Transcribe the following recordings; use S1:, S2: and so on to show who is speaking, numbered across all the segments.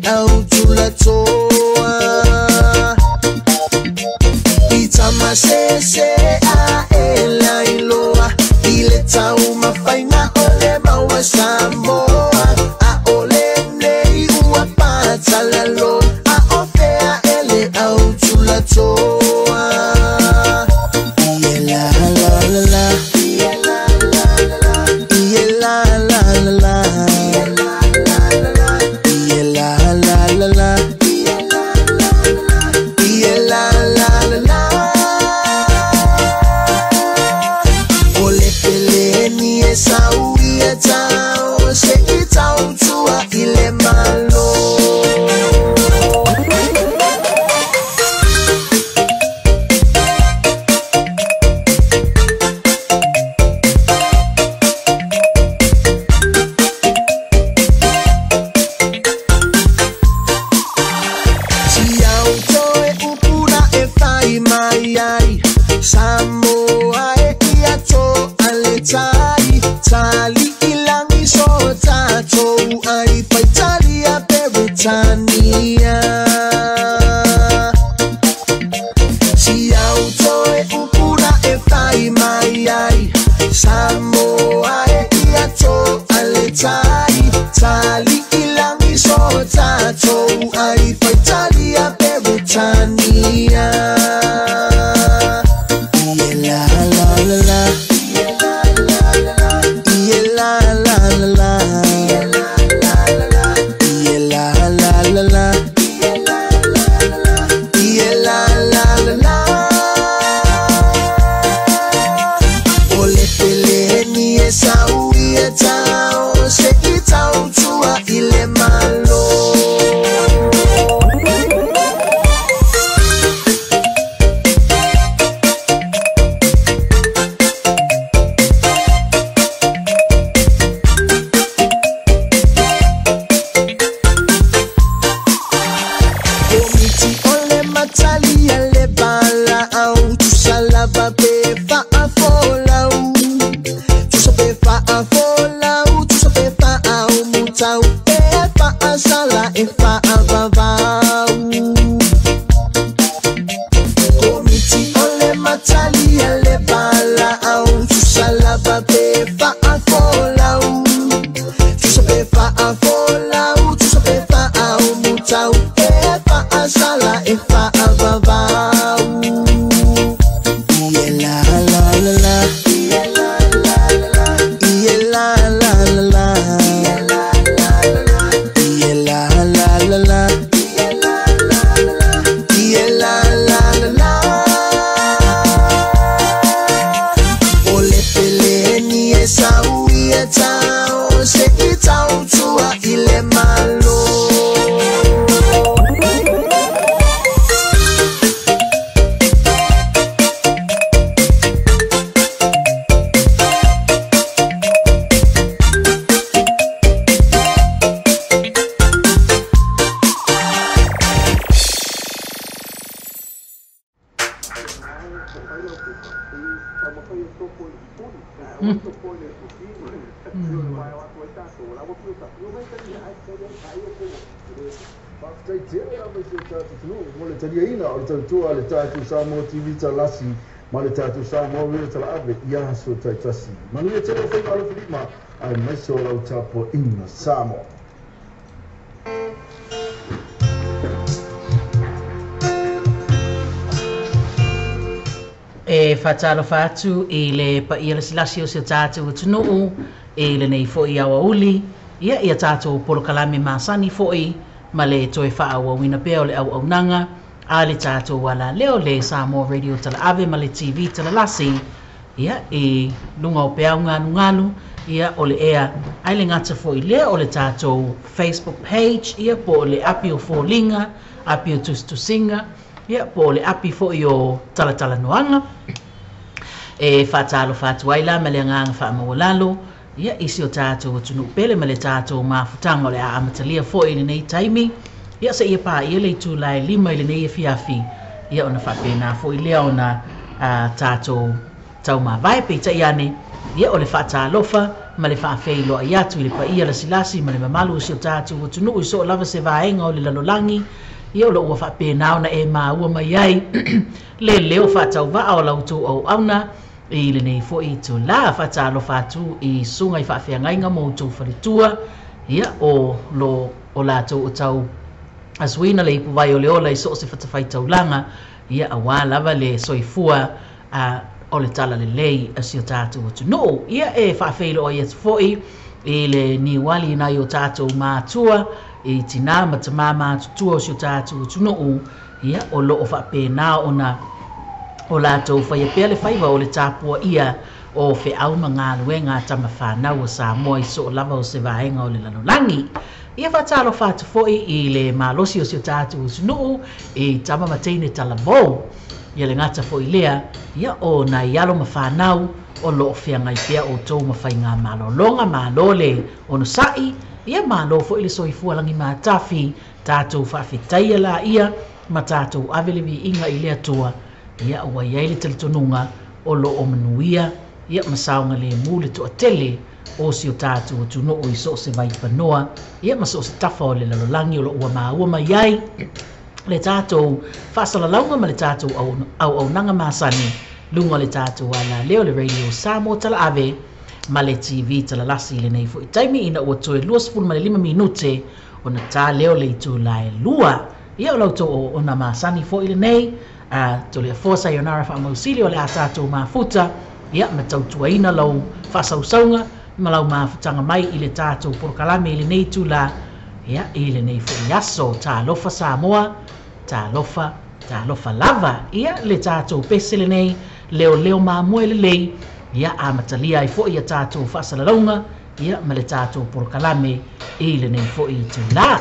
S1: au tulatoa. Itamasese a ela iloa ile tau mafaina ole maua Samoa. A ole nei ua patalalo a ofea ele au tulatoa. Ie la la la la, ie la la la la, ie la la la la, ie la la la la. Ole pele ni e sau ia tau se i tau tua ile malo. Si auto e upura e fai mai ai Samoa e ia to ale tai tali ilangi so tatou ai fai talia Peretania. Si auto e upura e fai mai ai Samoa e ia to ale tai tali ilangi so tatou ai fai talia Peretania. Ie la la la la, ie la la la la, ie la la la la, ie la la la la. Ole pele ni e sau ia tau se i tau tua ile malo. Komiti ole matalia le bala au tusalava pe fa afolau tusa pe fa afolau tusa pe fa au mutau pe fa asala e fa avavau. Komiti ole matalia le bala au tusalava pe fa afolau tusa pe fa afolau tusa pe fa au mutau pe fa asala e fa avavau. Ie la la la la, ie la la la la, ie la la la la, ie la la la la. Ole pele ni e sau ia tau se i tau tua ile malo.
S2: Faafetai tele lava i si o tatou atunuu mo le taliaina o le tautua a le tatou Samoa TV Talasi ma le tatou Samoa Radio Talaave i aso taitasi. Manuia tele o faiva alofilima aemaise o lau tapuaiga Samoa.
S3: E faatalofa atu i le paia lasilasi o si o tatou atunuu i lenei fo'i aoauli ia ia tatou polokalame masani fo'i ma le toe faaauauina pea o le auaunaga a le tatou alaleo le Samoa Radio Talaave ma le TV Talalasi ia i luga o peau galugalu ia o le ea ai le gata fo'i lea o le tatou Facebook page ia po o le api o foliga api o tusitusiga ia po o le api fo'i o talatalanoaga. E faatalofa atu ai la ma le agaga faamaualalo ia i si o tatou atunuu pele ma le tatou mafutaga o le a amatalia fo'i i lenei taimi ia seia paia le itula e 5 i lenei afiafi ia ona faapena fo'i lea ona tatou taumavae. Peitai ane Ia o le faatalofa ma le faafeiloai atu i le paia lasilasi ma le mamalu o si o tatou atunuu i so o lava se vaega o le lalolagi. Ia o loo ua faapena ona e maua mai ai le leo faatauvaa o la outou auauna i lenei foi itulā. Faatalofa atu i susuga i faafeagaiga ma outou faletua, ia o lo o latou o tau asuina le ipuvai o le ola i so o se fatafaitaulaga, ia auā lava le soifua o le talalelei a si o tatou atunuu. Ia e faafeiloai atu foi i le niuali nai o tatou matua i tinā ma tamā matutua o si o tatou atunuu, ia o loo faapena ona o latou faia pea le faiva o le tapuaia o feau ma galuega a tama fanau o Samoa i so o lava o se vaega o le lalolagi. Ia faatalofa atu foi i le malosi o si o tatou atunuu i tama ma teine talavou. Ia le gata foi lea, ia o nai alo ma fanau o loo feagai pea outou ma faiga malologa, malo le onosai, ia malo foi le soifua lagi matafi, tatou faafetaia laia ma tatou ave le viiga i le Atua. Ia ua i ai le talitonuga o loo manuia, ia ma saogalemu le toatele o si o tatou atunuu i so o se vaipanoa, ia ma so o se tafa o le lalolagi o loo ua maua mai ai le tatou faasalalauga ma le tatou auaunaga masani luga o le tatou alaleo le Radio Samoa Talaave ma le TV Talalasi i lenei foi taimi ina ua toe 25 minute ona ta leo le itula e 2. Ia o la outou ona masani foi lenei Toleafoa Sayonara faamausili o le a tatou mafuta, ia ma tautuaina lau faasausauga ma lau mafutaga mai i le tatou polokalame i lenei itula, ia i lenei foi aso. Talofa Samoa, talofa, talofa lava. Ia le tatou pese lenei leo leo mamoe lelei, ia amatalia ai foi ia tatou faasalalauga, ia ma le tatou polokalame i lenei foi itula.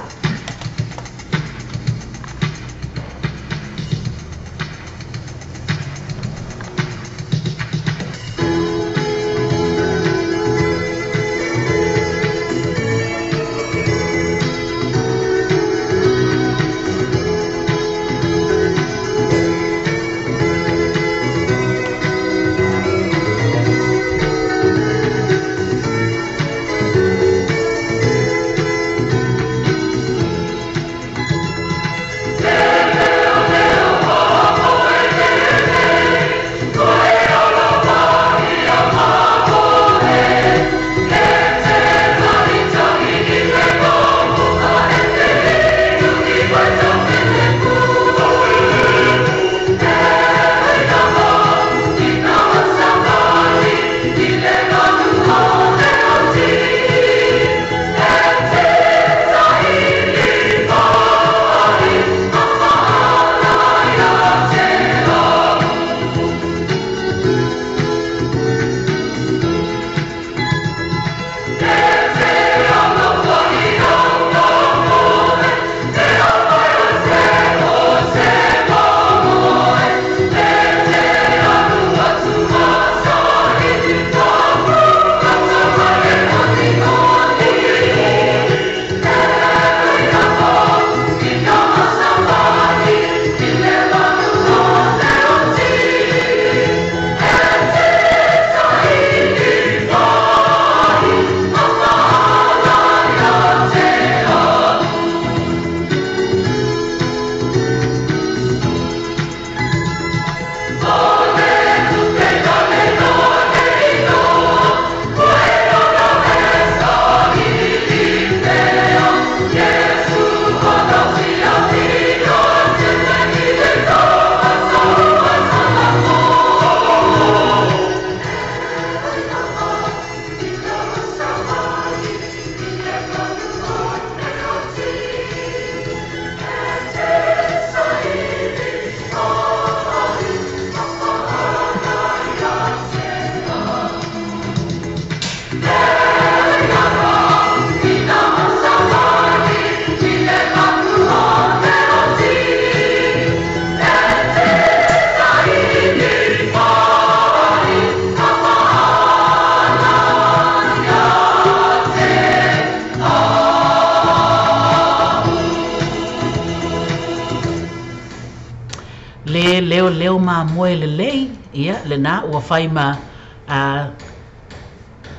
S3: Le leo leo mamoe lelei, ia lena ua fai ma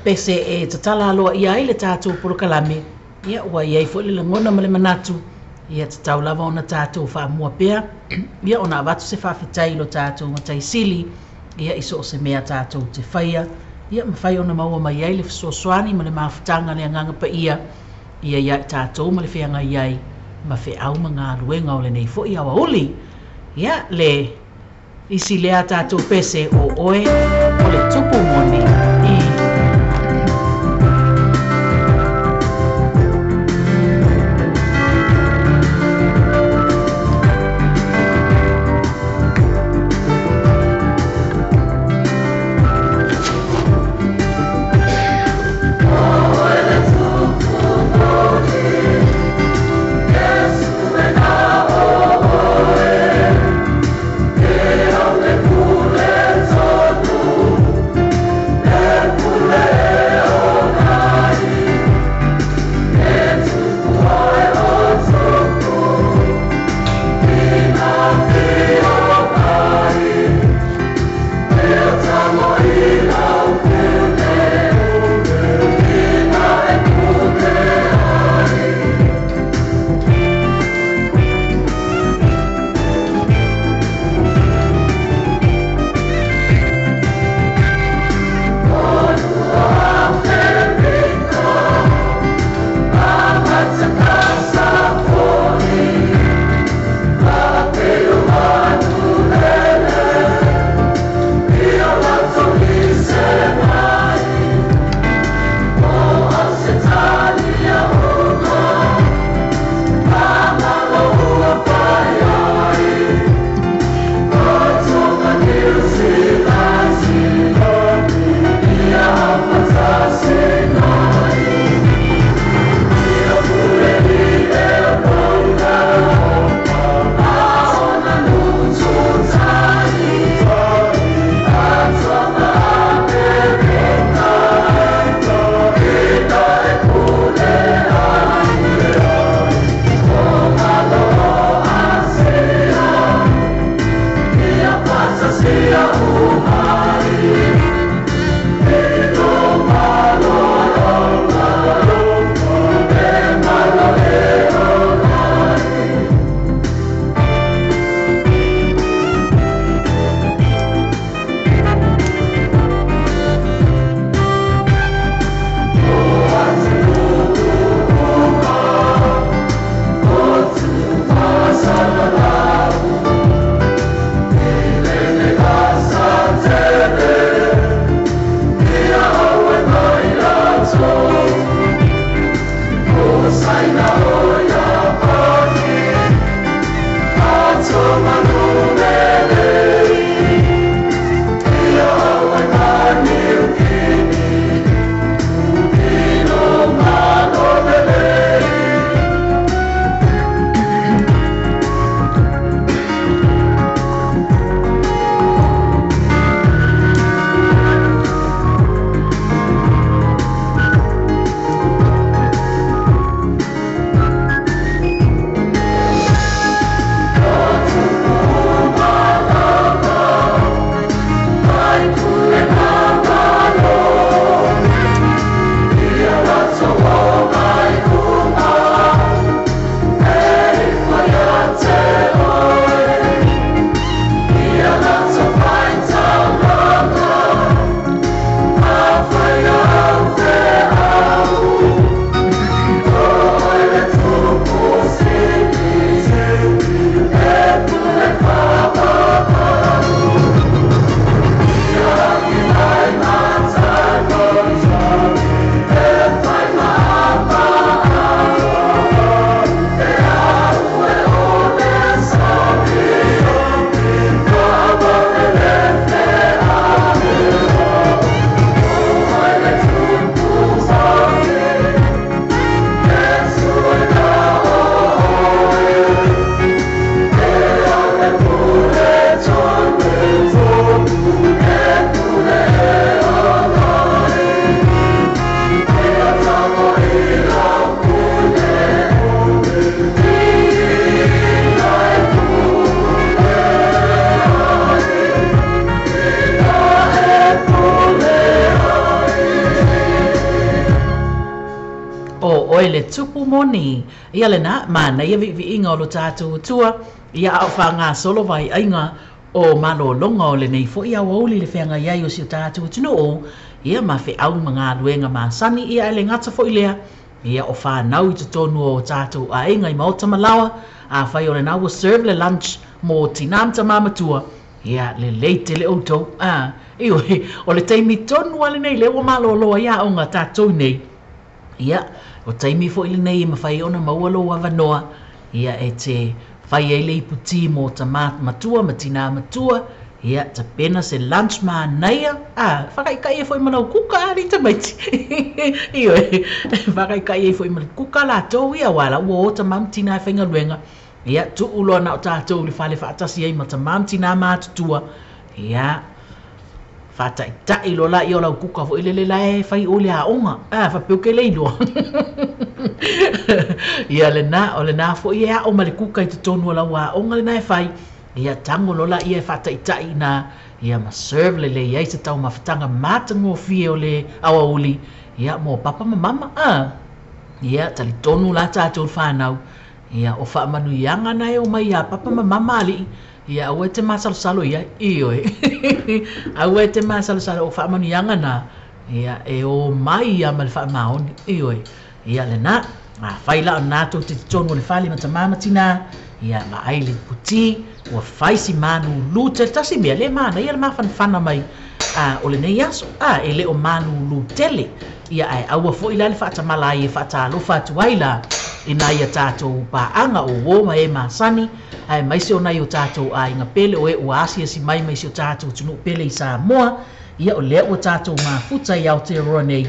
S3: pese e tatala aloaia ai le tatou polokalame. Ia ua i ai foi le lagona ma le manatu, ia tatau lava ona tatou faamua pea, ia ona avatu se faafetai i lo tatou mataisili, ia i so o se mea tatou te faia, ia mafai ona maua mai ai le fesoasoani ma le mafutaga a le Agaga Paia, ia ia i tatou ma le feagai ai ma feau ma galuega o lenei foi aoauli. Ia le isi lea tatou pese o oe o le tupu moni.
S4: Yeah.
S3: moni. Ia lena, manaia viiviiga o lo tatou Atua, ia a o faagasolo vaaiaiga o malologa o lenei foi aoauli i le feagai ai o si o tatou atunuu, ia ma feau ma galuega masani, ia ae le gata foi lea, ia o fanau i totonu o tatou aiga i maota ma laoa, afai o lena ua serve le lunch mo tinā ma tamā matua, ia lelei tele outou, a, ioe, o le taimi tonu lava lenei lea ua malolo ai aoga a tatou nei. Ia, o taimi foi lenei e mafai ai ona maua lou avanoa, ia, e te fai ai le ipu ti mō tamā matua ma tinā matua, ia, tapena se lunch manaia, ā, whakaikai ai foi ma lau kuka, alii tamaiti. Ioe, whakaikai ai foi ma le kuka latou, ia, aua la ua o tamā ma tinā e faigaluega, ia, tuu loa na o tatou i le fale faatasi ai ma tamā ma tinā matutua, ia, Faataitai loa laia o lau kuka foi lele la e fai ʻoe le aoga. A, faapea ke le iloa. Ia lena, o lena foi e aʻo ma le kuka i totonu o lau aoga lena e fai. Ia tago loa laia e faataitai i ina, ia ma serve lelei ai se taumafataga matagofie o le aoauli, ia mo papa ma mama. A, ia talitonu la tatou le fanau, ia o faamanuiaga na e omai iā papa ma mama alii, Ia, aua e te masalosalo i ai. Ioe. Aua e te masalosalo, o faamanuiaga na, ia, e o mai ia ma le faamaoni. Ioe. Ia, lena. Afai la o lena tou te totonu o le fale ma tamā ma tinā, ia, vaai le iputi, ua fai si malūlū tele. Tasi mea, le manaia le mafanafana mai a, o lenei aso, a, e le o malūlū tele. Ia, ae aua foi la le faatamala ai e faatalofa atu ai la i nai a tatou paaga o uō ma e masani, aemaise o nai o tatou aiga pele o e ua asiasi mai mai si o tatou atunuu pele i Samoa, ia o lea ua tatou mafuta i Aotearoa nei,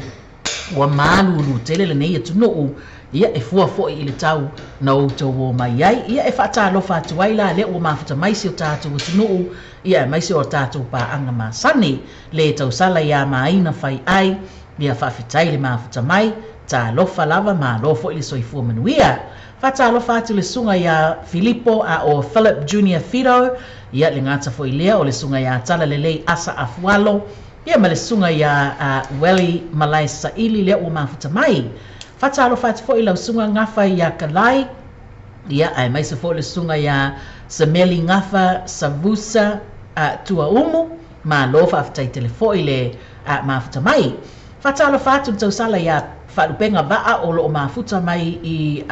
S3: ua malūlū tele lenei atunuu, ia e fua foi i le tau na outou o mai ai, ia e faatalofa atu ai la lea ua mafuta mai si o tatou atunuu, ia aemaise o a tatou paaga masani, le tausala iā Maina fai ai, ia faafetai le mafuta mai, talofa lava, malo foi le soifua manuia. Faatalofa atu le susuga iā Filipo a o Philip Junior Fido, ia le gata foi lea o le susuga iā Talalelei Asa Afualo, ia ma le susuga iā Welly Malae Saili lea ua mafuta mai. Faatalofa atu foi i lau susuga Gafa iā Kalai, ia aemaise foi le susuga iā Sameli Gafa Savusa Tuaumu, malo faafetai tele foi le mafuta mai. Faatalofa atu le tausala iā Faalupega Vaa o lo o mafuta mai i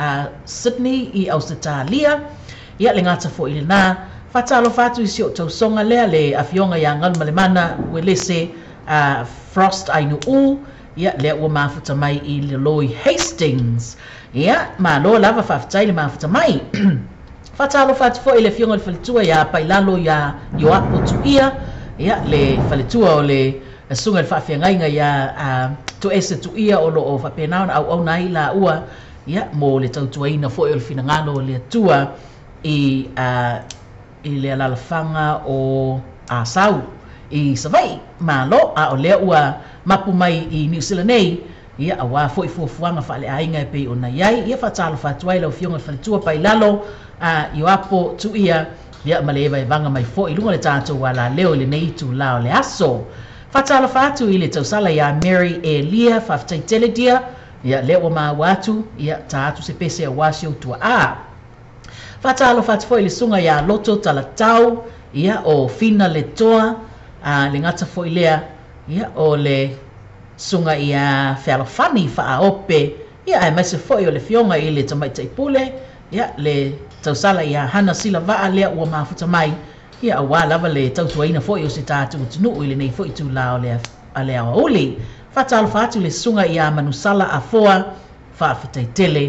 S3: Sydney i Ausetalia. Ia le gata foi lena. Faatalofa atu i si ou tausoga lea le afioga iā Galumalemana Uelese Frost Ainuu, ia lea ua mafuta mai i lalo i Hastings. Ia, malo lava faafetai le mafuta mai. Faatalofa atu foi i le afioga i le faletua iā Pailalo iā Ioapo Tuia, ia le faletua o le Susuga i le Faafeagaiga iā Toese Tuia o lo o faapena ona auauna ai laua, ia, mo le tautuaina foi o le finagalo o le Atua i i le alalafaga o Asau i Savaii. Malo, a o lea ua mapu mai i Niu Sila nei, ia, aua foi fuafuaga faaleaiga e pei ona i ai. Ia, faatalofa atu ai lau Afioga i le Faletua Pailalo a Ioapo Tuia, ia, ma le evaevaga mai foi i luga o le tatou alaleo i lenei itulā o le aso. Faatalofa atu i le tausala iā Mary Elia, faafetai tele dear, ia, lea ua maua atu, ia, ta atu se pese aua si ou tuaa. Faatalofa atu foi i le susuga iā Loto Talatau, ia, o Fina Letoa, a, le gata foi lea, ia, o le susuga iā Fealofani Faaope, ia, aemaise foi o le afioga i le Tamaitai Pule, ia, le tausala iā Hana Silavaa lea ua mafuta mai, ia, aua lava le tautuaina foi o si tatou atunuu i lenei foi itulā o le, le aoauli. Faatalofa atu i le susuga iā Manusala Afoa, faafetai tele,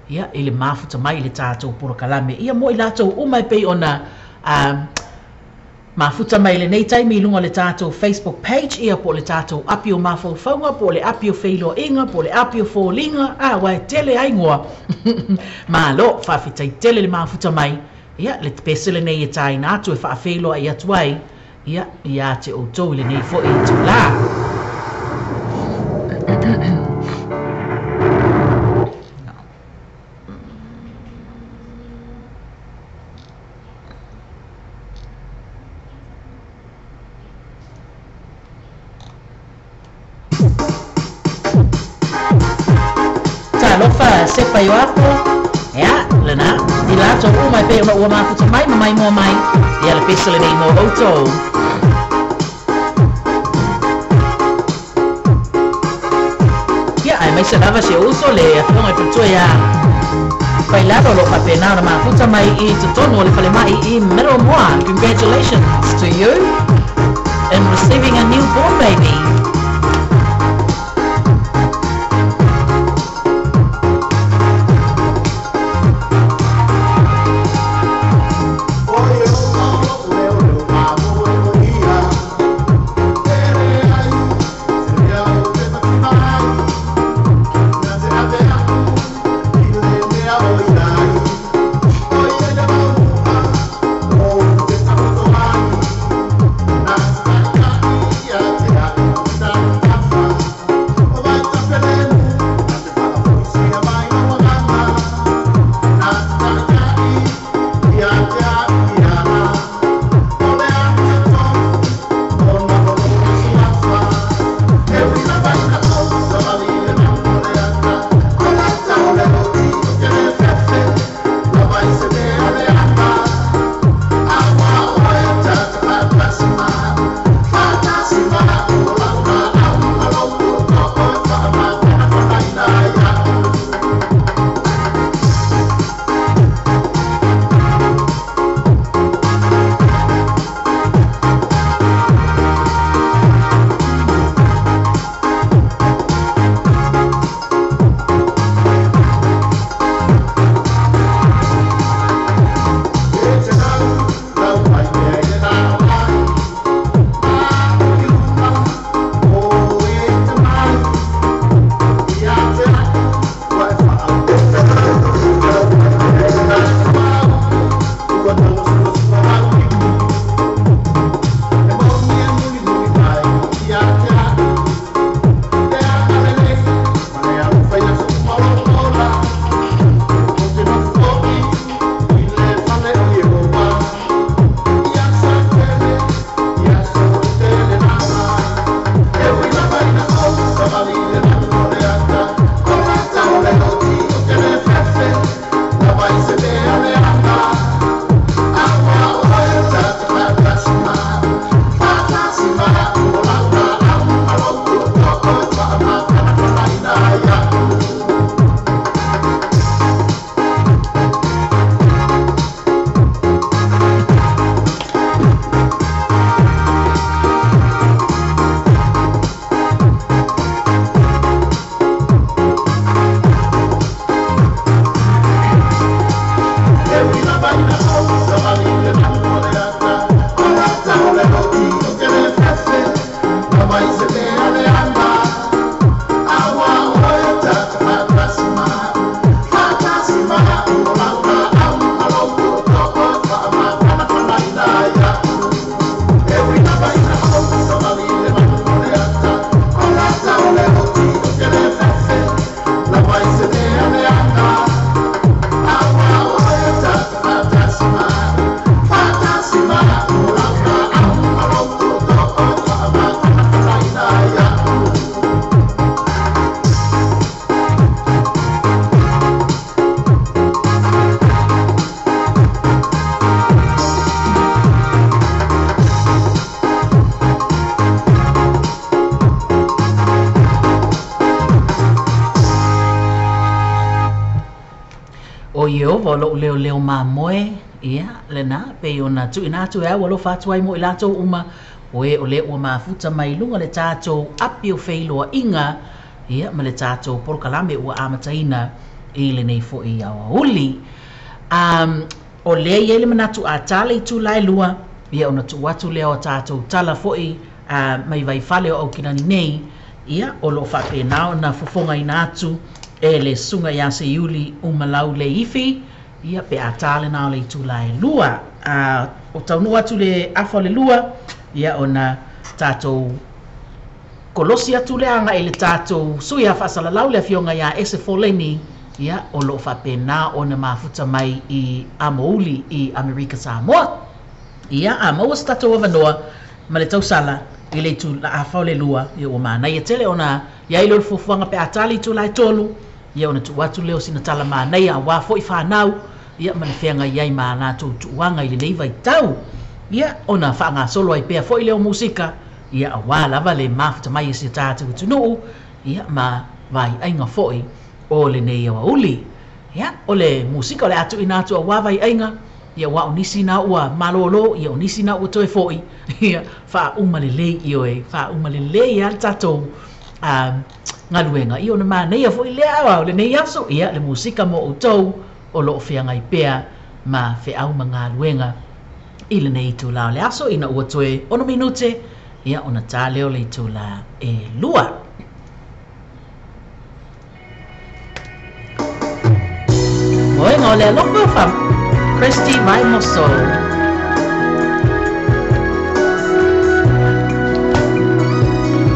S3: ia, i le mafuta mai i le tatou polokalame, ia, mo i latou uma e pei ona, a, mafuta mai i lenei taimi i luga o le tatou Facebook page, ia, po o le tatou api o mafaufauga, po o le api o feiloaiga, po o le api o foliga, a, aua e tele lava igoa. Malo, faafetai tele le mafuta mai, ia, le pese lenei e tāina atu e faafeiloai atu ai, ia, iā te outou i lenei foi itulā. Alofa Sepa Ioapo, ia lena i latou uma e pei ona ua mafuta mai ma maimoa mai, ia le pese lenei mo outou. Ia, aemaise lava si ou uso le afioga i le faletua ia Failalo o lo o faapena ona mafuta mai i totonu o le falemai i Middlemore. Congratulations to you in receiving a newborn baby. O Ieova o loʻu leoleo mamoe, ia, lena, pei ona tuuina atu e au alofa atu ai mo i latou uma, o e o lea ua mafuta mai i luga le tatou api o feiloaiga, ia, ma le tatou polokalame ua amataina i lenei foi aoauli. Um, o lea e i ai le manatu a ta le itula e 2, ia ona tuu atu lea o tatou tala foi mai Vaifale o Aukilani nei, ia, o lo o faapena ona fofogaina atu e le susuga ia Seiuli Umalau Leifi, ia, pe a ta lena o le itula e 2. A o taunuu atu le afa o le 2, ia, ona tatou kolosi atu lea agai i le tatou sui a faasalalau le afioga ia Ese Foleni, ia, o lo o faapena ona mafuta mai i Amouli i Amerika Samoa. Ia, a maua se tatou avanoa ma le tausala i le itula afa o le 2, ia, ua manaia tele ona i ai lea o le fuafuaga pe a ta le itula e 3, Ia ona tuu atu lea o sina tala manaia auā fo'i fanau, ia ma le feagai ai ma a latou tuuaga i lenei vaitau. Ia ona faagasolo ai pea foi lea o musika, ia auā lava le mafuta mai e si o tatou atunuu, ia ma vaiaiga foi o lenei aoauli. Ia o le musika o le a tuuina atu auā vaiaiga, ia aua o nisi na ua malōlō, ia o nisi na ua toe fo'i, ia faauma lelei ioe, faauma lelei lava le tatou galuega, ia ona manaia foi lea o lenei aso, ia le musika mo outou o loo feagai pea ma feau ma galuega i lenei itulā o le aso ina ua toe 6 minute, ia ona tā lea o le itulā e 2. Moega o le alofa fa Christy Vaimoso.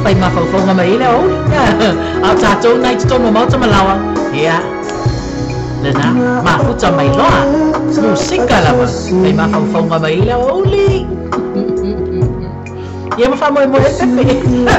S3: Fai mafaufauga mai ai le aoauli. A o tatou na i totonu o maota ma laoa. Ia, lena, mafuta mai loa. Musika lava. Fai mafaufauga mai ai le aoauli. Ia ma faamoemoe ai pepe.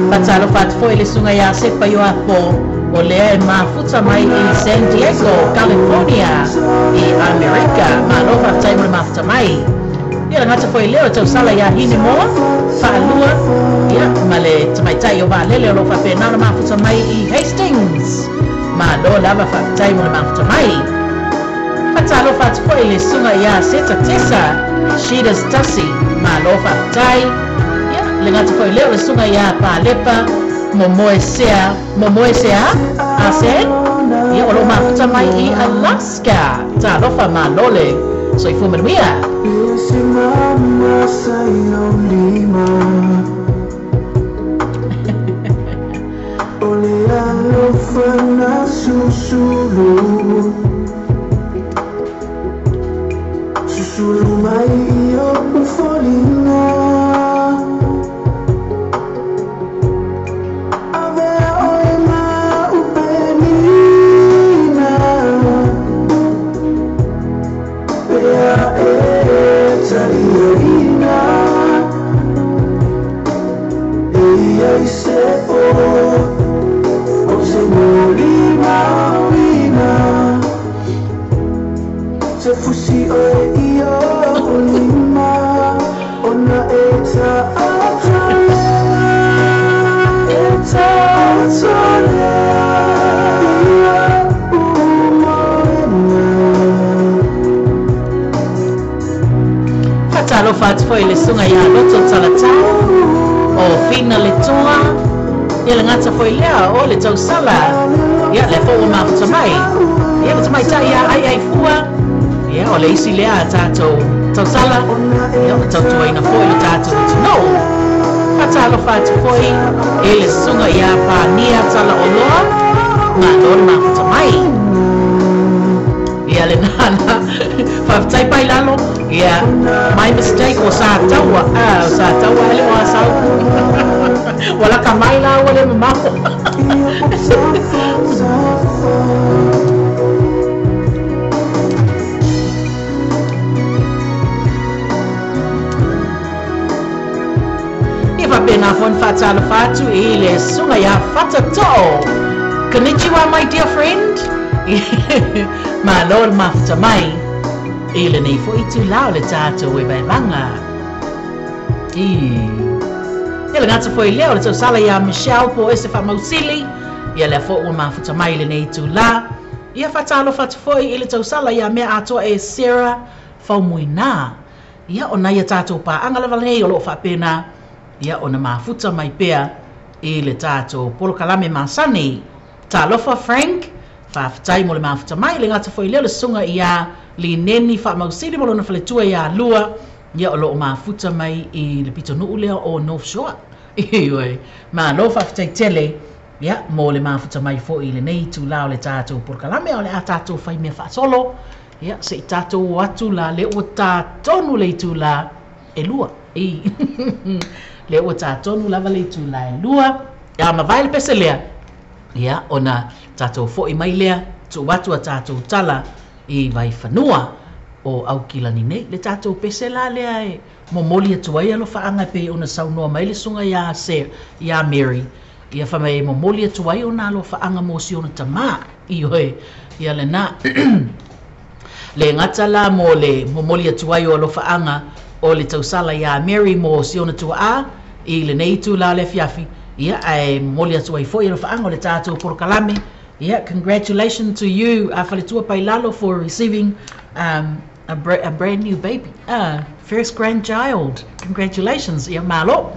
S3: Faatalofa atu foi le susuga ia Sepa Ioapo o lea e mafuta mai i San Diego, California i Amerika. Malo faafetai mo le mafuta mai. Ia le gata foi lea o tausala ia Hinemoa Faalua, ia ma le tamaitai o Vaalele o loo faapena ona mafuta mai i Hastings. Malo lava faafetai mo le mafuta mai. Faatalofa atu foi le susuga ia Seta Tesa Sheedas Tasi. Malo faafetai. Ia le gata foi lea o le susuga ia Palepa Momoesea Momoesea Asen, ia o loo mafuta mai i Alaska. Talofa malo le soifua manuia. Faatalofa atu foi le susuga ia Loto Talatau o Fina le Toa, ia le gata foi lea o le tausala, ia le foi ua mafuta mai, ia le tamaitai ia Aiai Fua, ia o le isi lea a tatou tausala, ia o tautuaina foi le tatou atunuu. Faatalofa atu foi i le susuga ia Pania Talaoloa, malo le mafuta mai. Ia le nana, faafetai pai lalo, ia my mistake o sa taua, o sa taua ele o asau. Wala ka mai la ua le mamao. foi faatalofa atu i le susuga iā Fatato'o. Konnichiwa my dear friend. Malo le mafuta mai i lenei fo'i itulā o le tatou evaevaga. I e le gata foi lea o le tausala iā Michelle po o ese faamausili, ia lea fo'i ua mafuta mai i lenei itulā. Ia faatalofa atu foi i le tausala iā mea atoa e Sarah Faumuinā. Ia o nai a tatou paaga lava nei o loo faapena ia ona mafuta mai pea i le tatou polokalame masani. Talofa Frank, faafetai mo le mafuta mai. Le gata foi lea o le susuga iā Lineni Faamausili mo lona faletua iā Lua, ia o loo mafuta mai i le pitonuu lea o North Shore. Ioe, malo faafetai tele ia mo le mafuta mai foi i lenei itulā o le tatou polokalame. O le a tatou fai mea faasolo, ia se i tatou o atu la lea ua tatonu le itulā e 2. I lea ua tatonu lava le itulā e 2. Ia mavae le pese lea, ia ona tatou fo'i mai lea tuu atu a tatou tala i Vaifanua o Aukilani nei. Le tatou pese la lea e momoli atu ai alofaaga e pei ona saunoa mai le susuga iā iā Mary. Ia fai mai e momoli atu ai ona alofaaga mo si ona tamā. Ioe, ia lenā. Le gata la mo le momoli atu ai o alofaaga o le tausala iā Mary mo si ona tua'a i lenei itulā le afiafi, ia ae momoli atu ai fo'i alofaaga o le tatou polokalame. Yeah, congratulations to you, Faletua Pailalo, for receiving a brand new baby, first grandchild. Congratulations. Ia malo,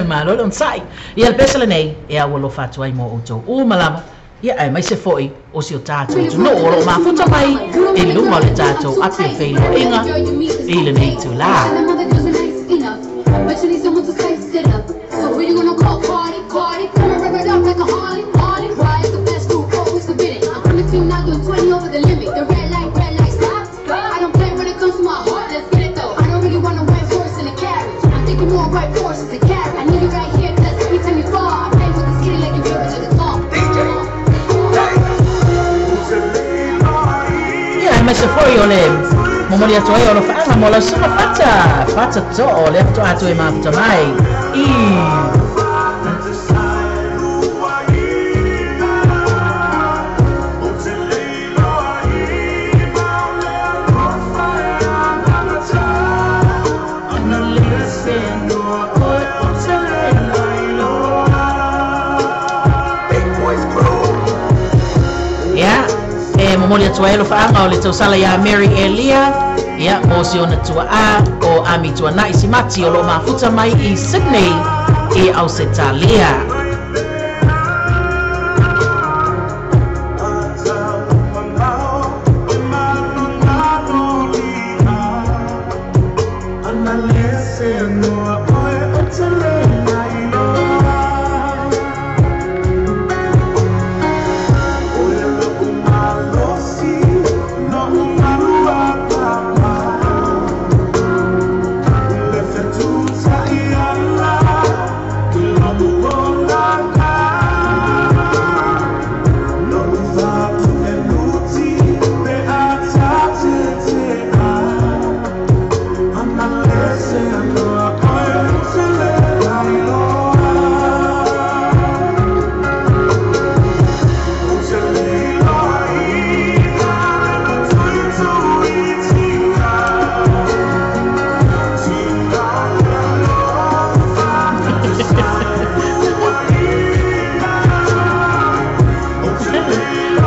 S3: malo le onosai. Ia le pese lenei e aualofa atu ai mo outou uma lava, ia aemaise fo'i o si o tatou atunuu o loo mafuta mai i luga o le tatou api o feiloaiga i lenei itulā.
S4: But you need someone to spice it up. So who you gonna call? Cardi, Cardi, come and rip it up like a Harley, Harley. Why is the best group always forbidden? I'm coming to you now, doing 20 over the limit. The red light, stop. I don't play when it comes to my heart. Let's get it though. I don't really want a white horse in a carriage. I'm thinking more white horses and carriage. I need you right here, 'cause every time you fall, I play with this kitty like you drove to the car.
S3: Ia aemaise foi o le momoli atu ai o alofaaga mo lau susuga Fata Fatato'o lea faatoa atu e mafuta mai i. Ia e momoli atu ai alofaaga o le tausala iā Mary Elia, ia mo si ona tua'a o Ami Tuana'i Simati o loo mafuta mai i Sydney i Ausetalia.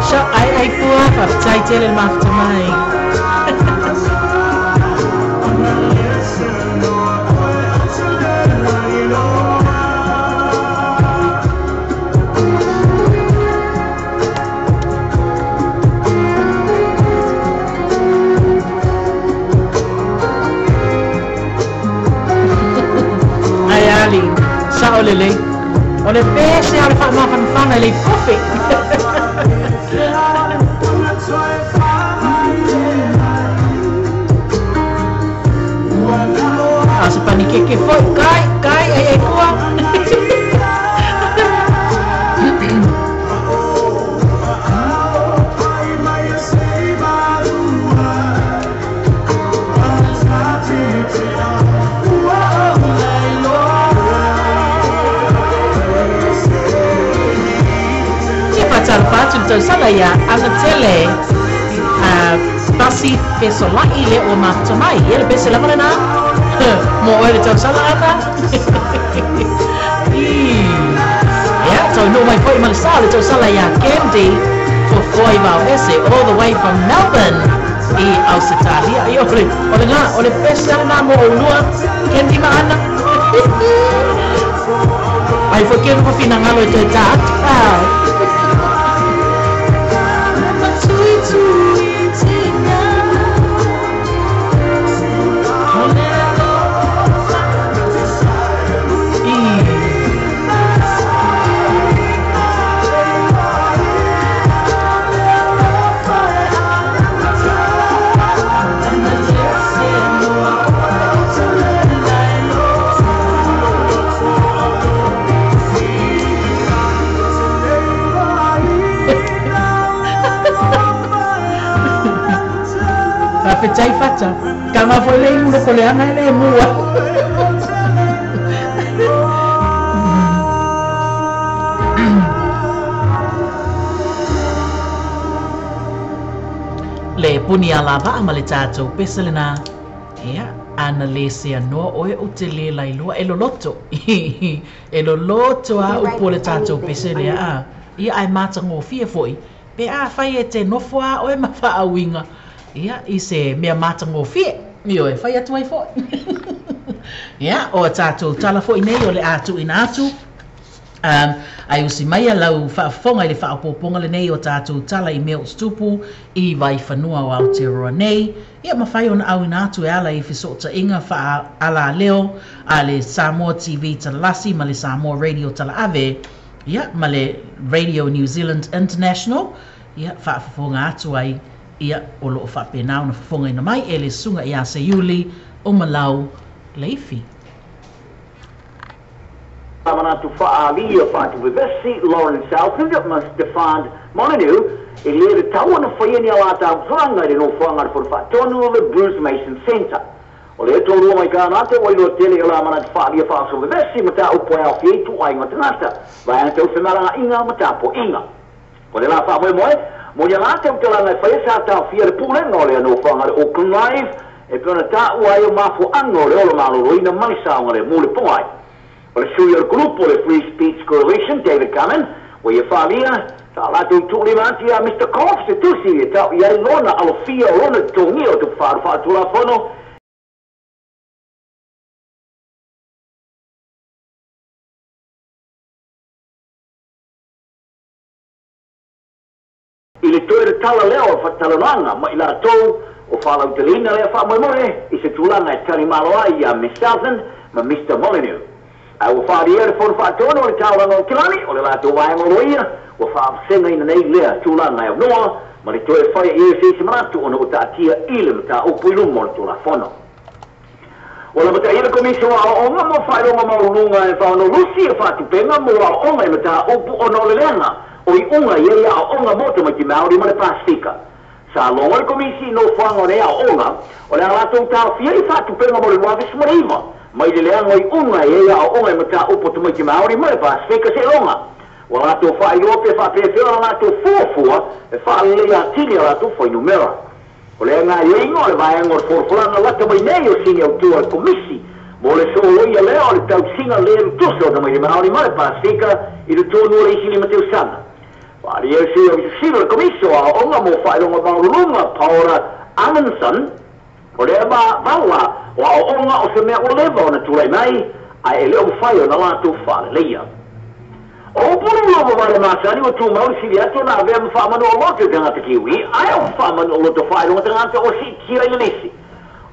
S3: Sha ai ai fua, faafetai tele le mafuta mai. Ai ali, sa'o lelei. O le pese a le faamafanafana i le ifofe. A o se panikeke foi, kai, kai, ai ai fua. atu le tausala ia Anatele Pasi Fesolai le ua mafuta mai. Ia le pese lava lena mo oe le tausala Ana. Ia, taunuu mai foi ma le sao le tausala ia Candy Fofoi Vaoese all the way from Melbourne i Ausetalia. Ia o le, o le, o le pese lena mo oulua Candy ma Ana. Ai foi ke no finangalo e toe tā atu. Faafetai Fata. Ka ngā foi le imu ko le anga e le mua. Le puni a lava ma le tātou pese lena. Ia, ana le se anoa oe o te le lailua e loloto. E loloto a upo le tātou pese lea a. Ia ai mata ngōfia foi. Pe a whai e te nofo a oe ma whaauinga. Ia, i se mea mata ngōfia. Io e whai atu ai foi. Ia, o tātou tala foi nei o le atu ina atu. Ai usi mai a lau whaafonga i le whaapoponga le nei o tātou tala i mea o tupu i vai whanua o Aotearoa nei. Ia mawhai ona au ina atu e ala i whisoota inga wha ala leo a le Samoa TV Talalasi ma le Samoa Radio Talaave. Ia, ma le Radio New Zealand International. Ia, whaafofonga atu ai. Ia, o loo whaapenau na whafonga ina mai e le sunga i a se Iuli o Malau Leifi.
S5: Manatu whaalia whaatu vevesi Lauren Southland ma Stefan Molyneux e le tau ana whaia ni a lātau whanga i le no whanga le whaatonu o le Bruce Mason Centre. O le tōrua mai kā nā te wailoa tele o la manatu whaalia whaaso vevesi ma tā upo au whiei tu ai ngā tangata. Vai ana tau whemaranga inga ma tā po inga. O le la wha moe moe, mo ia lātau te langa e whaia sa tāu whia le pūlenga o le anō whanga le Auckland Live e pēna tā ua ai o mafo anga o le olo maloloina mai saonga le mō le pongai. O le sui o le grupo le Free Speech Coalition, David Kamen, o ia whalia, tā lātou tūlima ati a Mr. Koff se tusi e tau i ai lona alofia o lona tongia o te whāru whātula whono. I le toe le tala leo o whatalananga ma i lātou o whalautelina lea whamoemore i se tūlanga e tali malo ai a Miss Southland ma Mr. Molyneux. A ua whaaria le fono whaatono o le tauranga o Kilani, o le lātou waenga o loia, ua whaafsenga ina nei lea tūlanga e au noa, ma le toe whaia i e se manatu ona o taatia i le mata upu i lumo o le tūlafono. O la mata ila komisio a onga mo whailonga maulunga e whaono lusi e whaatupenga mo a onga e mata upu ona o le leanga, o i unga i a onga moto mai te Māori ma le Pasifika. Sa longo le komisi no whanga o le a onga, o le a lātou tāwhia i whaatupenga mo le 2019, mai le leanga i unga i a onga e mata upo te mai te Māori ma le Pasifika se longa. Ua lātou whaailoa pe whaapewhea a lātou fuafua e whaalelei atili a lātou whainumera. O le anga i ingo le vaenga o le forfolanga lata mai nei o sini au tua le komisi mo le sooloia lea o le tausinga le rutusa o te mai te Māori ma le Pasifika i le tōnu o le isi lima teusanga. Whaari au se au silo le komiso a onga mo whailonga maulunga Paora Amundsen o lea ma vala o a onga o se mea o leva o na tūrai mai a e leo whai o na lātou whaleleia. O pulu lobo wale masani o tū mauri sili atu na avea mwhaamanu o loto tangata kiwi, ai o mwhaamanu o loto whailonga tangata o si tia i lelisi.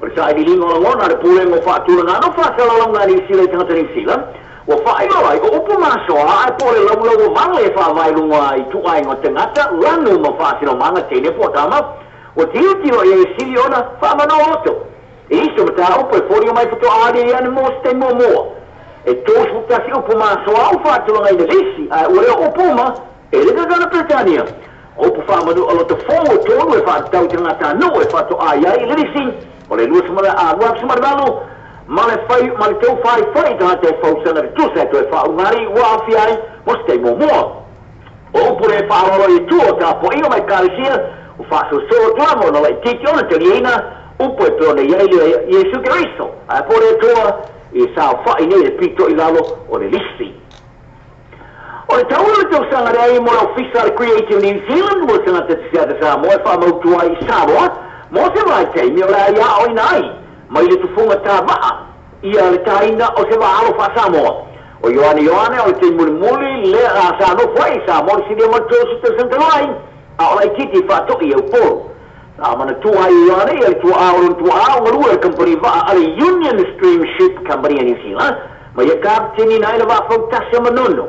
S5: O le saililinga o langona le pūlenga o whaatulanga no whaasalalonga ni sila i tangata New Zealand, ua whaailoa ai o upu masoa ai po le laulau o vale e whaavailunga i tuainga tangata lanu ma whaasino manga tene po tama, ua tiutio i e sili ona whaamanu o loto. E iso mata upu e fori o mai whatoa aria i ane mō se te mua. E tōsu tasi upu masoa au whaatulanga i le lisi, ai ua leo upu ma e le gagana Britania. Upu whaamanu o loto fō tōnu e whaatau te ngata nō e whaatoa ai ai i le lisi, o le 28 ma le whai, ma le tau whai whai tangata e whausana le tusa e toe whaungari ua awhi ai mo se te mua. O upu le faaaloalo i tua o tapuaiga ma Ekalesia, ua faasoasoa atu lava ona laitiiti ona taliaina upu e pei ona i ai le Iesu Keriso, ae po o le Atua i saofai nei i le pito i lalo o le lisi. O le taua o le tausaga leai mo le Ofisa a le Creative New Zealand mo le tagata Siata Samoa e faamautu ai i Samoa mo se vaitaimi o le a ia aoina ai mai le tufuga tavaa ia le taina o se vaa alo faa-Samoa. O Ioane Ioane o le taimi mulimuli lea sa nofo ai i Samoa le silia ma le 30 tausaga talu ai, a o laitiiti faato'i i Upolu. Sa manatua ai e Ioane ia le tua'a o lona tua'a o galue le kamupani vaa a le Union Stream Ship Company a Niu Sila ma ia kapeteniina ai le vaa fautasi a Manono.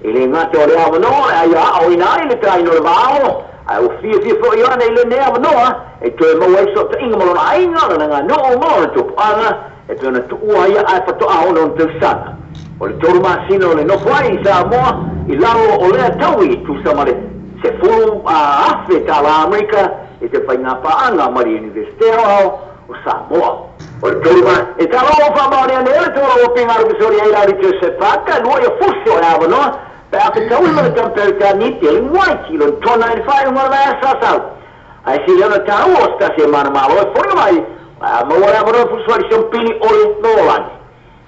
S5: E le gata o le avanoa o le a ia aoina ai le taina o le vaa ae ua fiafia foi Ioane i lenei avanoa e toe maua ai fesootaiga ma lona aiga, lona aganuu ma lona tupuaga e pei ona tuua ia ae faatoa 6 ona tausaga. O le 3 masina o le nofo ai i Samoa i lalo o lea taui tusa ma le $10,000 Amerika i se faiga paaga ma le Iunivesite Aoao o Samoa. O le 3 e talo o faamaonia nei le tolo o pingaru pisori ai la Joseph Parker lua ia fusi o le avanoa pe a fetaui ma le Tamperitani Dylan White i lona tona i le faaiuga o le vaiaso asau. Ae sili ona taua o se tasi e manumalo e foʻi mai a maua le avanoa fusu ai le siompini o le Lolani.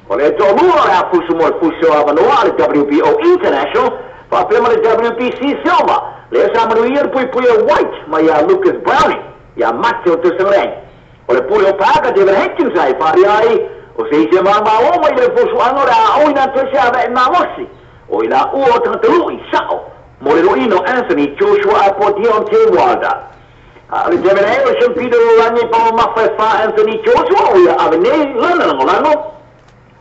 S5: O le toalua o le a fusu mo le fusi o avanoa a le WBO International faapea ma le WBC Silver lea sa manuia le puipui o White mai ia Lucas Browning ia Mate o tausaga leai. O le pule o Parker David Hankins ai faaalia ai o se isi e manumalo mai le fusuaga o le a aoina atu ai se avae malosi o i laua o tagataluʻi sa'o mo le loina o Anthony Joshua a po Deontay Wilder. A o le taimi nei o le Siompini o Lolagi pamamafa e fa Anthony Joshua o ia ave nei lana lagolago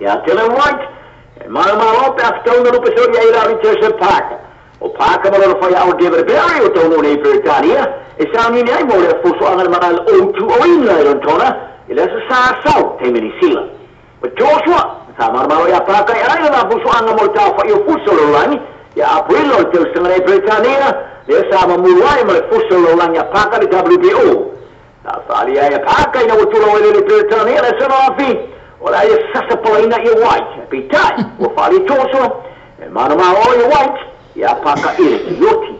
S5: ia Dylan White e manumalo pe a fetauna lupe soli ai la Joseph Parker. O Parker ma lona faiaʻo David Berry o taunuu nei Peretania e sauniuni ai mo le fusuaga le malae outuʻoina i Lonetona i le aso sa sau taimi ni sila. O Joshua sa manumalo ia Parker e ai lana fusuaga mo le taofaʻi o fusi o le lalolagi ia Aperila o le tausaga nei Peretania lea sa mamulu ai ma le fusi o le lalolagi a Parker le WBO. Sa faalia ai a Parker ina ua tulau ai le Peretania le aso afi o le a ia sasa palaina ia White. Peitai ua faalia Joshua e manumalo ia White ia Parker i le ioti.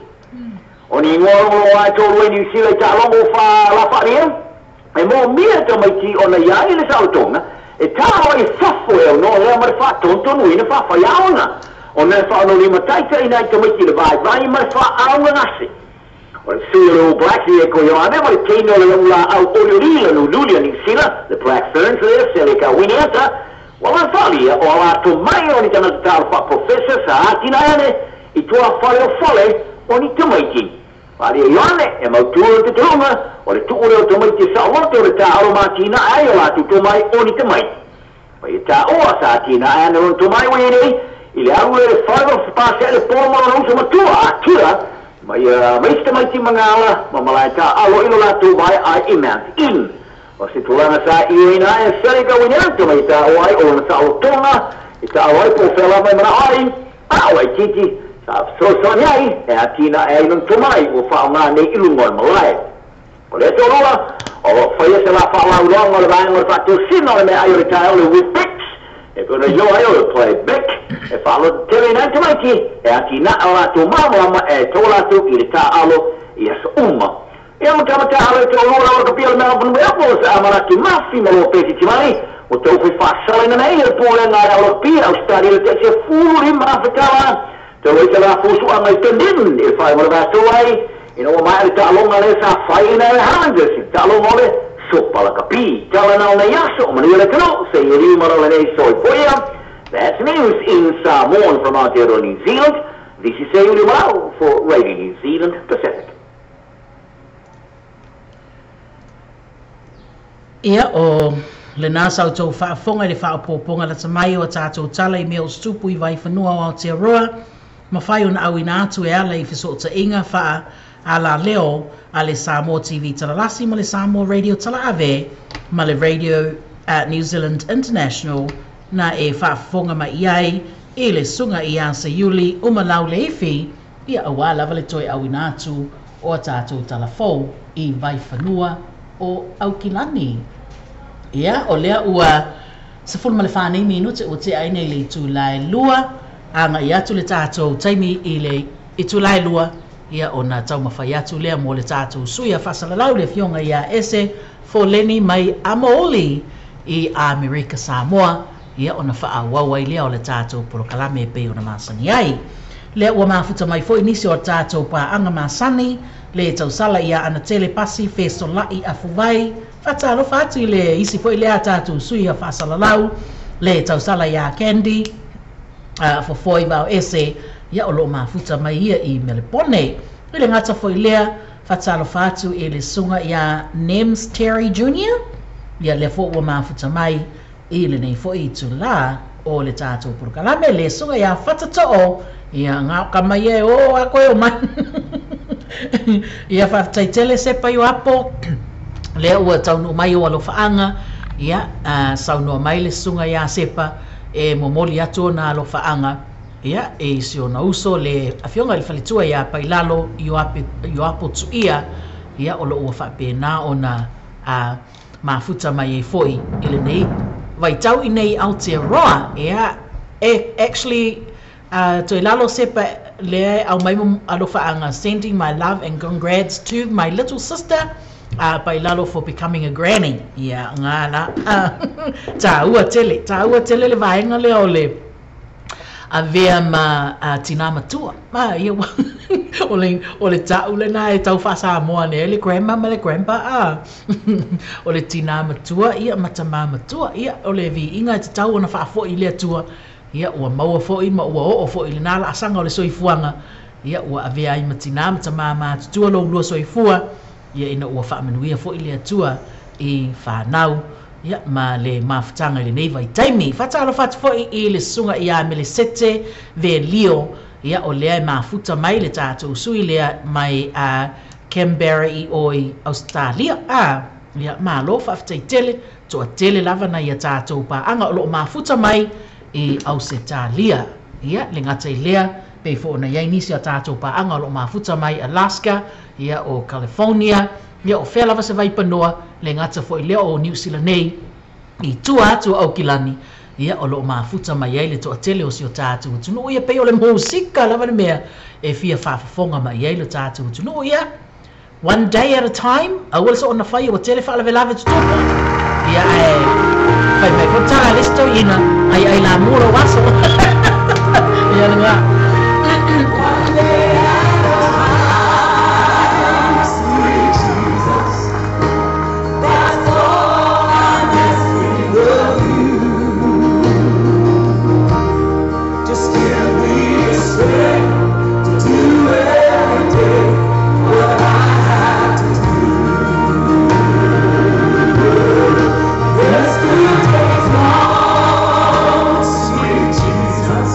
S5: O ni ingoa logologo ai tolu e Niu Sila i taalogo o faalafaalia e moomia tamaiti ona ia ai le saolotoga e taalo i fafo e aunoa lea ma le faatontonuina faafaiaoga ona e faaonolima taitaʻina ai tamaiti i le vaivai ma le faaaogagase. O le sui o le All Blacks ia ko Ioane ma le teine o le laulaau olioli la lululi a Niu Sila, le Black Ferns lea Seleka Winiata, ua lafaalia o alatou mai o ni tagata taalo faaprofesa sa atinae ane i tuafale o fale o ni tamaiti. Faalia Ioane e mautū le tetuluga o le tuu lea o tamaiti e saoloto le taalo matinae ai o latou tomai o ni tamaiti. Ma ia taua sa atinae ane lona tomai ua iai nei i le alu le fale o pasea le polo ma lona uso matua Akira ma ia ma isi tamaiti magala ma malae taalo i lo latou vae ai i Mount Eden. O se tulaga sa ioina ai e Seleka Winiata ma ia taua ai o lona saolotoga e taalo ai po o fea lava e manao ai a o laitiiti sa fesoasoani ai e atinae ai lona tomai ua faaaogā nei i luga o le malae. O le toalua o loo faia se la faalauiloaga o le vaega o le faatosina o le meaai o le taeao le Weet-Bix e pei ona ioa ai o le Play Bec e faalototeleina ai tamaiti e atinae o latou malamalama e tau latou i le taaalo i aso uma. Ia matamatā le toalua la o le kapia o le Melbourne Rebels a Maraki Mafi ma loa pesi timai ua taufai faasalaina nei le pulega a le aolopia Australia le taʻi 15,000 tala tau ai se la fusuaga i Dunedin i le faaiuga o le vaiaso ai ina ua maea le taaloga lea sa faiina e le Highlanders i le taaloga o le Sopa Lakapi. Tala na o nei aso o manuia le atunuu se i liu ma lenei soifoia. That's news in Samoan from Aotearoa New Zealand. This is Seiuli Malau for Radio New Zealand Pacific.
S3: Ia o lena sa outou faafofoga i le faaopoopoga lata mai o a tatou tala i mea o se tupu i vaifanua o Aotearoa ma fai ona auina atu e ala i fesootaiga faa alaleo a le Samoa TV Talalasi ma le Samoa Radio Talaave ma le Radio New Zealand International na e faafofoga mai i ai i le suga ia Seiuli Umalau Leifi ia auā lava le toe auina atu o a tatou tala fou i vaifanua o Aukilani. Ia o lea ua 14 nei minute ua te'a ai nei le itulā e 2 agaʻi atu le tatou taimi i le Itulā e 2, ia ona taumafai atu lea mo le tatou sui a faasalalau le afioga ia Ese Foleni mai Amouli i Amerika Samoa, ia ona faaauau ai lea o le tatou polokalame e pei ona masani ai. Lea ua mafuta mai foi nisi o tatou paaga masani, le tausala ia Anatele Pasi Fesola'i Afuvai, faatalofa atu i le isi foi lea tatou sui a faasalalau, le tausala ia Candy Fofoi Vao Ese, ia o loo mafuta mai ia i Melepone. I le gata foi lea, faatalofa atu i le susuga ia Nems Terry Jr., ia lea foi ua mafuta mai i lenei foi itulā o le tatou polokalame, le susuga ia Fatatoo, ia gaoka mai e o a koe o mai. Ia faafetai tele Sepa Ioapo, lea ua taunuu mai o alofaaga, ia saunoa mai le susuga ia Sepa e momoli atu ona alofaaga, ia e si ona uso le afioga i le faletua ia Pailalo Ioapo Tuia, ia o loo ua faapena ona mafuta mai ai foi i lenei vaitau i nei Aotearoa. Ia actually toe lalo Sepa lea au mai alofaaga, sending my love and congrats to my little sister Pailalo for becoming a granny. Ia ngā la tāua tele le vaenga lea o le avea ma tina matua. Ma ia o le ta'u lena e tau faasamoa nei le grandma ma le grandpa o le tina matua ia ma tamā matua, ia o le viiga e tatau ona faafo'i le Atua, ia ua maua fo'i ma ua oo fo'i lena laasaga o le soifuaga, ia ua avea ai ma tinā ma tamā matutua loulua soifua, ia ina ua faamanuia fo'i le Atua i fanau, ia ma le mafutaga i lenei vaitaimi. Faatalofa atu foi i le susuga ia Melesete Velio, ia o lea e mafuta mai le tatou sui lea mai Canberra i oi Australia. Ia malo faafetai tele, toatele lava na ia tatou paaga o loo mafuta mai i Ausetalia. Ia le gata i lea, pei foi ona iai nisi o tatou paaga o loo mafuta mai Alaska, ia o California, ia o fea lava se vaipanoa, le gata foi lea o New Zealand nei, i tua atu o Aukilani, ia o loo mafuta mai ai le toatele o si o tatou atunuu. Ia pei o le musika lava le mea e fia faafofoga mai ai le tatou atunuu. Ia one day at a time, aua le soona fai ua tele faalavelave tutupu, ia ae fai mai foi tala a le isi tauiina ai ai la mua lou aso. Ia lena.
S1: Just give me the strength to do every day what I have to do. There's good days gone, sweet Jesus.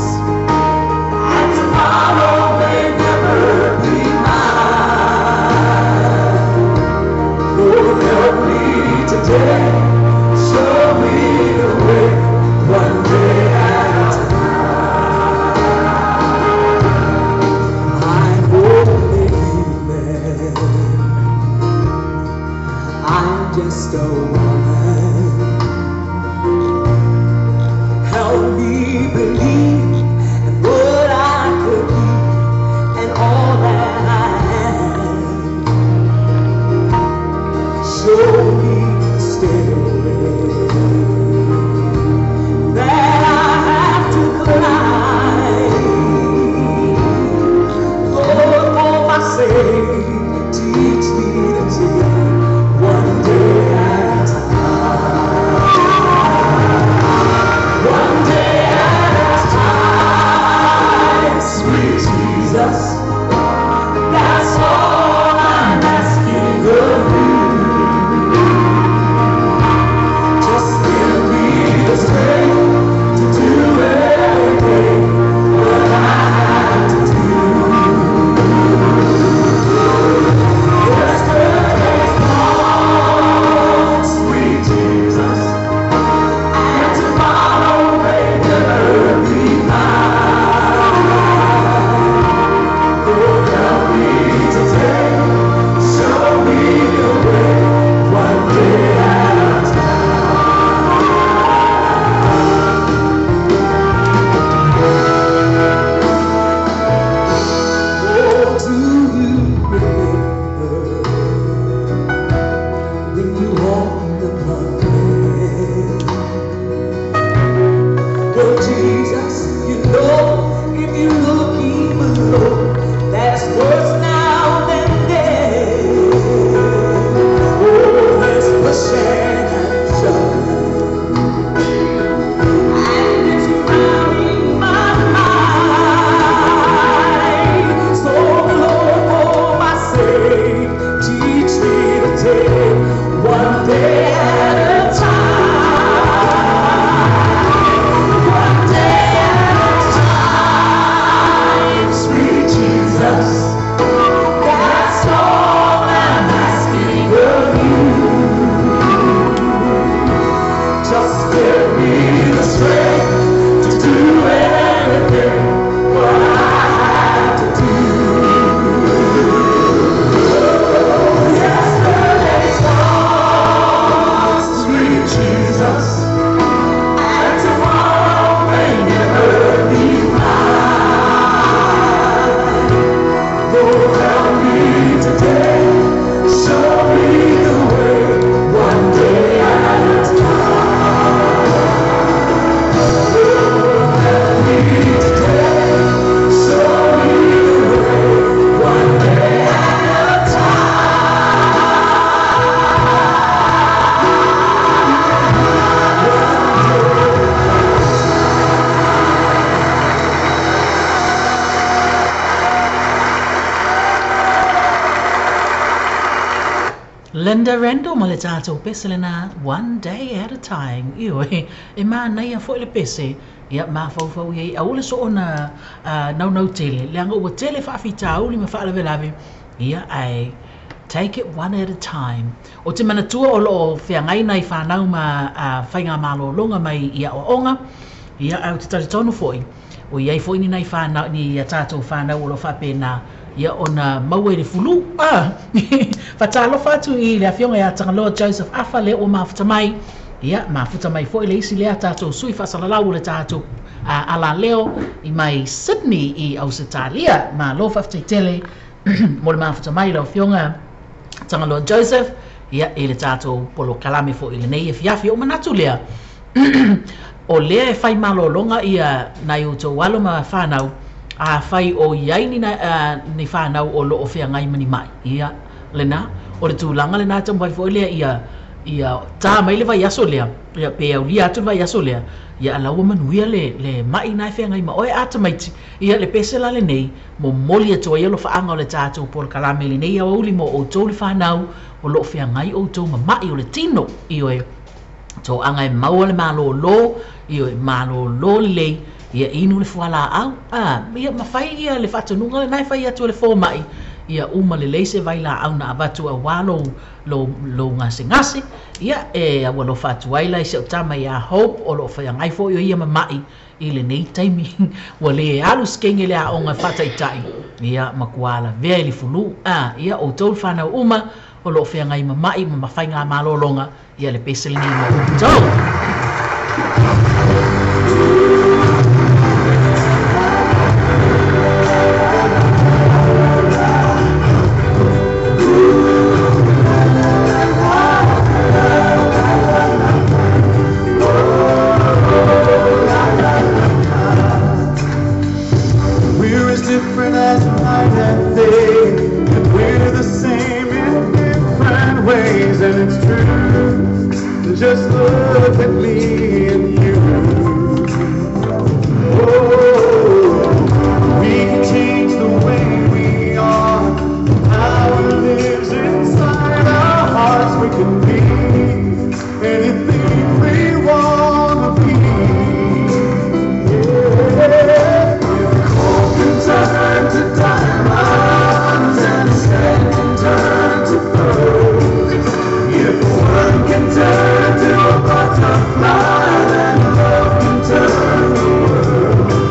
S3: Linda Randall ma le tatou pese lena One Day at a Time. Ioe, e manaia foi le pese, ia mafaufau i ai, aua le soona naunau tele, leaga ua tele faafitauli ma faalavelave, ia ae take it one at a time. O te manatua o loo feagai nai fanau ma faigamalologa mai i aoaoga, ia ae ou te talitonu foi, o i ai foi ni nai fanau, ni a tatou fanau o loo faapena, ia ona maua i le fulu. Faatalofa atu i le afioga ia Tagaloa Joseph Afa lea ua mafuta mai. Ia, mafuta mai foi le isi lea tatou sui faasalalau o le tatou alaleo i mai Sydney i Ausetalia. Malo faafetai tele mo le mafuta mai lau afioga Tagaloa Joseph, ia i le tatou polokalame foi i lenei afiafi. O manatu lea, o lea e fai malologa ia nai outou alo ma fanau, afai o i ai ni fanau o loo feagai ma ni mai. Ia, lena, o le tulaga lena taumafai foi lea ia tā mai le vaiaso lea, ia pe aulia atu le vaiaso lea, ia ala ua manuia le mai na e feagai ma oe a tamaiti. Ia le pese la lenei, momoli atu ai alofaaga o le tatou polokalame lenei aoauli mo outou le fanau o loo feagai outou ma mai o le tino. Ioe, toaga e maua le malōlō, ioe, malōlō lelei, ia inu le fualaau, ia mafai ia le faatonuga lena e fai atu e le fomai, ia uma lelei se vailaau na avatu auā lou gasegase. Ia e aualofa atu ai la i si au tama ia Hope o loo feagai foi o ia ma mai i lenei taimi. Ua le alu sekege le aoga faataitai, ia matua lavea i le fulu. Ia outou le fanau uma o loo feagai ma mai ma faigamalologa, ia le pese lenei mo outou.
S6: We're as different as night and day, and we're the same in different ways, and it's true. Just look at me and you. Oh, we can change the way we are. The power lives inside our hearts. We can be anything we want to be. Yeah. If coal can turn to diamonds and sand can turn to gold, if one can turn to a butterfly, then love can turn the world.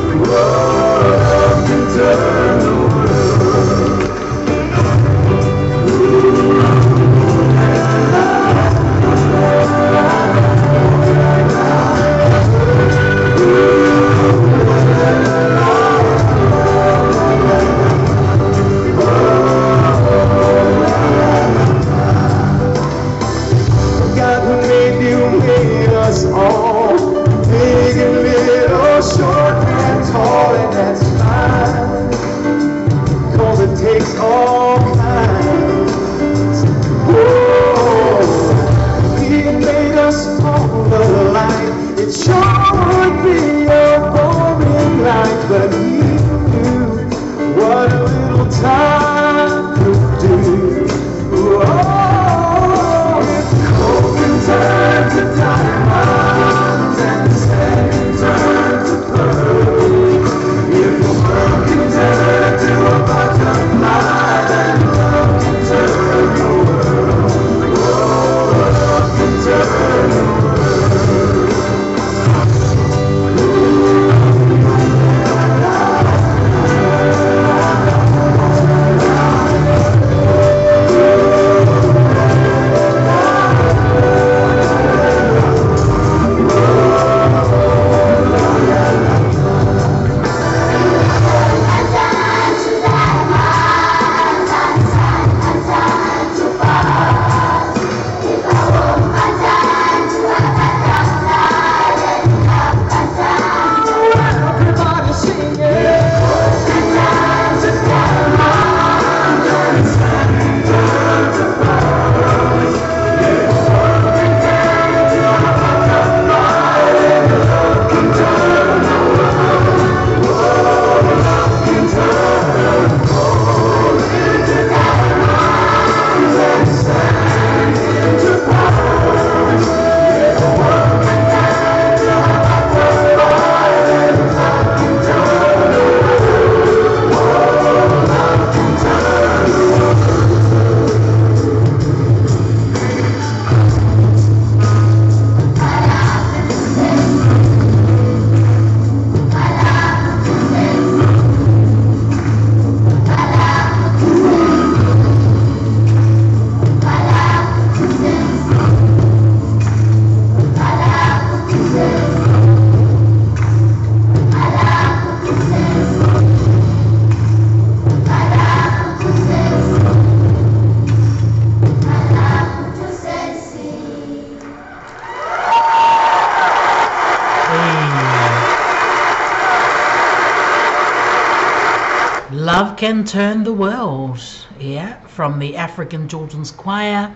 S3: Love Can Turn the World, yeah, from the African Children's Choir.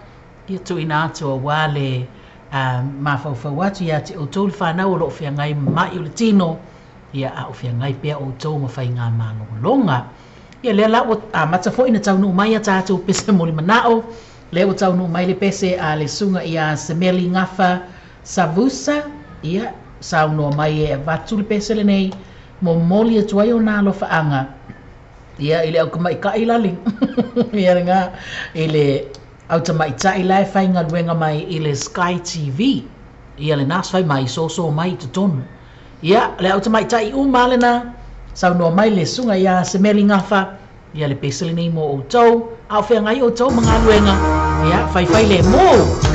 S3: Ia tuuina atu auā le mafaufau atu ia te outou le fanau o loo feagai ma ma'i o le tino, ia a o feagai pea outou ma faigamalologa. Ia lea la ua amata foi na taunuu mai a tatou pese molimanao, lea ua taunuu mai le pese a le suga ia Semeli Gafa Savusa, ia saunoa mai e avatu le pese lenei, momoli atu ai ona alofaaga, ia i le aukamaikai lali, ia lena i le autamaitai la e faigaluega mai i le Sky TV, ia lena fai mai soso mai i totonu. Ia le autamaitai uma lena, saunoa mai le suga ia Semeli Gafa, ia le pese lenei mo outou, a o feagai outou ma galuega, ia faifai le mō.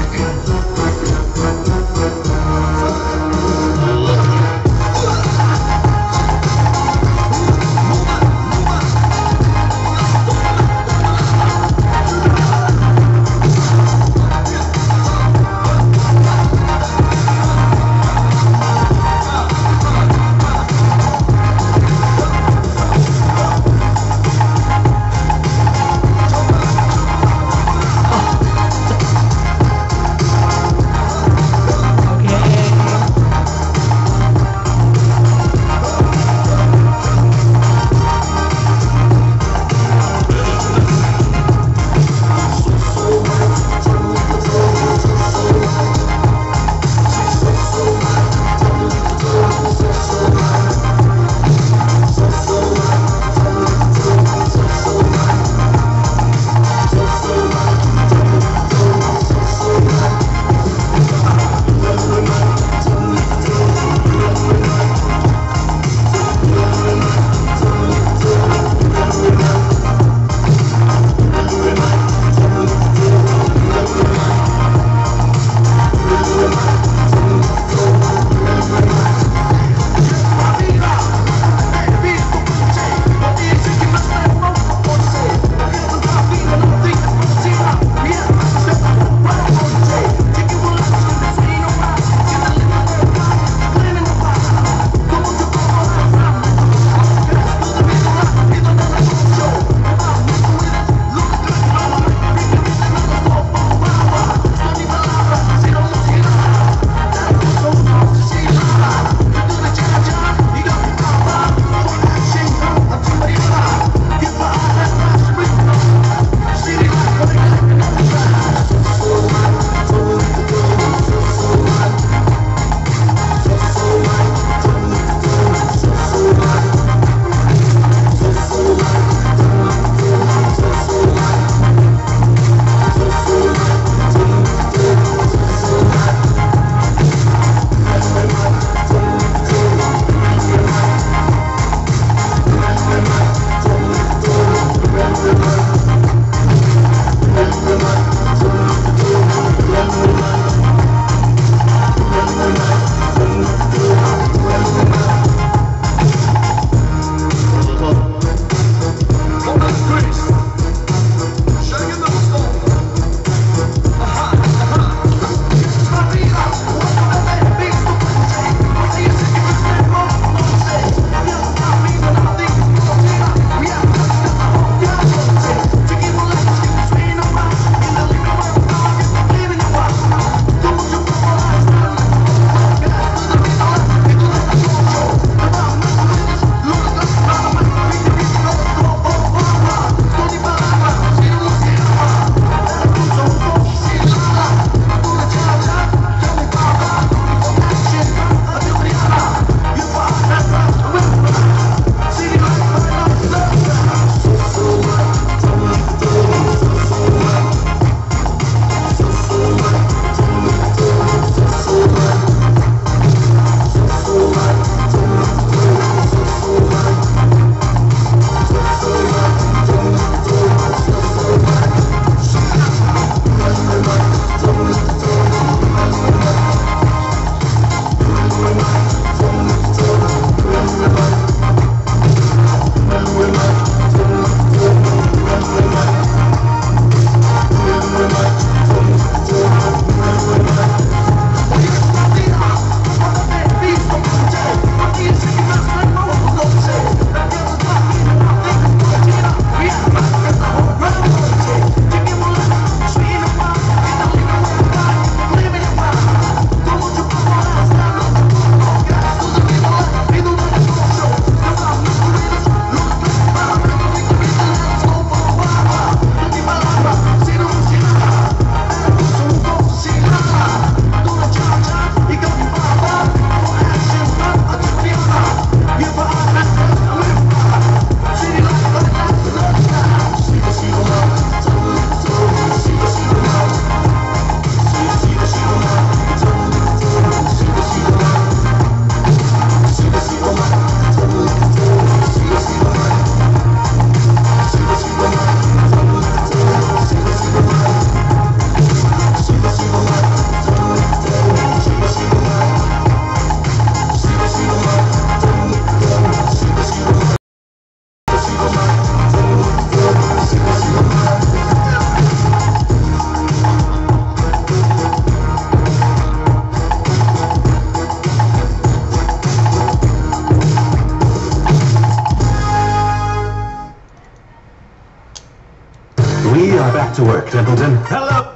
S7: We are back to work, Templeton. Hello.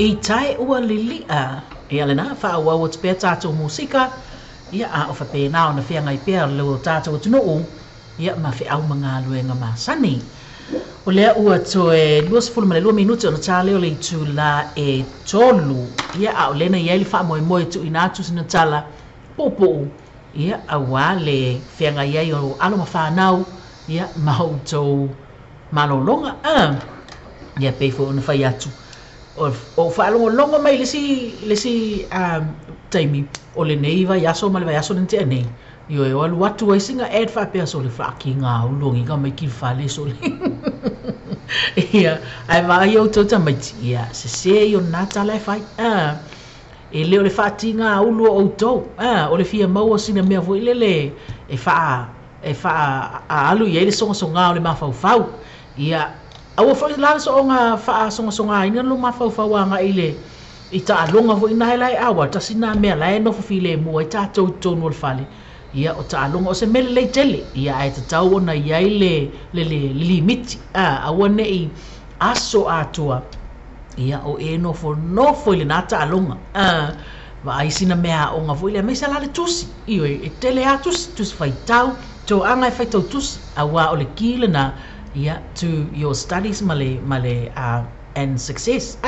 S3: I tae ua lili'a ia lena fa'aauau atu pea tatou musika ia a o fa'apena ona feagai pea le o tatou atunu'u ia ma fe'au ma galuega masani. O lea ua toe 22 minuti ona tā lea o le itulā e 3 ia a o lena iai le fa'amoemoe tu'uina atu sina tala pu'upu'u ia auā le feagai ai o alo ma fanau ia ma outou malōlōga a ia pei fo'i ona fai atu o fa'alogologo mai le isi taimi o lenei vaiaso ma le vaiaso le te'a nei ioe o alu atu ai siga ad fa'apea sole fa'akiga ulogiga mai kilifale sole. Ia, ae vaai outou tamaiti, ia, sesē ia o lenā tala e fai. E le o le faatigāulu o outou, o le fia maua o sina mea foi lele e faa e faaaalu i ai le sogasogā o le mafaufau. Ia, aua foi la le soonga faasogasogāina lou mafaufau agai i le i taaloga foi na la e aua tasi na mea la e nofo filemu ai tatou i totonu o le fale. Ia o taaloga o se mea lelei tele, ia ae tatau ona i ai le le le limiti, aua ne i aso atoa ia o e nofonofo i lenā taaloga. Vaai sina mea aoga foi lea aemaise la le tusi, ioe, e tele lava tusi, tusi faitau, toaga e faitau tusi, auā o le key lenā ia to your studies ma le ma le and success.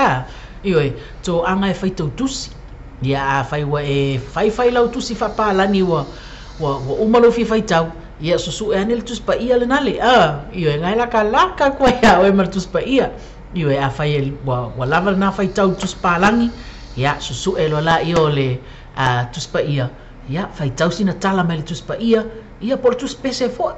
S3: Ioe, toaga e faitau tusi. Ia afai ua e faifai lau tusi faapalagi ua ua ua uma lou fia faitau, ia susu'e ane le Tusi Paia lenā le, ioe, na e lakalaka atu ai iā oe ma le Tusi Paia. Ioe, afai e ua ua lava lenā faitau i le Tusi Palagi, ia susu'e loa laia o le Tusi Paia, ia faitau sina tala mai le Tusi Paia, ia po o le Tusi Pese foi.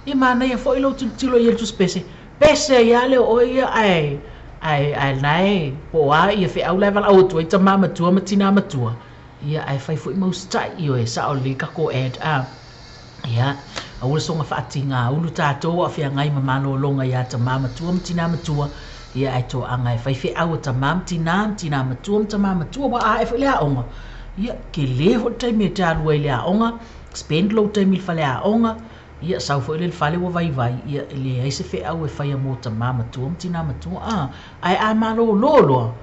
S3: Ia manaia foi lou tilotilo i ai i le Tusi Pese, pese ai lava le o oe ia ae ae ae lena e po o a ia feau la e valaau atu ai tamā matua ma tinā matua, ia ae fai foi ma usitai, ioe, sao lelei takou ad. Ia, aua le soona faatigāulu tatou a o feagai ma malologa iā tamā matua ma tinā matua, ia ae toaga e fai feau a tamā ma tinā ma tinā matua ma tamā matua, ua ae foi le aoga, ia telē foi le taimi e te alu ai i le aoga, spend lou taimi i le fale aoga, ia sau foi lea i le fale ua vaivai, ia e leai se feau e faia mo tamā matua ma tinā matua, ae a malōlō loa,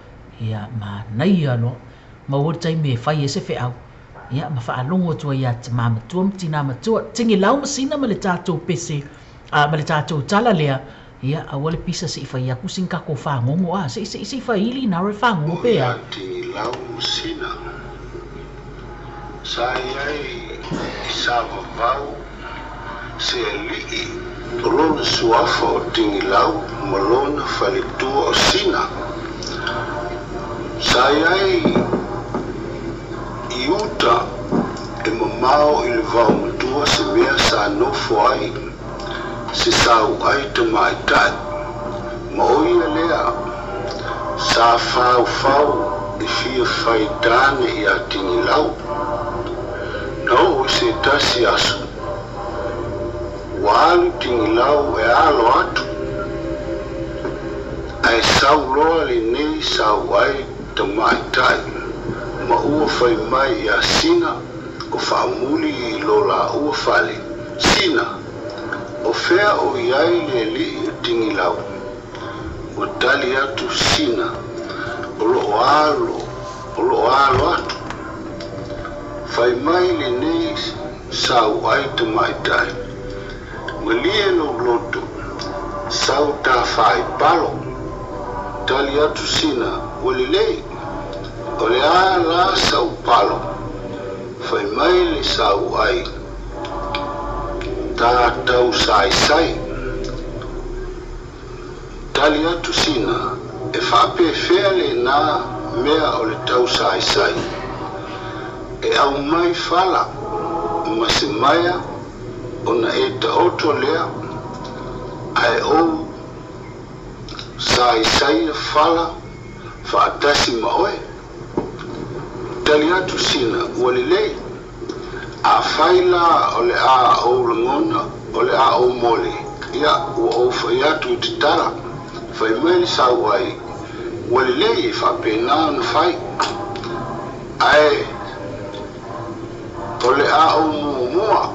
S3: ia manaia loa, maua le taimi e fai ai se feau, ia ma faalogo atu ai iā tamā matua ma tinā matua, tigilau ma sina ma le tatou pese, ma le tatou tala lea, ia aua le pisa se i fai atu sina tatou fagogo, se i se i se i faili ina le fagogo
S8: O
S3: pe
S8: iā
S3: a.
S8: Tigilau ma Sina. Sa i ai i Savavau se alii o lona suafa o Tigilau ma lona faletua o Sina. Sa i ai i uta e mamao i le vaomatua se mea sa nofo ai se sauai tamaitai, ma o ia lea sa faufau e fia fai tane iā Tigilau. Na oo i se tasi aso, ua alu Tigilau e alo atu, ae sau loa lenei sauai tamaitai ma ua fai mai iā Sina o faamuli i lo laua fale. Sina, o fea o i ai le alii o Tigilau? Ua tali atu Sina, o loo alo, o loo alo atu. Fai mai lenei sauai tamaitai, malie lou loto, sau ta faaipalo. Tali atu Sina, ua lelei, o le a la sau palo? Fai mai le sauai, ta tausaisai. Tali atu Sina, e faapefea lenā mea o le tausaisai? E aumai fala ma se maea ona e taoto lea, ae ou saisaia fala faatasi ma oe. Tali atu Sina, ua lelei, afai la o le a ou lagona o le a ou mole, ia ua ou fai atu i te tala. Fai mai le sauai, ua lelei e faapena ona fai, ae o le a ou muamua.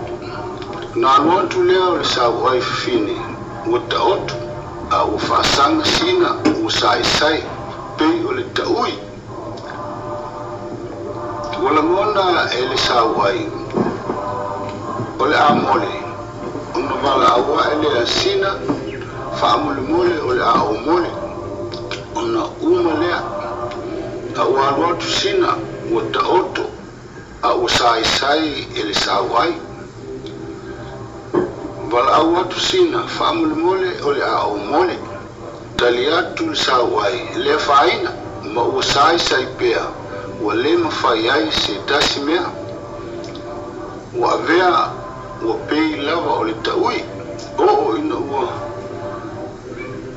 S8: Ona alu atu lea o le sauai fafine, ua taoto, a ua faasaga Sina ua saisai pei o le taui. Ua lagona e le sauai o le a mole, ona valaau ae lea, Sina, faamolemole o le a ou mole. Ona uma lea, a ua alu atu Sina ua taoto, a ua saisai e le sauai. Valaau atu Sina, faamolemole o le a ou mole. Tali atu le sauai, e le afaina, ma ua saisai pea, ua le mafai ai se tasi mea. Ua avea ua pei lava o le taui, oo ina ua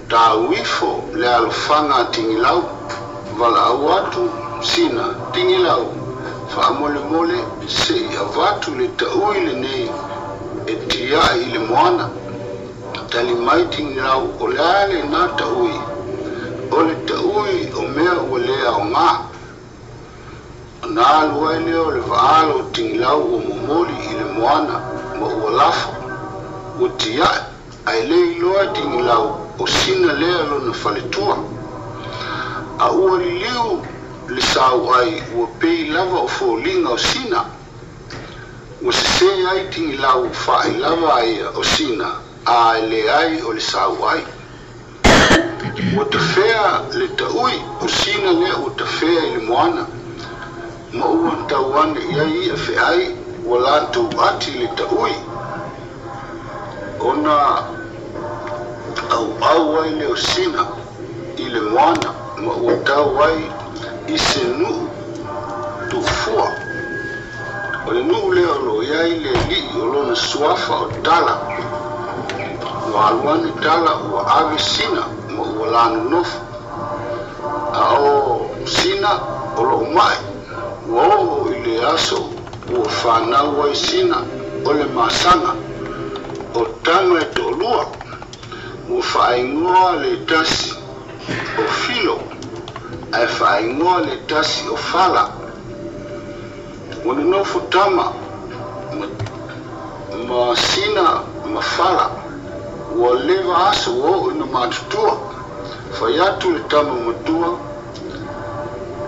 S8: Tauifo le alofaga a Tigilau, valaau atu Sina, Tigilau, faamolemole seʻi avatu le taʻui lenei e tiaʻi i le moana. Tali mai Tigilau, o le a lenā taʻui? O le taʻui o mea ua lē aogā. Ona alu ai lea o le vaalo o Tigilau ua momoli i le moana ma ua lafo, ua tiaʻi, ae lē iloa e Tigilau o Sina lea lona faletua. A ua liliu le sauai ua pei lava o foliga o Sina. Ua sesē ai Tigilau faaʻi lava ai o Sina a e leai o le sauai. Ua tafea le taʻui o Sina lea ua tafea i le moana ma ua tau ane i ai iʻa feai ua latou ati le taʻui. Ona ʻauʻau ai lea o Sina i le moana ma ua tau ai i se nuʻu tuufua. O le nuʻu lea o loo iai le aliʻi o lona suafa o Tala. Ua alu ane Tala ua ave Sina ma ua lanonofo. A o Sina o loo maʻi. Ua oo i le aso ua fanau ai Sina o le masaga o tama e toʻalua. Ua faaigoa le tasi o Filo ae faaigoa le tasi o Fala. Ua nonofo tama ma Sina ma Fala. Ua leva aso ua oo ina matutua. Fai atu le tama matua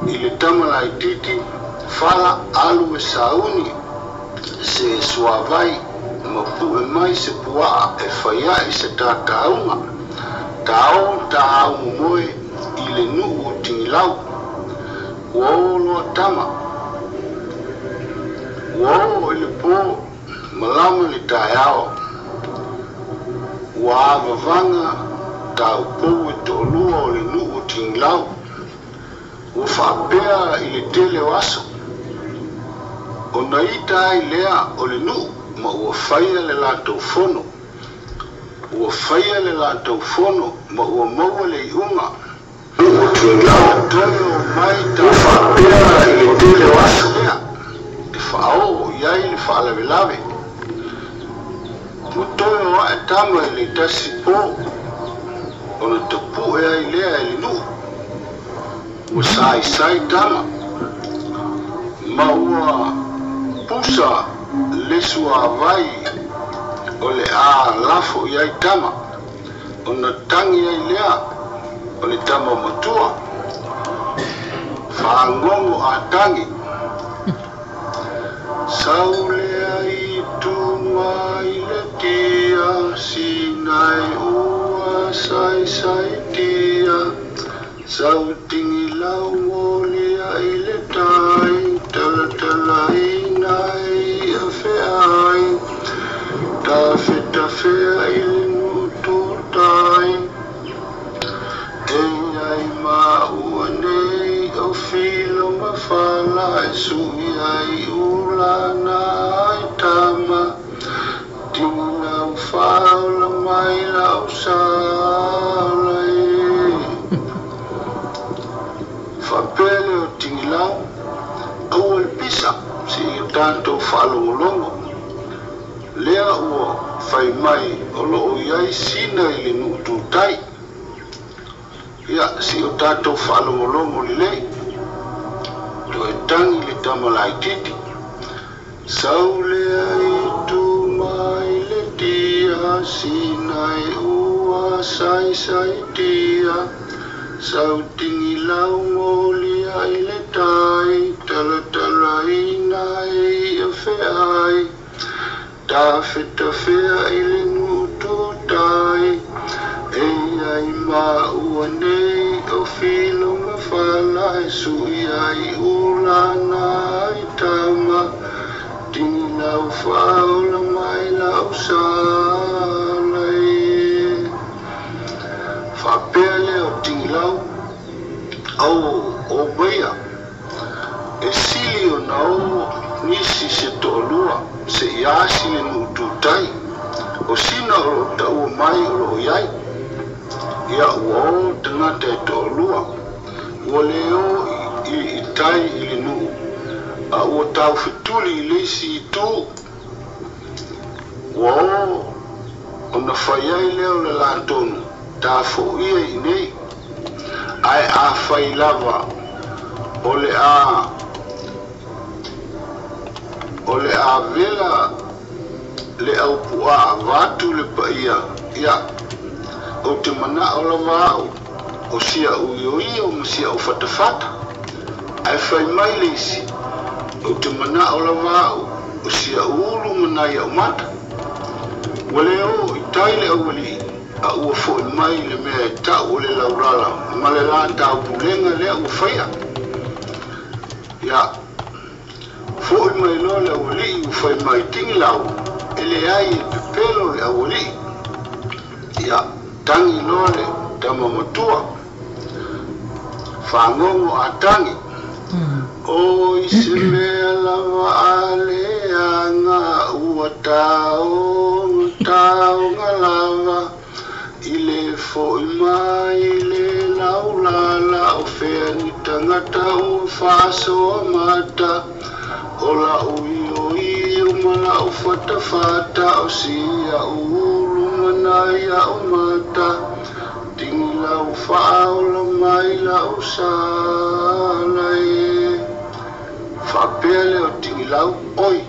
S8: i le tama laititi, Fala, alu e sauni se suavai ma puʻe mai se puaa e faiaʻi se tātāuga. Taao taaumomoe i le nuʻu o Tigilau. Ua oo loa tama. Ua oo i le pō malama le taeao. Ua avavaga taupou e toʻalua o le nuʻu o Tigilau. Ua faapea i le tele o aso. Ona ita ai lea o le nuʻu ma ua faia le latou fono. Ua faia le latou fono ma ua maua le iuga. Toe o mai ua faapea i le tele o aso lea e faaoo i ai le faalavelave. Ua toe o aʻe tama i le tasi pō ona tapuʻe ai lea e le nuʻu. Ua saisai tama ma ua pusa le suavai o le a lafo i ai tama. Ona tagi ai lea o le tama matua. Faagogo a tagi. Sau lea i tuga i le tia, Sinai ua saisaitia. Sau Tigilau molia i le tai, talatalaina ai a feai. Tafetafea i le nuʻu tutai. E ai maua nei o Filo ma Fala e sui ai ulana ai tama. Tigilau faaola mai lau sala e. Faapea lea o Tigilau, aua le pisa seia tatou faalogologo. Lea ua fai mai o loo iai Sina i le nuʻu tutai. Ia seia o tatou faalogologo lelei. Toe tagi le tama laititi. Sau lea i tuga i le tia, Sinai ua saisaitia. Sau Tigilau molia i le tai, talatalaina ai a feai. Tafetafea i le nuʻu tutai. E ai maua nei o Filo ma Fala e sui ai ulana ai tama. Tigilau faaola mai lau sala e. Faapea lea o Tigilau, au o maia. E sili ona oo nisi se toʻalua seia asi le nuʻu tutai. O Sina o loo taua mai o loo iai. Ia ua o tagata e toalua, ua le o i tai i le nuu, a ua taufetuli i le isi itu. Ua o ona fai ai lea o le la tonu, tafoia i inei. Ae afai lava o le a o le a vela le aupuaa vaeatu le paia, ia, ou te manao lava au o si a'u ioio ma si a'u fatafata. Ae fai mai le isi, Ou te manao lava au o si a'u ulu ma nai a'u mata. Ua le oo i tai le aualii, a ua fo'i mai le mea e ta'u o le laulala ma le la taupulega lea ua faia. Ia, fo'i mai loa le aualii ua fai mai, Tigilau, e leai e pepelo le aualii. Ia, tagi loa le tama matua, fagogo a tagi, Oi se mea lava a leaga ua taoga taoga lava i le fo'i mai le laulala o fea ni tagata ua faasoa mata o la'u ioio ma la'u fatafata o si a'u ulu ma nai a'u mata Tigilau faaola mai la'u sala e. Faapea lea o Tigilau, Oi!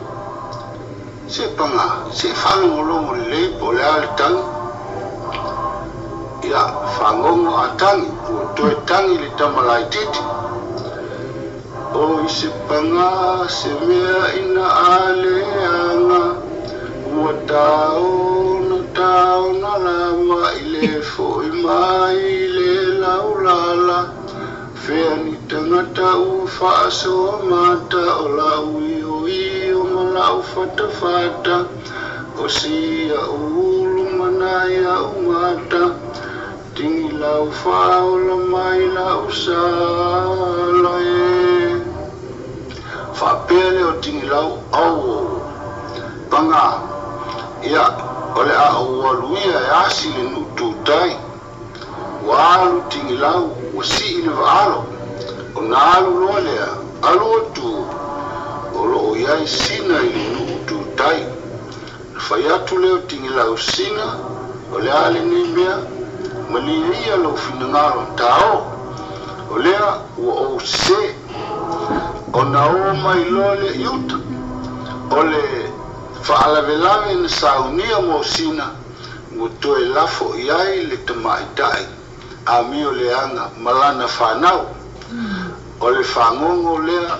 S8: Se paga, se i faalogologo lelei po o le a le tagi. Ia, fagogo a tagi, ua toe tagi le tama laitiiti. Oi se paga, se mea ina a leaga, ua taona taona lava i le fo'i mai le laulala, fea ni tagata ua faasoa mata o la'u ioio ma la'u fatafata, o si a'u ulu ma nai a'u mata. Tigilau faaola mai la'u sala e. Faapea lea o Tigilau, Auo! Paga! Ia, o le a ou alu ia e asi le nuu tu tai. Ua alu Tigilau, ua sii le vaalo. Ona alu loa lea, alu atu, o lo o i ai Sina i le nuu tu tai. Na fai atu lea o Tigilau, Sina, o le a lenei mea? Malie ia lou finagalo, taō. O lea ua ou sesē. Ona o mai loa lea i uta. O le faalavelave na saunia mo Sina, ua toe lafo i ai le tamaitai amio leaga ma lana fanau. O le fagogo lea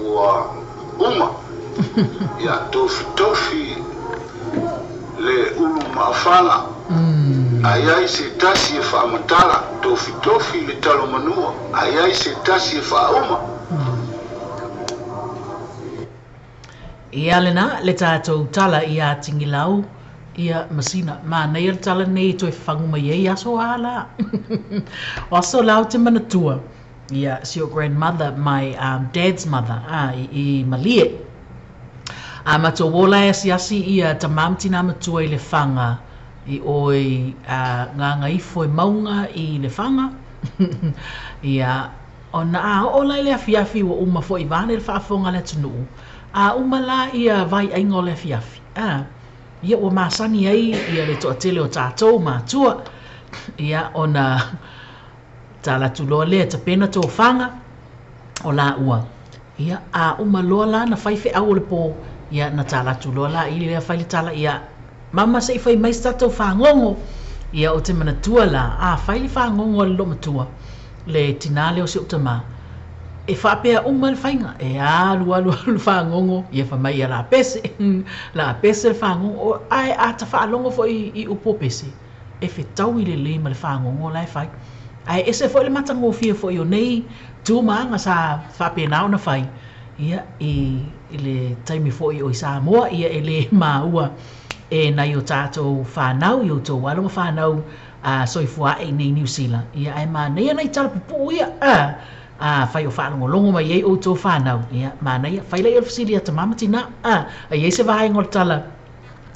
S8: ua uma. Ia tofitofi le ulu maafaga, a i ai se tasi e faamatala, tofitofi le talo manua, a i ai se tasi e faauma.
S3: Ia lena le tatou tala iā Tigilau ia ma Sina. Manaia le tala lenei e toe fafagu mai ai aso a la. O aso la ou te manatua ia si ou grandmother, my dad's mother, a i Malie. A matou o la e asiasi ia tamā ma tinā matua i Lefaga i o i Gagaifo e mauga i Lefaga. Ia, ona a oo la i le afiafi ua uma foi vaeane le faafofoga a le atunuu, a uma la ia vaiaiga o le afiafi, a, ia ua masani ai ia le toatele o tatou matua, ia ona tala atu loa lea, tapena tofaga o laua, ia, a uma loa la na fai feau o le po, ia, na tala atu loa la i lea fai le tala, ia, mama se i fai mai se tatou fagogo. Ia, ou te manatua la, a fai le fagogo a le loomatua, le tinā lea o si ou tamā, e faapea uma le faiga, e alu alu alu le fagogo, ia fai mai, ia la pese, la pese le fagogo, ae a ta faalogo foi i upu o pese, e fetaui lelei ma le fagogo la e fai. Ae ese foi le matagofie foi o nei tu ma aga sa faapena ona fai, ia, i le taimi foi o i Samoa, ia e le maua e nai o tatou fanau, i outou alo ma fanau a soifua ae i nei Niu Sila, ia ae manaia nai tala pupuu ia, a, afai o faalogologo mai ai outou fanau, ia, manaia, fai laia o le fesili a tamā ma tinā, a, a i ai se vaega o le tala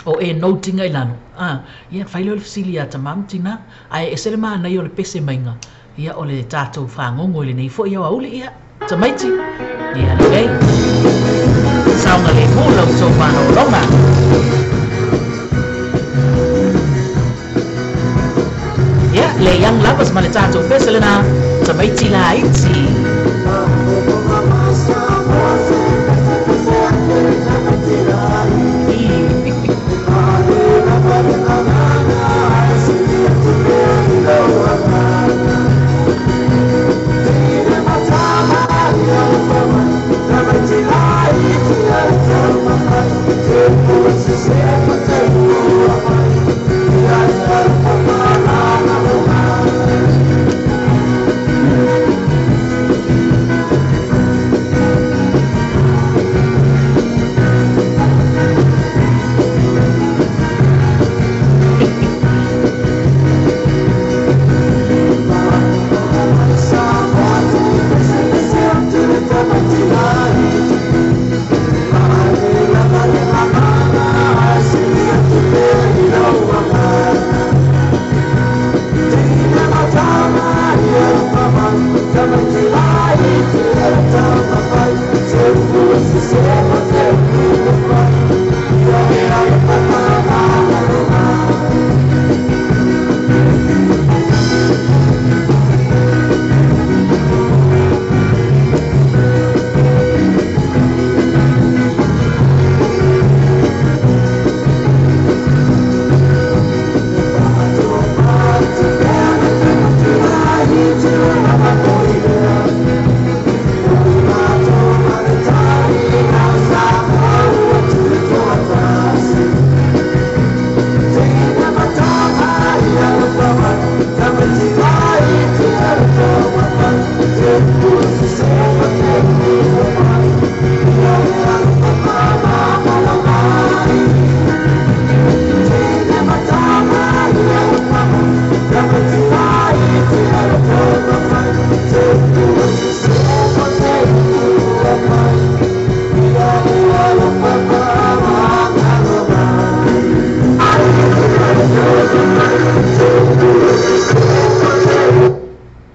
S3: O e note ina i lalo, a, ia, ona fai lea o le fesili ia Tamā ma Tinā, ae ese le manaia o le pese maiga, ia, o le tatou fagogo i lenei foi aoauli, ia, tamaiti, ia lelei. Saogalemu la outou malologa. Ia, le Young Lovers ma le tatou pese lena, tamaiti laiti.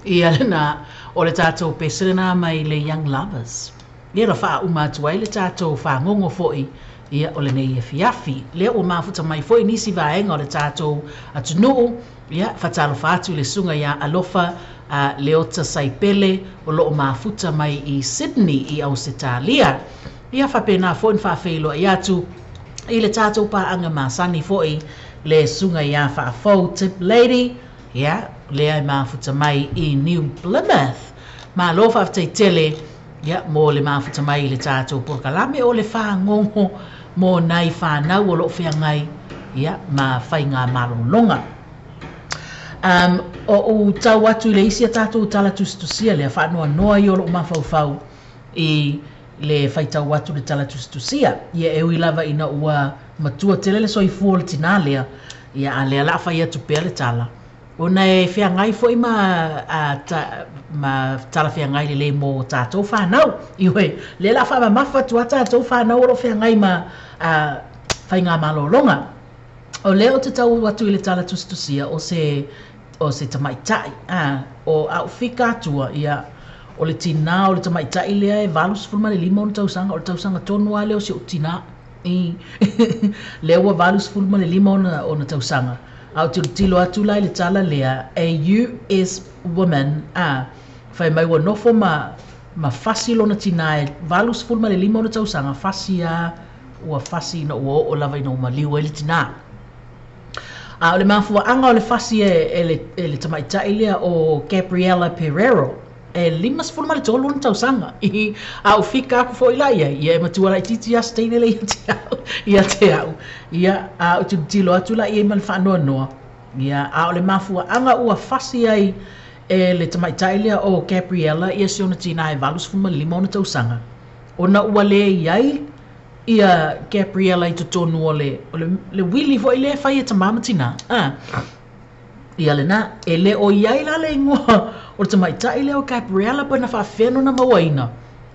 S3: Ia lena, o le tatou pese lena mai le Young Lovers. Ia na faauma atu ai le tatou fagogo foi, ia, o lenei afiafi. Lea ua mafuta mai foi nisi vaega o le tatou atunuu, ia, faatalofa atu i le susuga ia Alofa Leota Saipele o lo o mafuta mai i Sydney i Ausetalia. Ia faapena foi ona faafeiloai atu i le tatou paaga masani foi le susuga ia Faafou Tip Lady, ia, lea e mafuta mai i New Plymouth. Malo faafetai tele, ia, mo le mafuta mai i le tatou polokalame o le fagogo mo nai fanau o lo o feagai, ia, ma faiga malologa. O ou tau atu i le isi a tatou tala tusitusia lea faanoanoa ia o lou mafaufau i le faitau atu i le tala tusitusia. Ia e ui lava ina ua matua tele le soifua o le tinā lea, ia a lea o le a fai atu pea le tala, ona e feagai foi ma a, ta, ma talafeagai lelei mo tatou fanau. Ioe, lea o le a faamamafa atu lava tatou fanau o lo o feagai ma a, faigamalologa. O lea ou te tau atu i le tala tusitusia o se o se tamaitai, a, o au fika atua, ia, o le tinā o le tamaitai lea e 85 ona tausaga, o le tausaga tonu lava lea o si ou tinā, i, lea ua 85 ona, ona tausaga. A ou tilotilo atu la i le tala lea, a US woman, a, fai mai ua nofo ma, ma fasi lona tinā e 85 ona tausaga, fasi lava ua fasi ina ua oo lava ina ua maliu ai le tinā. A o le mafuaaga o le fasi e, e, le, e le tamaitai lea o Gabriella Perero, e 53 ona tausaga. I, a ou fika aku foi la i ai, ia e matua laitiiti lava se teine lea ia te au, ia te au. Ia, a ou tilotilo atu la i ai ma le faanoanoa, ia, a o le mafuaaga ua fasi ai e le tamaitai lea o Gabriella ia si ona tinā e 85 ona tausaga, ona ua le i ai ia Gabriella i totonu o le, o le, le wili foi lea e fai e tamā ma tinā. A, ia lena, e le o i ai la le igoa o le tamaitai lea o Gabriella pe na faafefea ona mauaina.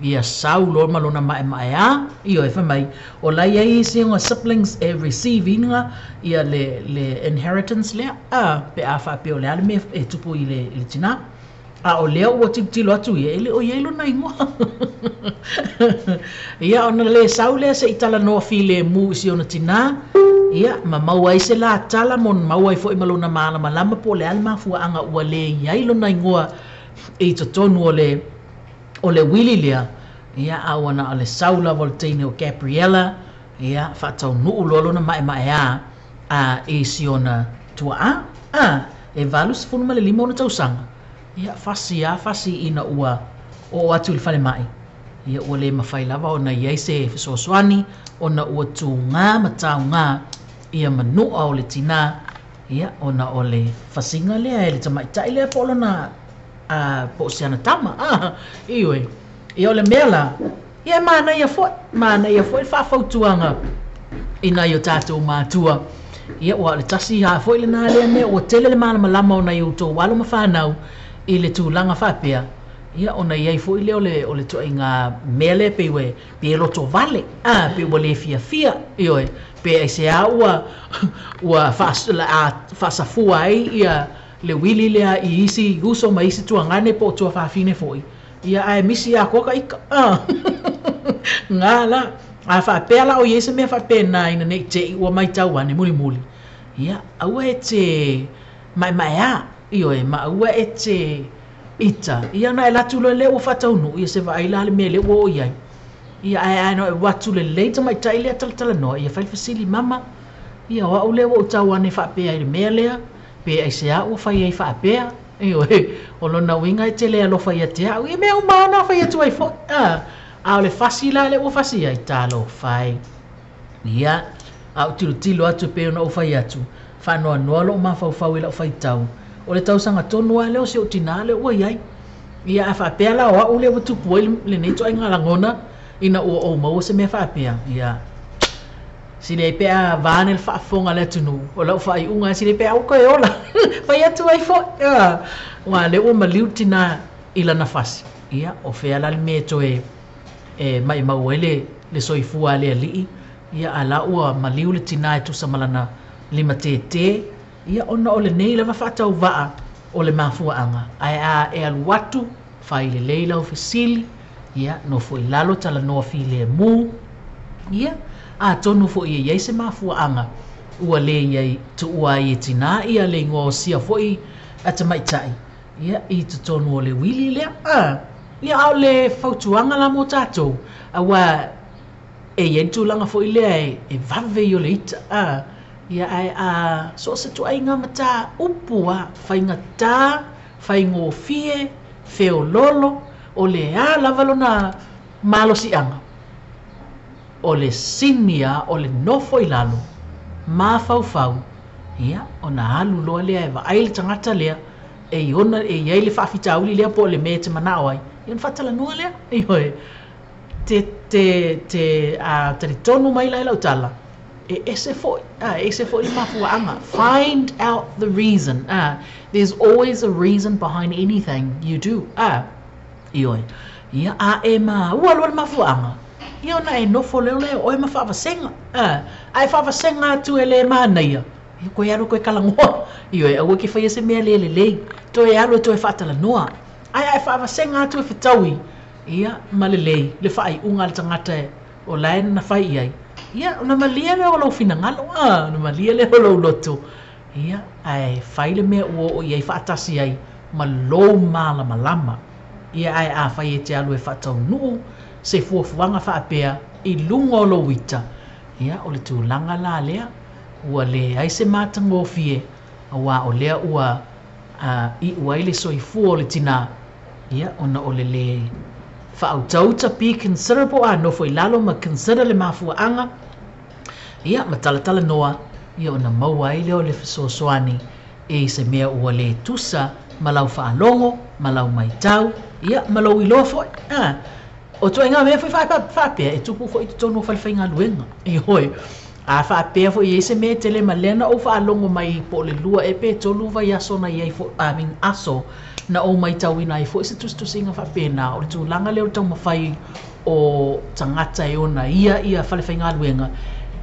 S3: Ia sau loa ma lona ma'ema'eā, ioe, fai mai, o la e i ai isi ona siblings e receive ina ia le, le inheritance lea, a, pe a faapea o le a le mea e tupu i le, i le tinā. A o lea ua tilotilo atu ia, e le o i ai lona igoa. Ia, ona le sau lea se i talanoa filemu i si ona tinā, ia, ma maua ai se la tala mo maua ai foi ma lona malamalama po o le a le mafuaaga ua le i ai lona igoa i totonu o le, o le uili lea, ia, a ua na o le sau lava o le teine o Gabriella, ia, faataunuu loa lona maemaeā a i si ona tuaa, a, e 85 ona tausaga, ia, fasi a fasi ina ua oo atu i le falemai, ia, ua le mafai lava ona i ai se fesoasoani, ona ua tugā ma taugā ia manua o le tinā, ia, ona o le fasiga lea e le tamaitai lea po o lona a, po o si ana tama, a, ioe. Ia o le mea la, ia e manaia foi, manaia foi le faafautuaga i nai o tatou matua. Ia ua o le tasi lava foi lena lea mea ua tele le malamalama o nai outou alo ma fanau i le tulaga faapea, ia ona i ai foi lea o le, o le ituaiga mea lea pei ua, pei e lotovale, a, pei ua le fiafia, ioe, pe aisea ua, ua faasafua ai ia le uili lea i isi uso ma isi tuagane po o tuafafine foi, ia ae misi atoa ka ika. Ngā la. A faapea la o i ai se mea faapena ina ne i te i ua matau ane mulimuli, ia, aua e te maemaeā, ioe, ma aua e te ita, ia ona e alu atu loa lea ua faataunuu, ia se vaai la le mea lea ua oo i ai. Ia, ae a na alu atu lelei le tamaitai lea talatalanoa, ia fai le fesili, Mama, ia o au lea ua ou tau ane faapea i le mea lea, Pe aisea ua fai ai faapea? Ioe, o lona uiga e te le alofa ia te au. Ia mea uma lava na fai atu ai foi. A, a o le fasi la lea ua fasi ai, talofa e. Ia, a ou tilotilo atu e pei ona ou fai atu, faanoanoa lou mafaufau i lau faitau, o le tausaga tonu lava lea o si ou tinā lea ua i ai. Ia, a faapea la o au lea ua tupu ai lenei ituaiga lagona ina ua ou maua se mea faapea, ia, Sili ai pe a vaane le faafofoga a le atunuu, o lau faaiuga lava, sili ai pe a ua toe ola. Fai atu ai foi, aua o lea ua maliu le tina i lana fasi, ia, o fea la le mea e toe e maimau ai le, le soifua a le alii, ia, a la ua maliu le tina e tusa ma lana limatētē, ia, ona o lenei lava faatauvaa o le mafuaaga, ae a e alu atu, fai lelei lau fesili, ia, nofo i lalo talanoa filemu, ia, atonu foi e i ai se mafuaaga ua le i ai tuua ai e tinā ia le igoa o sia foi a tamaitai, ia, i totonu o le uili lea. A, ia, a o le fautuaga la mo tatou, aua e i ai le tulaga foi lea e, e vave i o le ita, a, ia, ae a so o se ituaiga mataupu lava, faigata, faigofie, feololo, o le a lava lona malosiaga, o le sini lava o le nofo i lalo, mafaufau, ia, ona alu loa lea e vaai le tagata lea, e i ona, e i ai le faafitauli lea po o le mea e te manao ai, ia ona faatalanoa lea. Ioe. Te, te, te a, talitonu mai la i lau tala, e ese foi, a, e ese foi le mafuaaga. Find out the reason. A, there's always a reason behind anything you do. A, ioe. Ia, a e maua loa le mafuaaga, ia ona e nofo leo lea o oe ma faavasega. A, a e faavasega atu e le manaia, ia koe alu koe talanoa. Ioe, aua e te faia se mea le lelei, toe alu e toe faatalanoa. Ae a e faavasega atu e fetaui, ia, ma lelei le faaiuga a le tagata e o la e na fai i ai, ia, ona malie lea o lou finagalo, a, ona malie lea o lou loto, ia, ae fai le mea ua oo i ai faatasi ai ma lou malamalama. Ia, ae afai e te alu e faataunuu se fuafuaga faapea i luga o lou ita, ia, o le tulaga la lea, ua leai se matagofie, aua o lea ua iu ai le soifua o le tinā, ia, ona o le lē faautauta, be considerable, a nofo i lalo ma consider le mafuaaga, ia, ma talatalanoa, ia, ona maua ai lea o le fesoasoani i se mea ua lē tusa ma lau faalogo, ma lau maitau, ia, ma lou iloa foi. A, o ituaiga mea foi faapea e tupu foi i totonu o falefaigaluega. Ioe. A faapea foi e i ai se mea e tele ma lea na ou faalogo mai po o le 2 ea pe 3 vaiaso na i ai foi, I mean aso na ou matauina ai foi se tusitusiga faapena, o le tulaga lea o le taumafai o tagata e ona ia ia falefaigaluega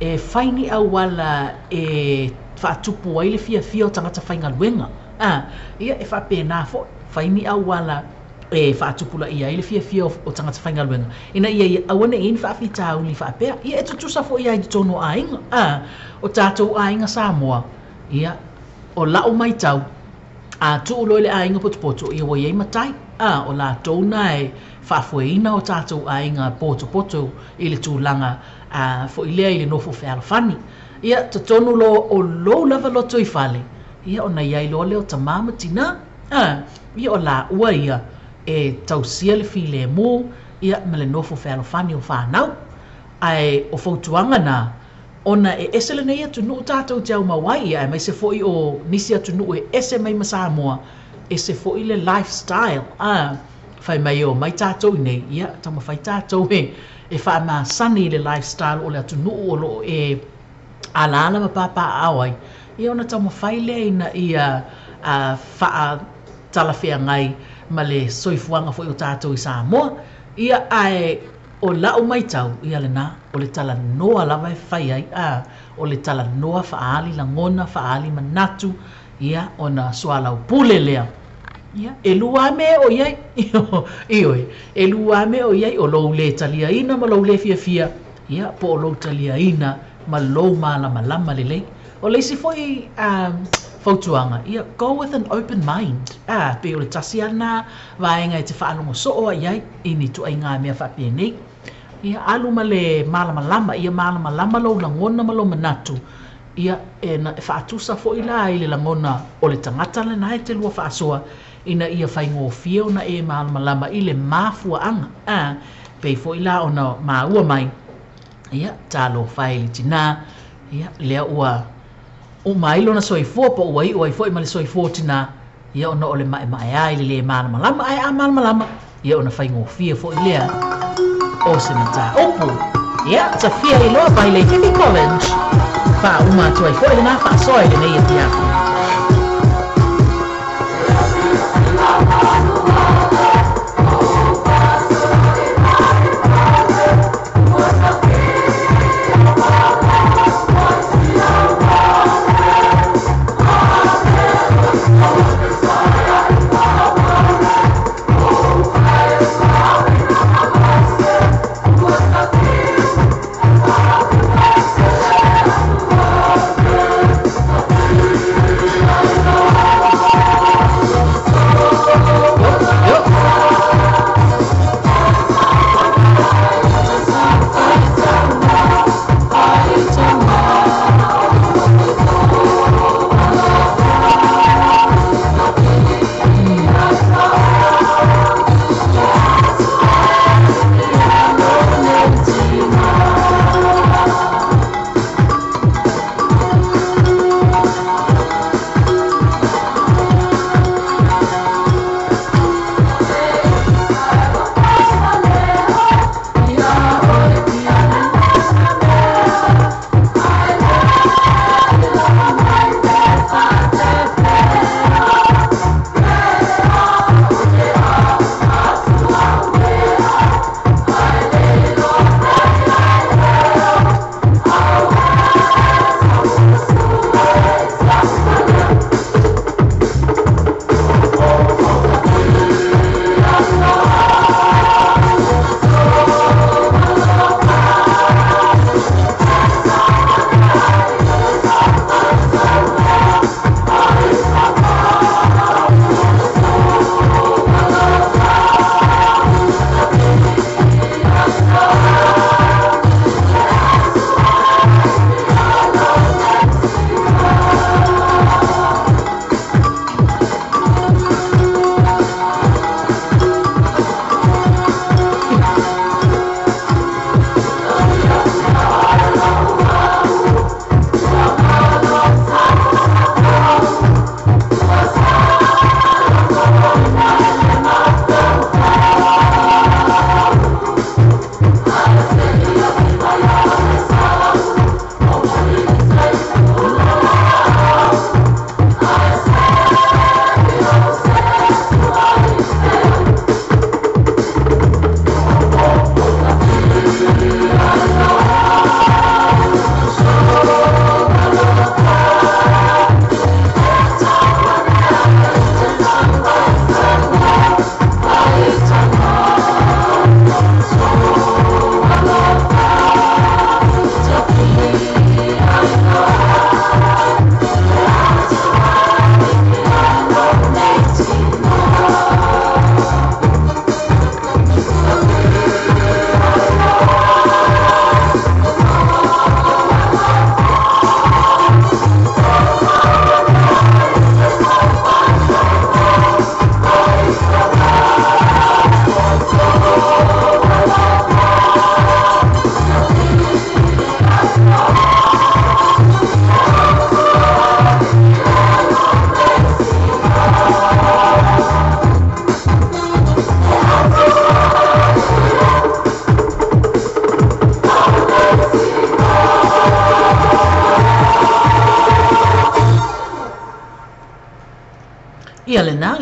S3: e fai ni auala e faatupu ai le fiafia o tagata faigaluega. A, ia e faapena foi, fai ni auala e faatupulaia ai le fiafia o tagata faigaluega ina ia aua ne i i ai ni faafitauli faapea. Ia e tutusa foi lava i totonu o aiga. A, o tatou aiga Samoa, ia, o lau matau, a tuu loa i le aiga potopoto, ia ua i ai matai. A, o latou na e faafoeina o tatou aiga potopoto i le tulaga foi lea i le nofo fealofani. Ia, totonu loa o lou lava lotoifale, ia ona i ai loa lea o tamā ma tinā. A, ia o laua ia e tausia le filemu, ia ma le nofo fealofani o fanau. Ae o fautuaga na, ona e ese lenei atunuu tatou te aumau ai, ia aemaise foi o nisi atunuu e ese mai ma Samoa, ese foi le lifestyle, a, fai mai e omai tatou i inei, ia taumafai tatou e e faamasani i le lifestyle o le atunuu o lo o e alaala ma papaaao ai, ia ona taumafai lea ina ia faatalafeagai ma le soifuaga foi o tatou i Samoa. Ia, ae o lau matau, ia lena, o le talanoa lava e fai ai, a, o le talanoa faaali lagona, faaali manatu, ia, ona soalaupule lea. Ia, e lua lava mea e oo i ai, ioe, e lua lava mea e oo i ai, o lou lē taliaina ma lou lē fiafia, ia, po o lou taliaina ma lou malamalama lelei. O le isi foi fautuaga, ia, go with an open mind, a, pei o le tasi lava lena vaega e te faalogo soo ai i ai i ni ituaiga mea faapenei. Ia, alu ma le malamalama, ia malamalama lou lagona ma lou manatu, ia, e faatusa foi la i le lagona o le tagata lena e te lua faasoa ina ia faigofie ona e malamalama i le mafuaaga. A, pei foi la ona maua mai, ia, talofa e i le tinā, ia, lea ua uma ai lona soifua po ua iu ai foi ma le soifua o tinā, ia ona o le maemaea i le lē malamalama, ae a malamalama, ia ona faigofie foi lea o se mataupu. Ia, Tafia Iloa by Leififi College. Faauma atu ai foi lena faasoa i lenei afiafi.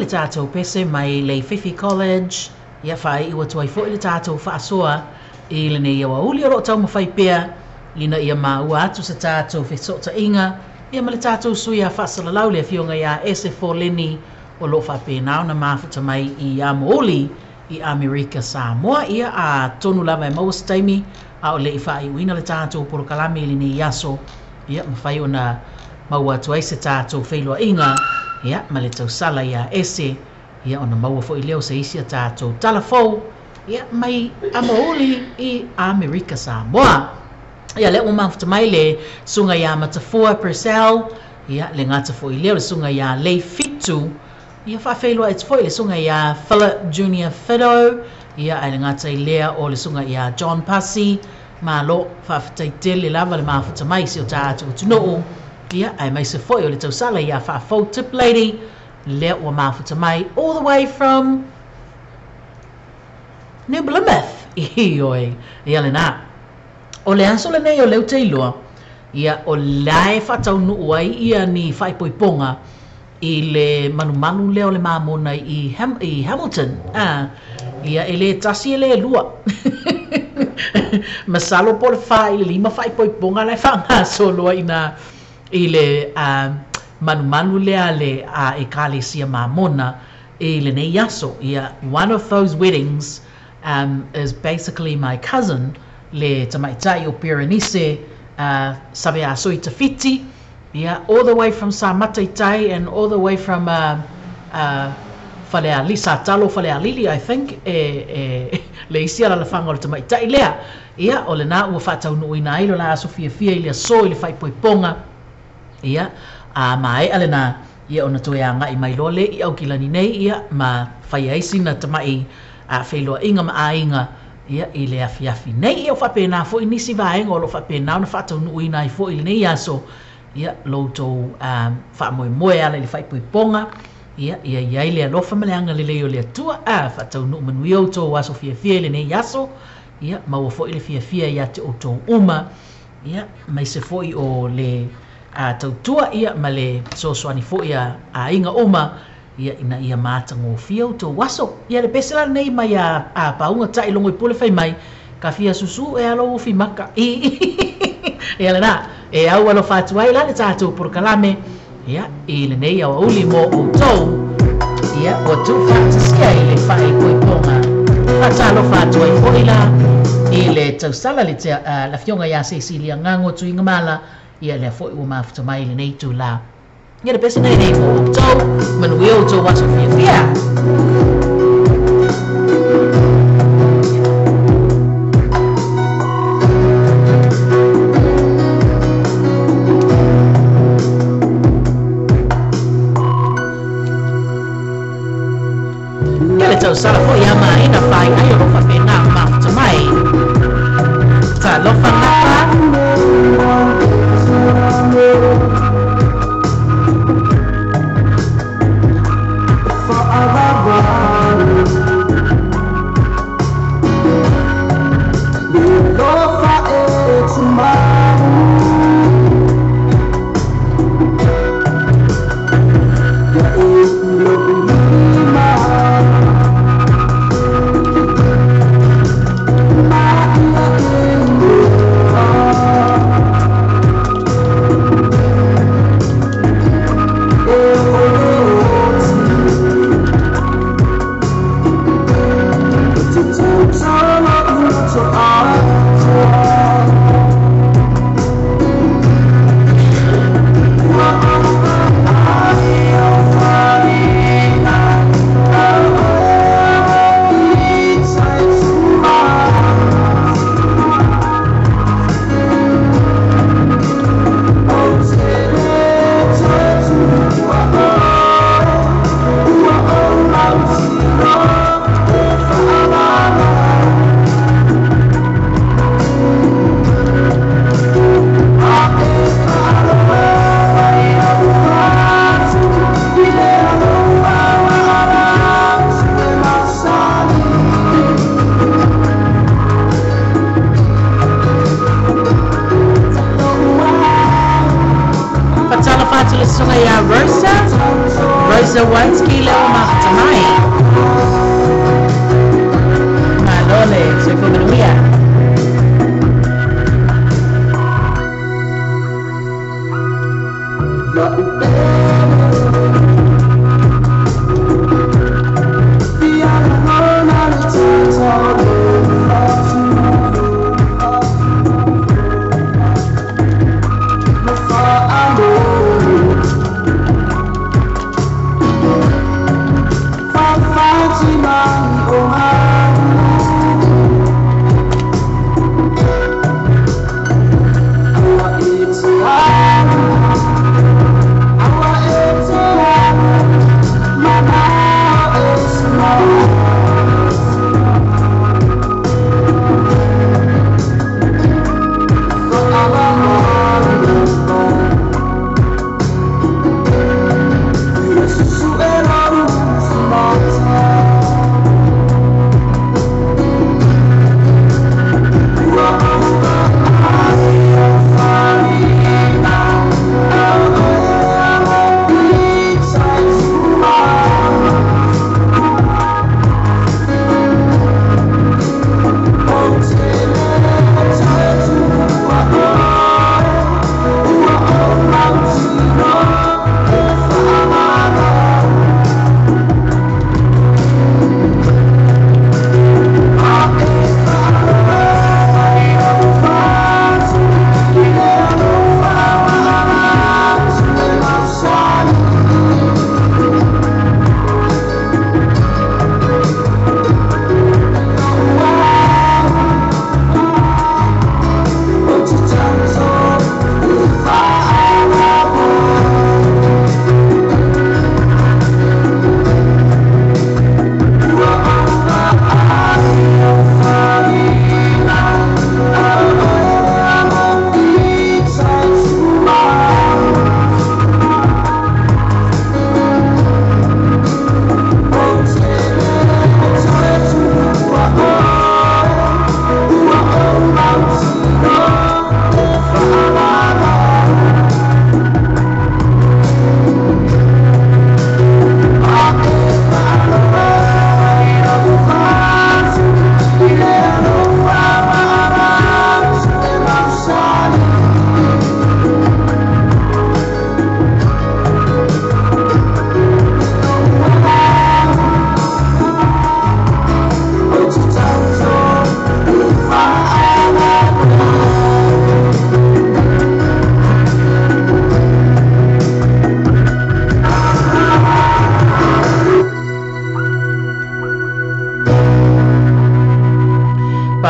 S3: le tatou pese mai Leififi College, ia faaiu atu ai foi le tatou faasoa i lenei aoauli o loo taumafai pea ina ia maua atu se tatou fesootaiga ia ma le tatou sui a faasalalau le afioga iā Ese Foleni o loo faapena ona mafuta mai i Amouli i Amerika Samoa. Ia atonu lava e maua se taimi a o lei faaiuina le tatou polokalame i lenei aso, ia mafai ona maua atu ai se tatou feiloaiga ia ma le tausala iā Ese, ia ona maua foi lea o se isi a tatou talafou ia mai Amouli i Amerika Samoa. Ia lea ua mafuta mai le susuga iā Matafua Purcell, ia le gata foi lea o le susuga iā Leifitu, ia faafeiloai atu foi le susuga iā Philip Junior Fido, ia ae le gata i lea o le susuga iā John Pasi. Malo faafetai tele lava le mafuta mai si o tatou atunuu, ia aemaise foi o le tausala iā Faafou Tip Lady, lea ua mafuta mai all the way from New Plymouth. Ioe, ia lena. O le aso lenei o lea ou te iloa, ia o la e faataunuu ai ia ni faaipoipoga i le manumanu lea o le mamona i, Ham, i Hamilton. Ia e le tasi e le lua. Masalo po o le 4 i le 5 faaipoipoga la e faagasolo ai ina i le manumanu lea le ekalesia mamona i lenei aso. Ia, one of those weddings is basically my cousin, le tamaitai o Berenice Saveasui Tafiti, ia, all the way from Samataitai and all the way from Falealili, Satalo Falealili, I think, e le isi alalafaga o le tamaitai lea. Ia, o lena ua faataunuuina ai lo la aso fiafia i le aso i le faaipoipoga. Ia, a maea lena, ia ona toe agai mai loa le i Aukilani nei, ia, ma fai ai sina tamai feiloaiga ma aiga, ia, i le afiafi nei. Ia, o faapena foi nisi vaega o loo faapena ona faataunuuina ai foi i lenei aso, ia, lo outou faamoemoe ala i le faaipoipoga, ia, ia iai le alofa ma le agalelei o le Atua. Faataunuu manuia outou aso fiafia i lenei aso, ia, maua foi le fiafia ia te outou uma, ia, maise foi o le tautua, ia, ma le fesoasoani foi a aiga uma, ia, ina ia matagofie outou aso. Ia le pese la lenei mai a pauga ta'i logo i pule fai mai, ka fia susu e alo ufi maka. Ia lena, e au alofa atu ai la le tatou polokalame, ia, i lenei aoauli mo outou, ia, ua tuufaatasia i le faaipoipoga. Faatalofa atu ai foi la i le tausala le afioga iā Cecilia Gago Tuigamala, ia lea foi ua mafuta mai i lenei itulā. Ia le pese nei mo outou, manuia outou aso fiafia. Ia le tausala foi ia maina fai ai o lo faapena ona mafuta mai. Talofa lapa.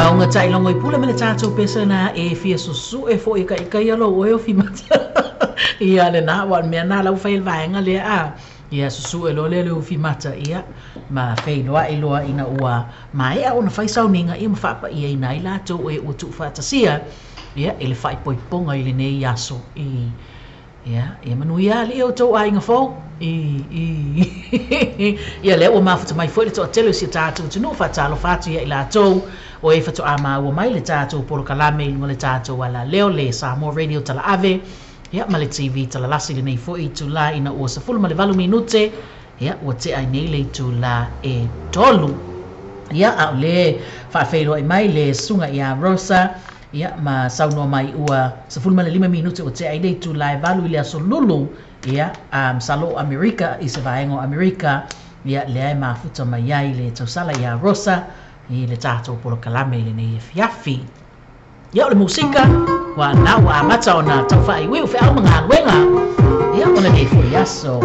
S3: Maunga taʻilogo i pule ma le tatou pesa na e fia susuʻe foʻi kaʻikai alo oe o fimata. Ia lenā ua mea na lau fai le vaega lea a. Ia susuʻe loa lea le ufimata ia ma feiloaʻi loa ina ua maeʻa ona fai sauniga ia ma faapaʻiaina ai latou e ua tuufaatasia ia i le faaipoipoga i lenei aso i ia ia manuia alii o outou aiga fou i i ia lea ua mafuta mai foi le toatele o si o tatou atunuu faatalofa atu ia i latou o e faatoā maua mai le tatou polokalame i luga le tatou alaleo le Samoa Radio Talaave ia ma le TV Talalasi lenei foi itulā ina ua 18 minute ia ua tea ai nei le itulā e 3. Ia a o lē faafeiloai mai le susuga iā Rosa ia ma saunoa mai ua 15 minute ua tea ai le itulā e 8 i le aso Lulu ia masalo o Amerika i se vaega o Amerika ia lea e mafuta mai ai le tausala iā Rosa i le tatou polokalame i lenei afiafi. Ia o le musika ua na ua amata ona taufaaiuiu feau ma galuega ia o lenei foi aso.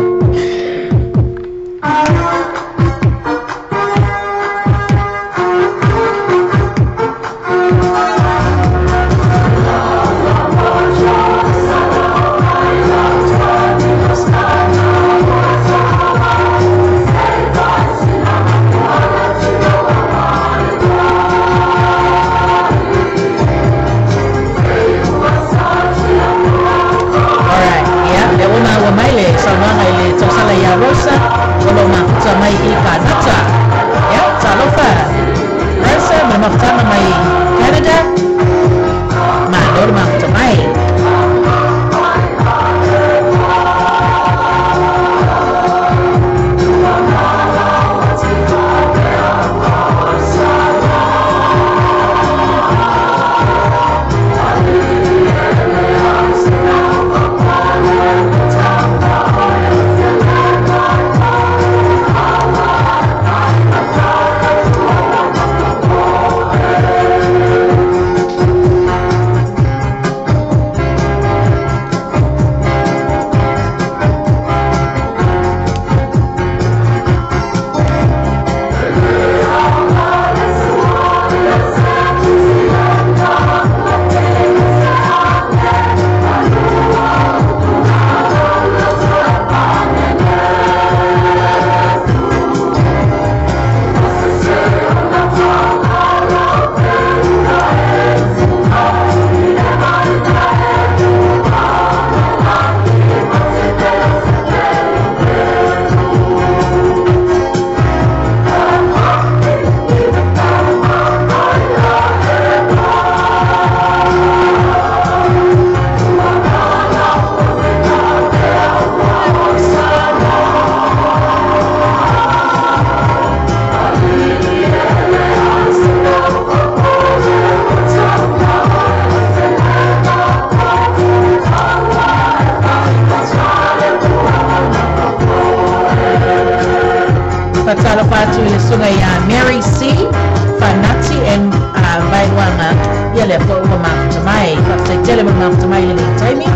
S3: Alright, ia, lea ua maua mai le saunoaga i le tausala iā Rosa, o lo o mafuta mai i Kanata. Ia, talofa Rosa ma le mafutaga mai Canada, malo le mafuta mai. Faatalofa atu i le susuga iā Mary C. Fanati and Vailuaga ia lea foi ua mafuta mai. Faafetai tele mo le mafuta mai i lenei taimi.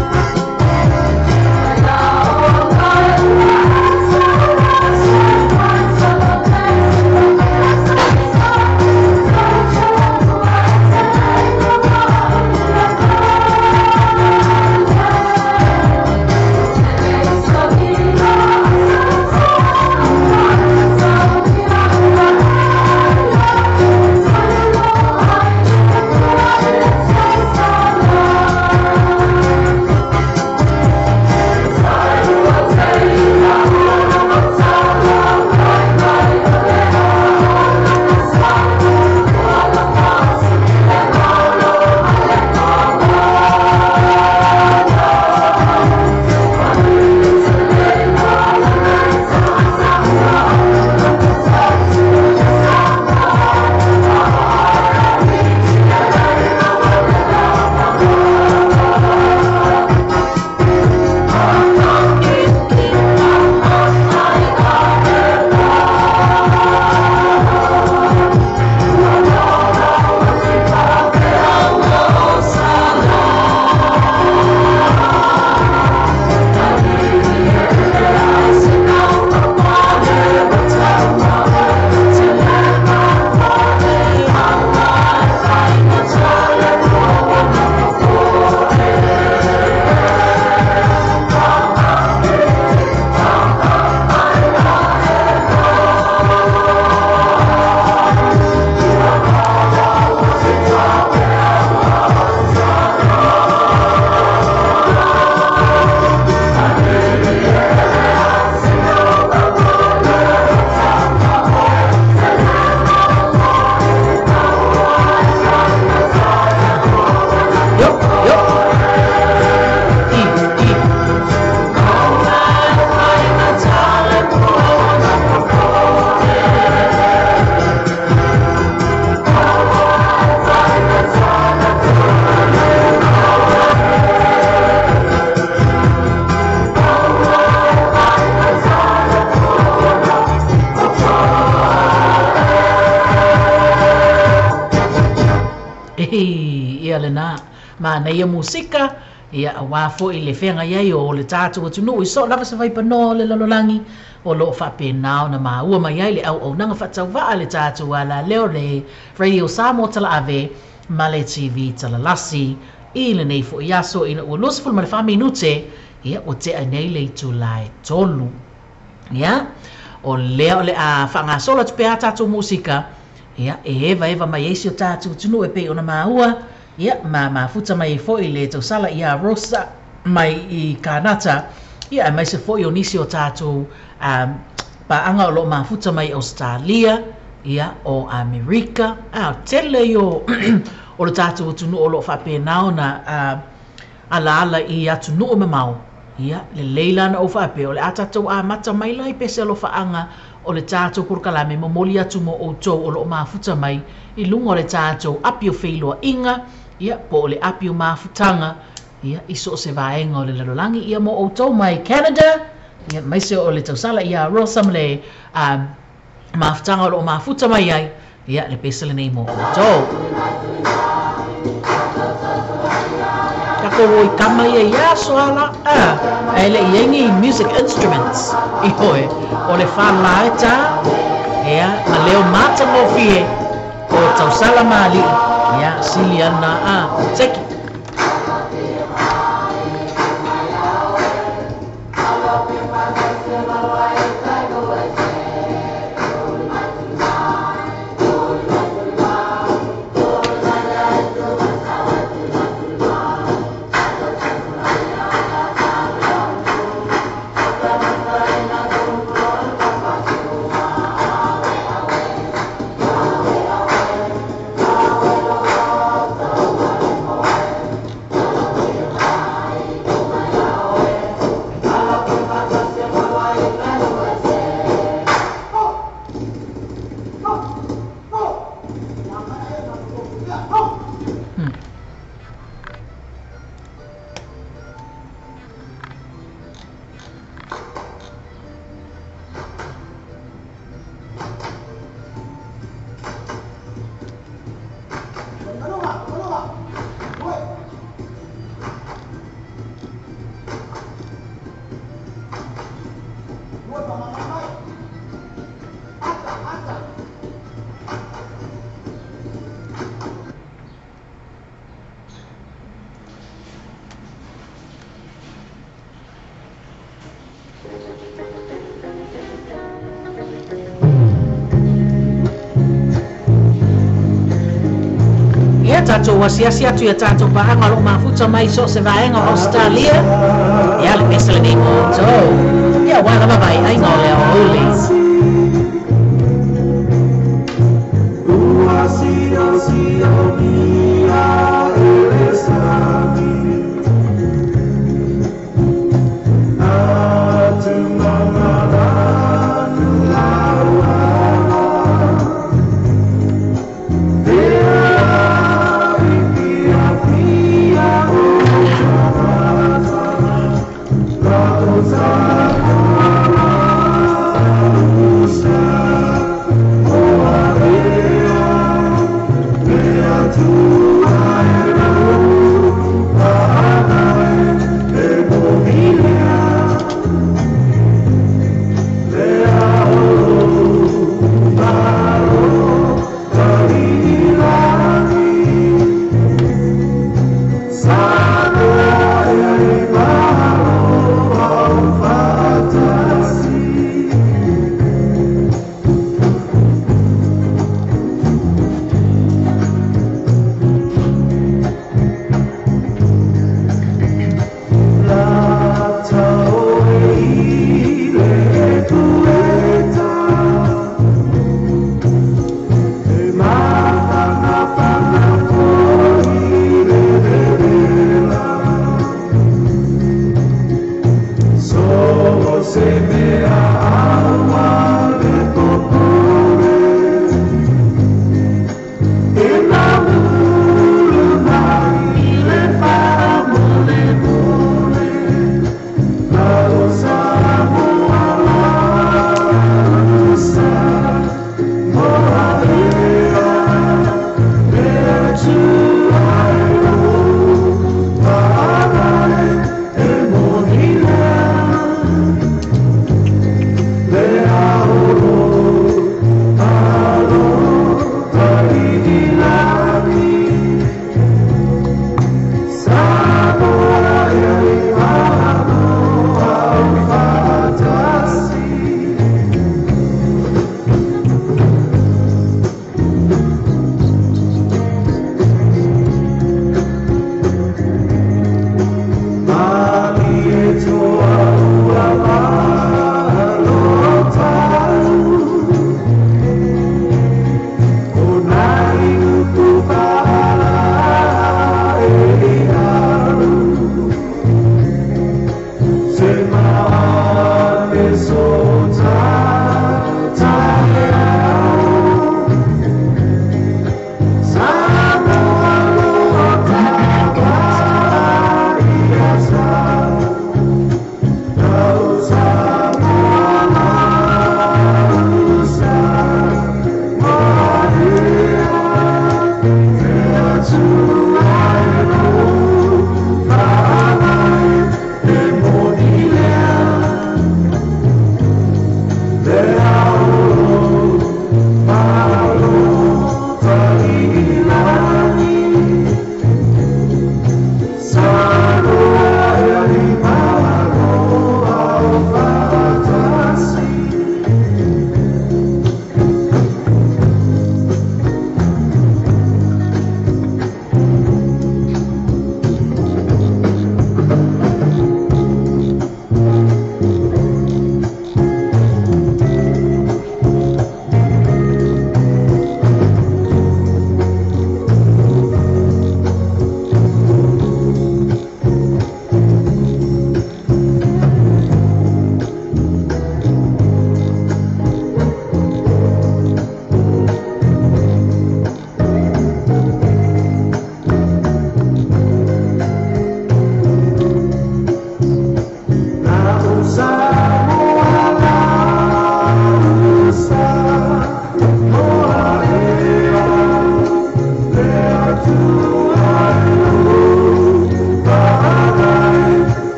S3: Ia lena manaia musika ia auā foʻi le feagai ai o le tatou atunuu i soo lava se vaipanoa o le lalolagi o loo faapena ona maua mai ai le auaunaga faatauvaa le tatou alaleo le Radio Samoa Talaave ma le TV Talalasi i lenei foʻi aso ina ua 24 minute ia ua tea nei le itula e 3. Ia o lea o le a faagasolo atu pea tatou musika ia e eva mai ai si o tatou atunuu e pei ona maua ia ma mafuta mai ai foʻi le tausala ia Rosa mai i Kanata ia aemaise foʻi o nisi o tatou paaga o loo mafuta mai Australia ia o Amerika a tele i o o le tatou atunuu o loo faapena ona alaala i atunuu mamao ia lelei lana ou faapea o le a tatou amata mai la i pese alofaaga o le tatou polokalame momoli atu mo outou o loo mafuta mai i luga o le tatou api o feiloaiga ia po o le api o mafutaga ia i so o se vaega o le lalolagi ia mo outou mai Canada ia maise o le tausala ia Rosa ma le mafutaga o loo mafuta mai ai ia le pese lenei mo outou. Tatou oi kama ia ia aso ala ae le i ai ni music instruments i hoe o le whālae tā ia ma leo matagofie o tausala maali'i ia sili ana a teki. Ia tatou asiasi atu ia tatou paaga o loo mafuta mai so o se vaega o Australia ia le pese lenei mo outou ia auā lava vaeaiga o le aoauli.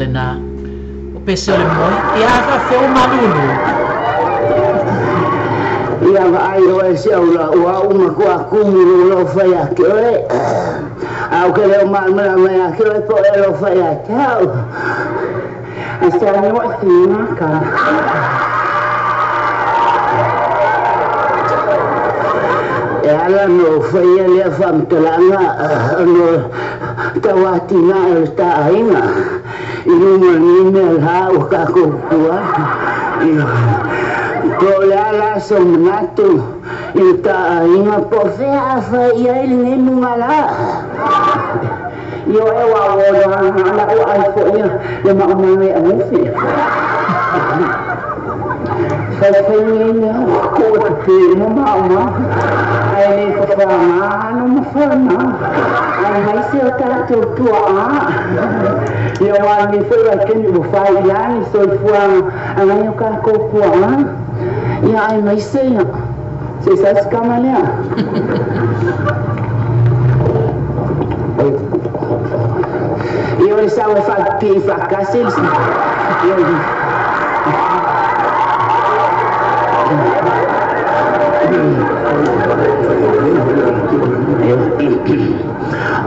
S3: lena. O pese o le moe, ia faafea o malulu.
S9: Ia vaai oe si au la ua uma kua kumu lo fai a ke oe. Au ke leo malamalama ia ke oe po e lo fai a ke au. A sa ni wa si ka. E ala no fai lea faamatalaga no tauatinā e le taʻaiga i luga o lenei mea lā ua kākou kua po o le ala aso manatu i le taʻaiga po o fea a fai ai lenei lugalā io e ua uo la'u ai foʻi le maʻumaga e agufi faifai mea ko e pepe mo maʻuma ai le fafāgā no mafana ai mai se o tātou tuaʻā ia ua lenei foi vaiteni ua failagi soifuaga agai o kākou puaʻā ia ai mai se ia se sa se kama lea ia o le sau e faapipii faakasi ia.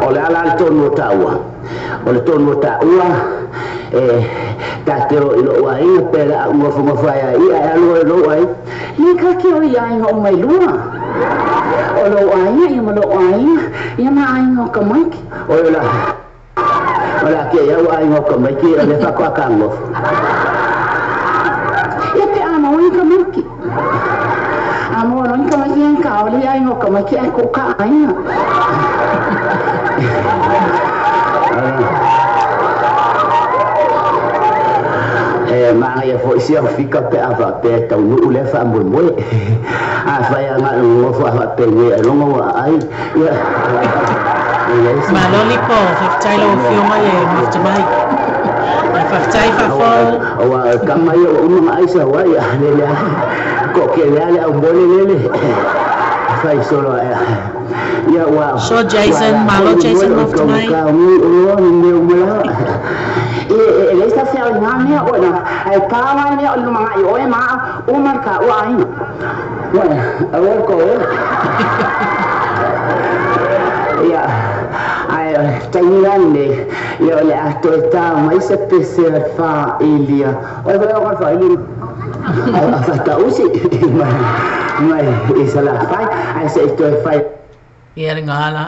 S9: O le ala le tonu o taua. O le tonu o taua, e tate o i lou aiga pe le au gofogofa ai ia e alu e lou ai. Ni ka ke o ia aiga o mai lua. O lou aiga ia ma lou aiga, ia ma aiga o ka maiki. O la, o la ke ia o aiga o ka maiki, o le whakoa ka ngofo. Ia pe ana o i ka maiki. A mo no ka maiki ka o le aiga o ka maiki ai ko ka aiga. E maga foi se au fika pe ava pe tau nu le fa mo mo a fa ya nga no fa fa pe ni e longo wa ai ia.
S3: Malo lipo faafetai lau afioga le mafutabai faafetai faafou
S9: ua kama ia ua uma ai sa wa ia le le ko ke le ale au mole lele fai solo ia ua.
S3: So Jason, malo Jason mafutabai.
S9: E le sa fea ngā mea o na ai pāwai mea o lumanga i oe maa o marka o aina. Wa awa ko e. Ia ai tainga ne ia o le ato e tā mai se pese fa ilia. O le o fa ilia. A fa tausi mai i sa la fai ai se to e fai.
S3: Ia le ngala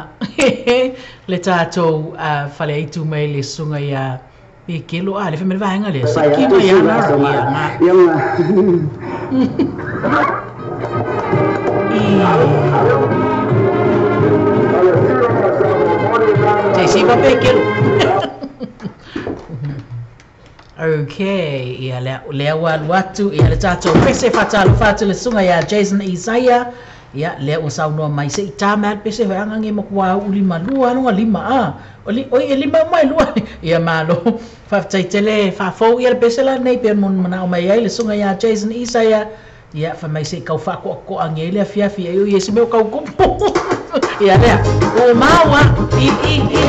S3: le tātou fale aitu mai le sunga ia i kelo a le whamere vaenga le se ki mai ana ia ngā. Te sipa pe kelo. Okay, ia lea ua alu atu, ia le tātou pese whatalu whatu le sunga ia Jason Isaiah. Ia lea ua saunoa mai se i tā mai pese hoi angange makua uli malua alonga lima a. Oli oi e lima mai lua. Ia malo. Faafetai tele faafou ia le pese la nei pe mon manao mai ai le sunga ia Jason Isaiah. Ia fa mai se kau whaakoakoa nge le afiafi ai o ia se meo kau kupu. Ia lea. O maua i i i.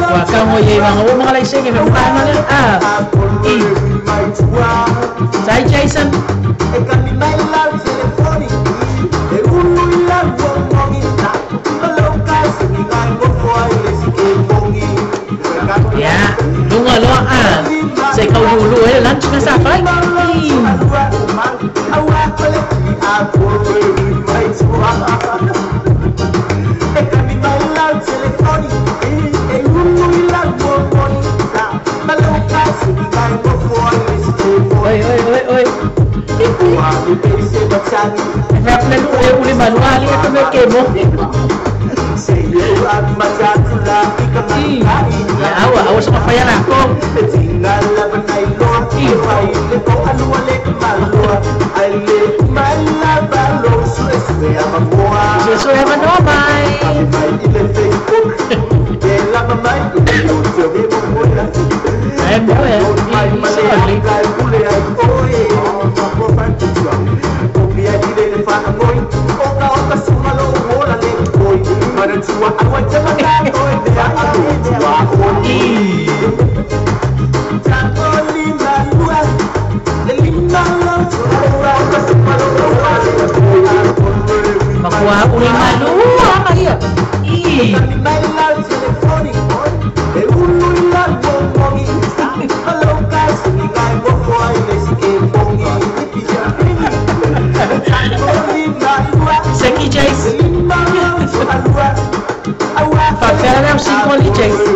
S3: Waka mo ye wanga o mga laisenge me ukanga le a i Sai Jason. Ya, lunga loa a se kau lulu e lunch ka sa fai. Oi, oi, oi, oi. Awa, awa sa mafaya na ako. Suesue manomay. Makua uli malua ma ia. Seki Jace. Faapea lea o siko ali Jace.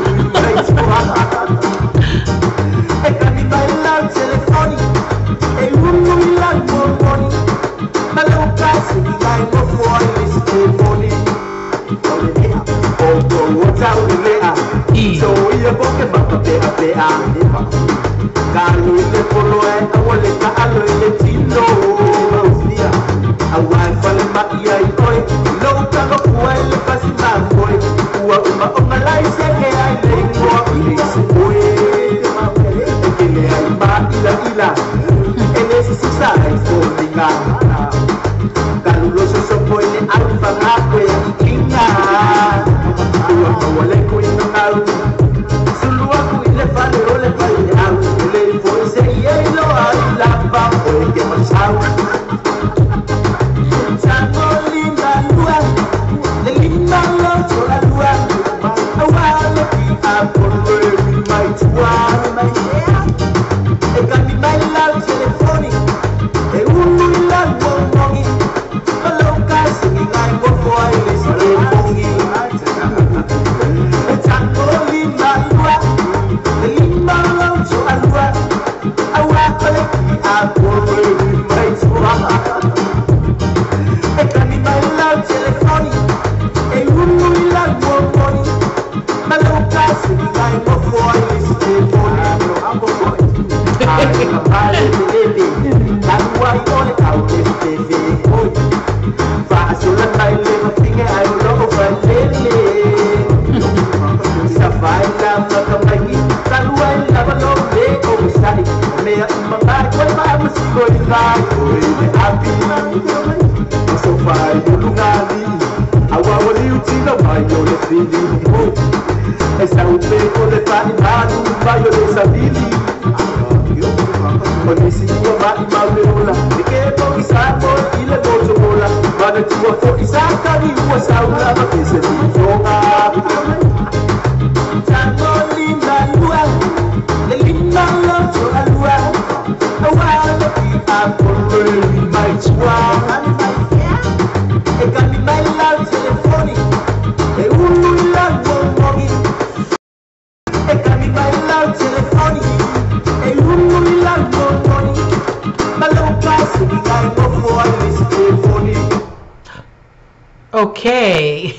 S3: Okay.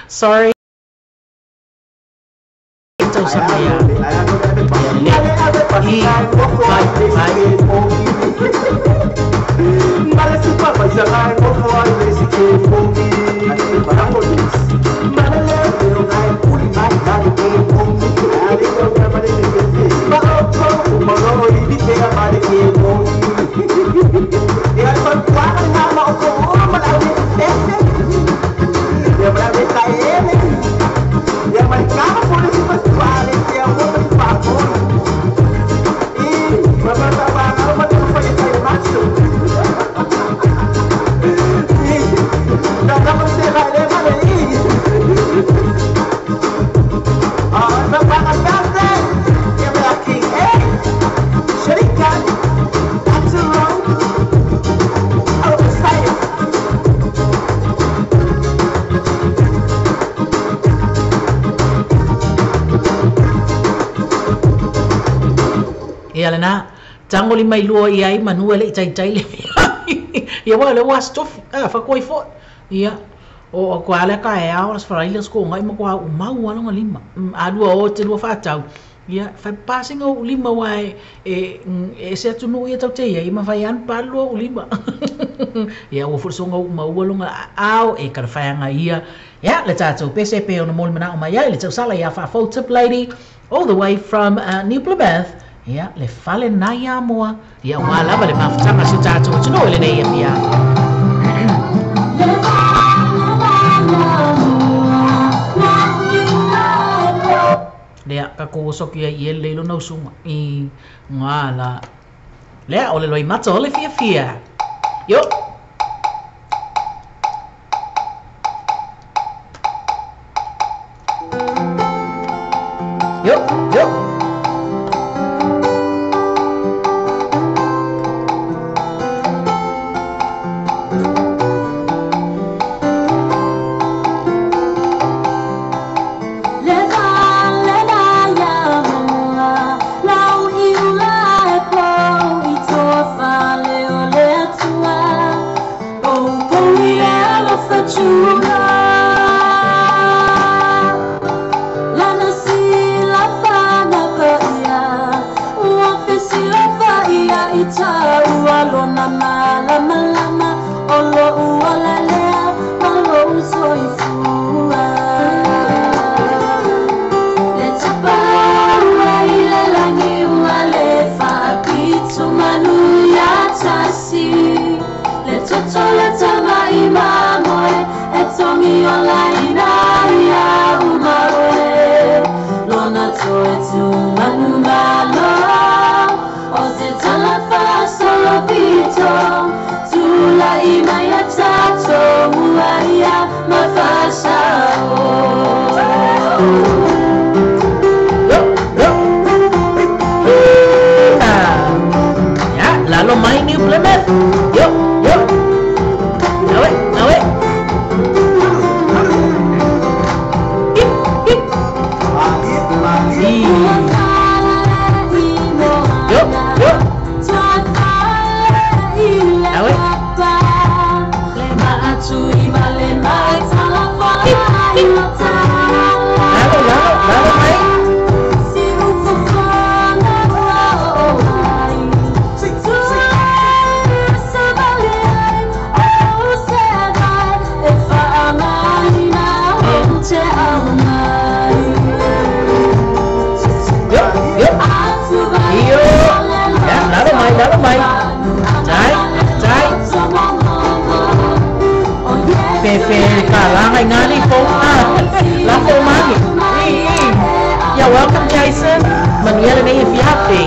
S3: Sorry. Ia lena tangoli mai lua ia ai manu ele tai tai le ia wa le was tof a fa koi fo ia o ko ale ka e ao las fara ile sko ngai mo ko au mau ala lima a lua o te lua fa tau ia fa passing o lima wa e e se tu no ia tau te ia ma vai an pa lua o lima ia o fo songa o mau ala ao e ka fa nga ia ia le tatou PCP o no mo mana o mai le tau sala ia fa fo tip lady all the way from New Plymouth. Ia, le fale nai a moa. Ia, ua lava le mafutanga si o tātou atu le nei ia. Lea ka ko so ki ai le lo no sunga i ngala. Lea o le loi mata o le fia fia. Yo. Yo, yo. Welcome, Jason. Manuela nei fiafi.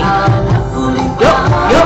S3: Yo, yo.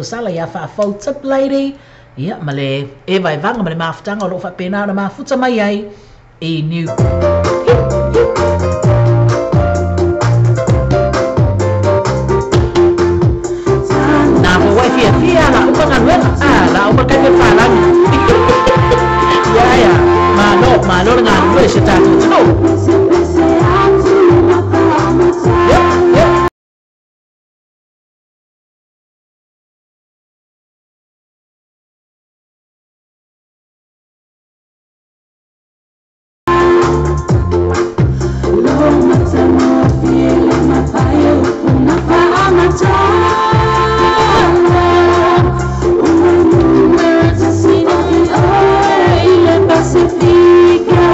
S3: Sala ia whaafau tip lady. Ia, male e vai vanga male mafutanga o loo whapena na mafuta mai ai e New. Nā po wai fia fia la upa nganuena. Ah, la upa kai me whalangi. Ia ia, malo, malo ngā nue se tātou tino. Yep, yep.
S10: Pacifica,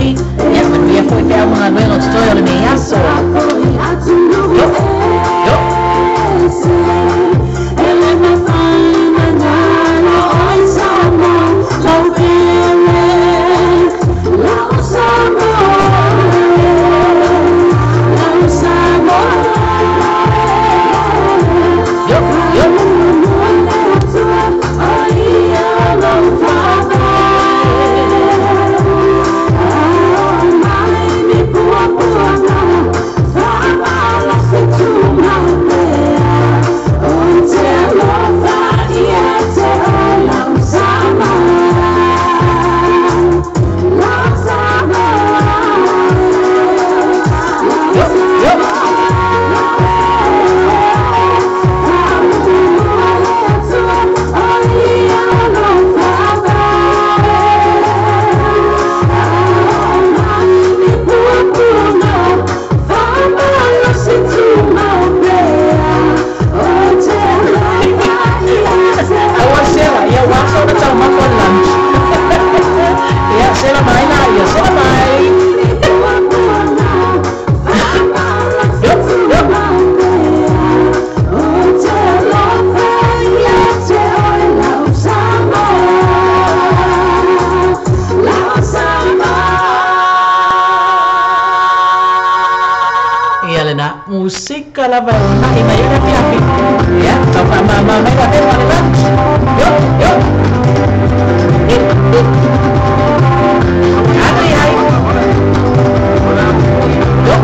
S3: aoauli. Ia manuia foi feau ma galuega o totoe o lenei aso. Yo, yo. Yo, yo. Yo, yo. Aua sela, ia ua aso ona taumafa o le lunch. Ia sela mai la, ia sela mai. Yo, yo. Ia lena musika lava e uunai mai ai le afiafi. Ia, tau faamāmā mai la pepa le lunch. Yo, yo. Aga i ai. Yo.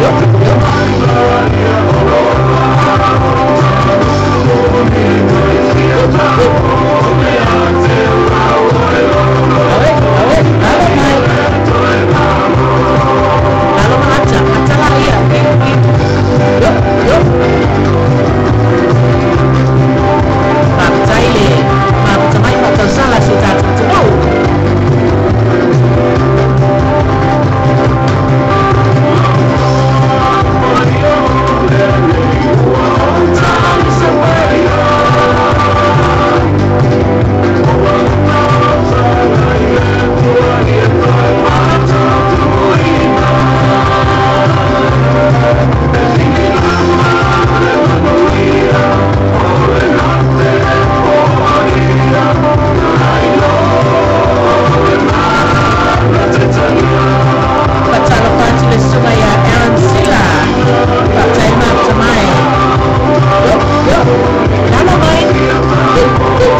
S3: Yo, yo. Awe, awe, alo mai. Alo ma ata, ata la ia. Yo, yo. Faafetai le mafuta mai faatausala si o tatou atunuu. Faatalofa atu le susuga ia Aaron Sila. Faafetai mafuta mai. Yo, yo. Lalo mai. Yo, yo.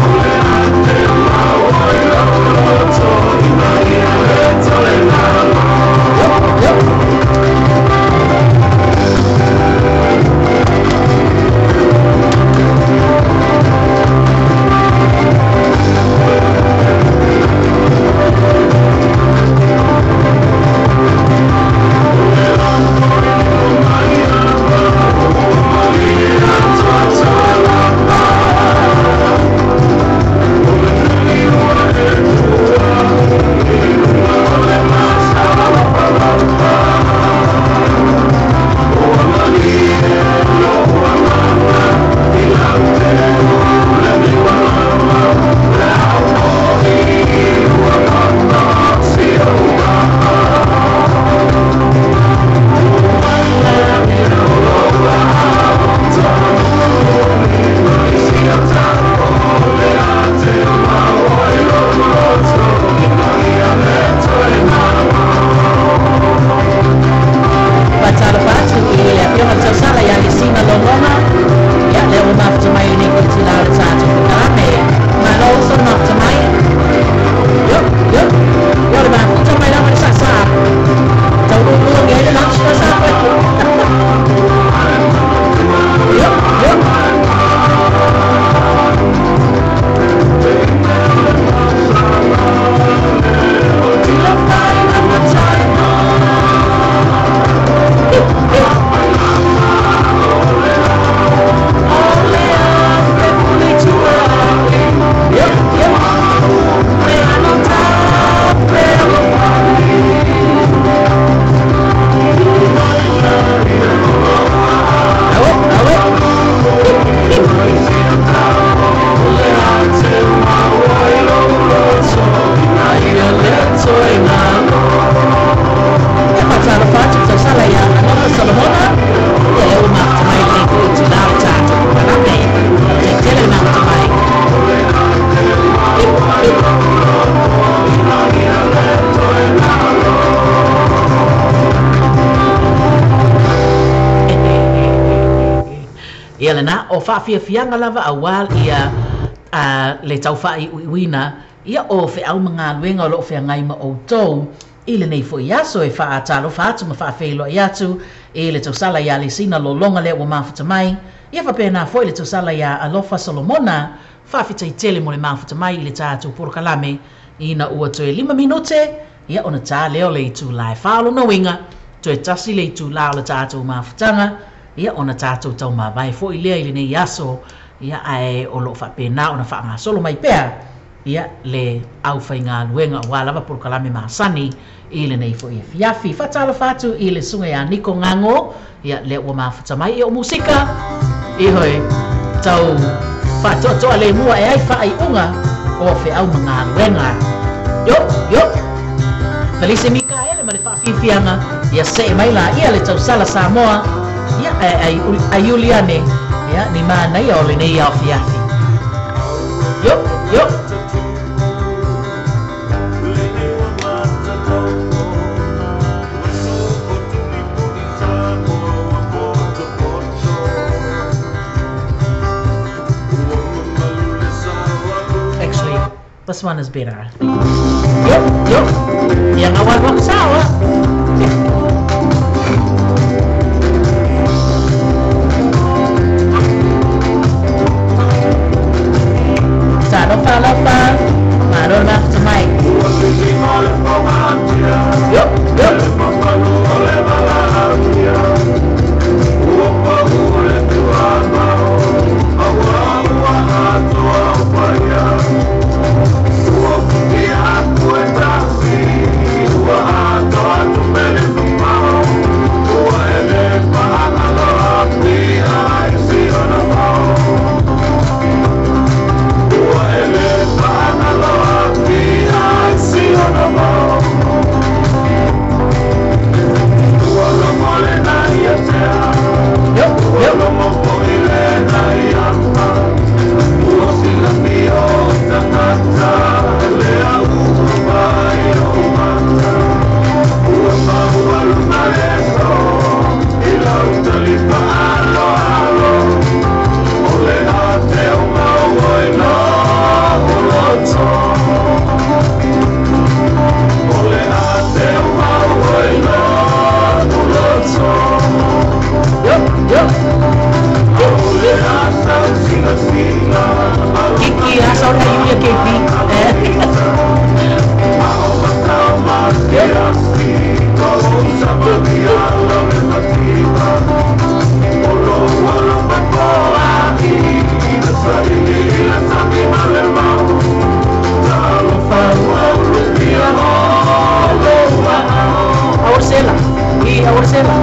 S3: Faatalofa atu i le afioga i le tausala ia Lesina Logona. Ia, lea ua mafuta mai lenei foi itulā o le tatou polokalame. Malo uso le mafuta mai. Yo, yo. Ia o le mafuta mai lava le saasaa. Tauluuluagi ai le lunch ma sa. Ia lena o faafiafiaga lava auā ia le taufaaiuiuina ia o feau ma galuega o loo feagai ma outou i lenei fo'i aso e faatalofa atu ma faafeiloai atu i le tausala iā Lesina lologa lea ua mafuta mai ia faapena fo'i le tausala iā Alofa Solomona faafetaitele mo le mafuta mai i le tatou polokalame ina ua toe 5 minute ia ona tā lea o le itulā e 4 o lona uiga toe tasi le itulā o le tatou mafutaga ia ona tatou taumavae fo'i lea i lenei aso ia ae o loo faapena ona faagasolo mai pea ia le aufaigaluega auā lava polokalame masani i lenei fo'i afiafi. Faatalofa atu i le susuga iā Niko Gago ia lea ua mafuta mai ia o musika ihoe tau faatoatoa lemua e ai faaiuga o feau ma galuega. Yo yo Felice Mikaele ma le faafiafiaga ia see mai la ia le tausala Samoa ia ai Iuliane ia ni manaia o lenei afiafi. Yo yo. Actually, this one is better, I think. Yo yo. Yang awal buat sawa. Talofa lofa. Malo mafuta mai. Yo yo. Yo yo. Yo yo. Kiki asal na Yulia KP. Awar sela. I awar sela.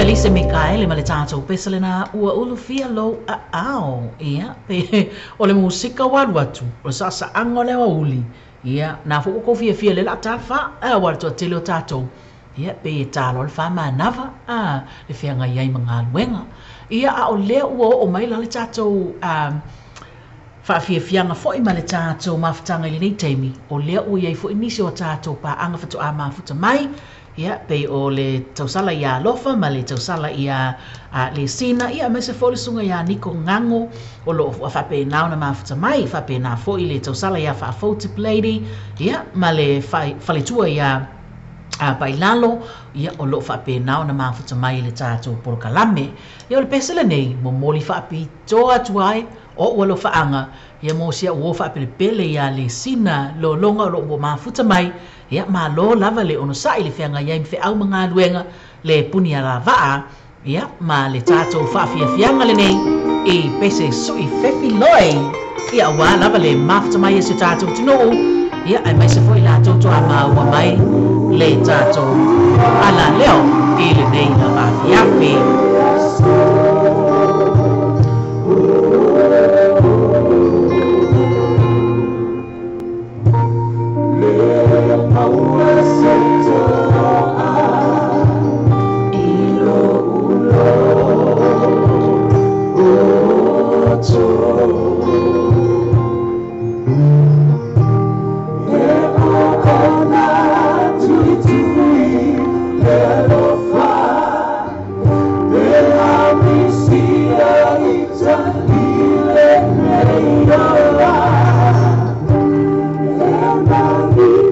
S3: Felise Mikaele ma le tatou pese lena ua ulufia lou aao. Ia, pe o le musika ua alu atu, o le saasaaga o le aoauli. Ia, na foi ua kou fiafia le la ta fa, a ua le toatele o tatou. Ia, pe e talo le wha a le feagai ai ma galuega. Ia, a o lea ua oo mai la le tatou faafiafiaga foi ma le tatou mafutaga i lenei taimi, o lea ua iai foi nisi o tatou paaga faatoa mafuta mai. Ia, pe o le tausala ia Alofa ma le tausala ia Lesina, ia aemaise foi le susuga ia Niko Gago o loo faapena ona mafuta mai, faapena foi le tausala ia Faafou Tip Lady, ia ma le faletua ia Pailalo, ia o loo faapena ona mafuta mai le tatou polokalame. Ia o le pese lenei momoli faapitoa atu ai o ua alofaaga, ia mo si au o faapelepele ia Lesina Lologa o loo ua mafuta mai. Ia malo lava le onosai le feagai ai ma feau ma galuega le puni a lavaa, ia ma le tatou faafiafiaga lenei i pese sui fefi loi. Ia ua lava le mafuta mai e si o tatou atunuu, ia aemaise foi latou toa maua mai le tatou alaleo i lenei lava afiafi.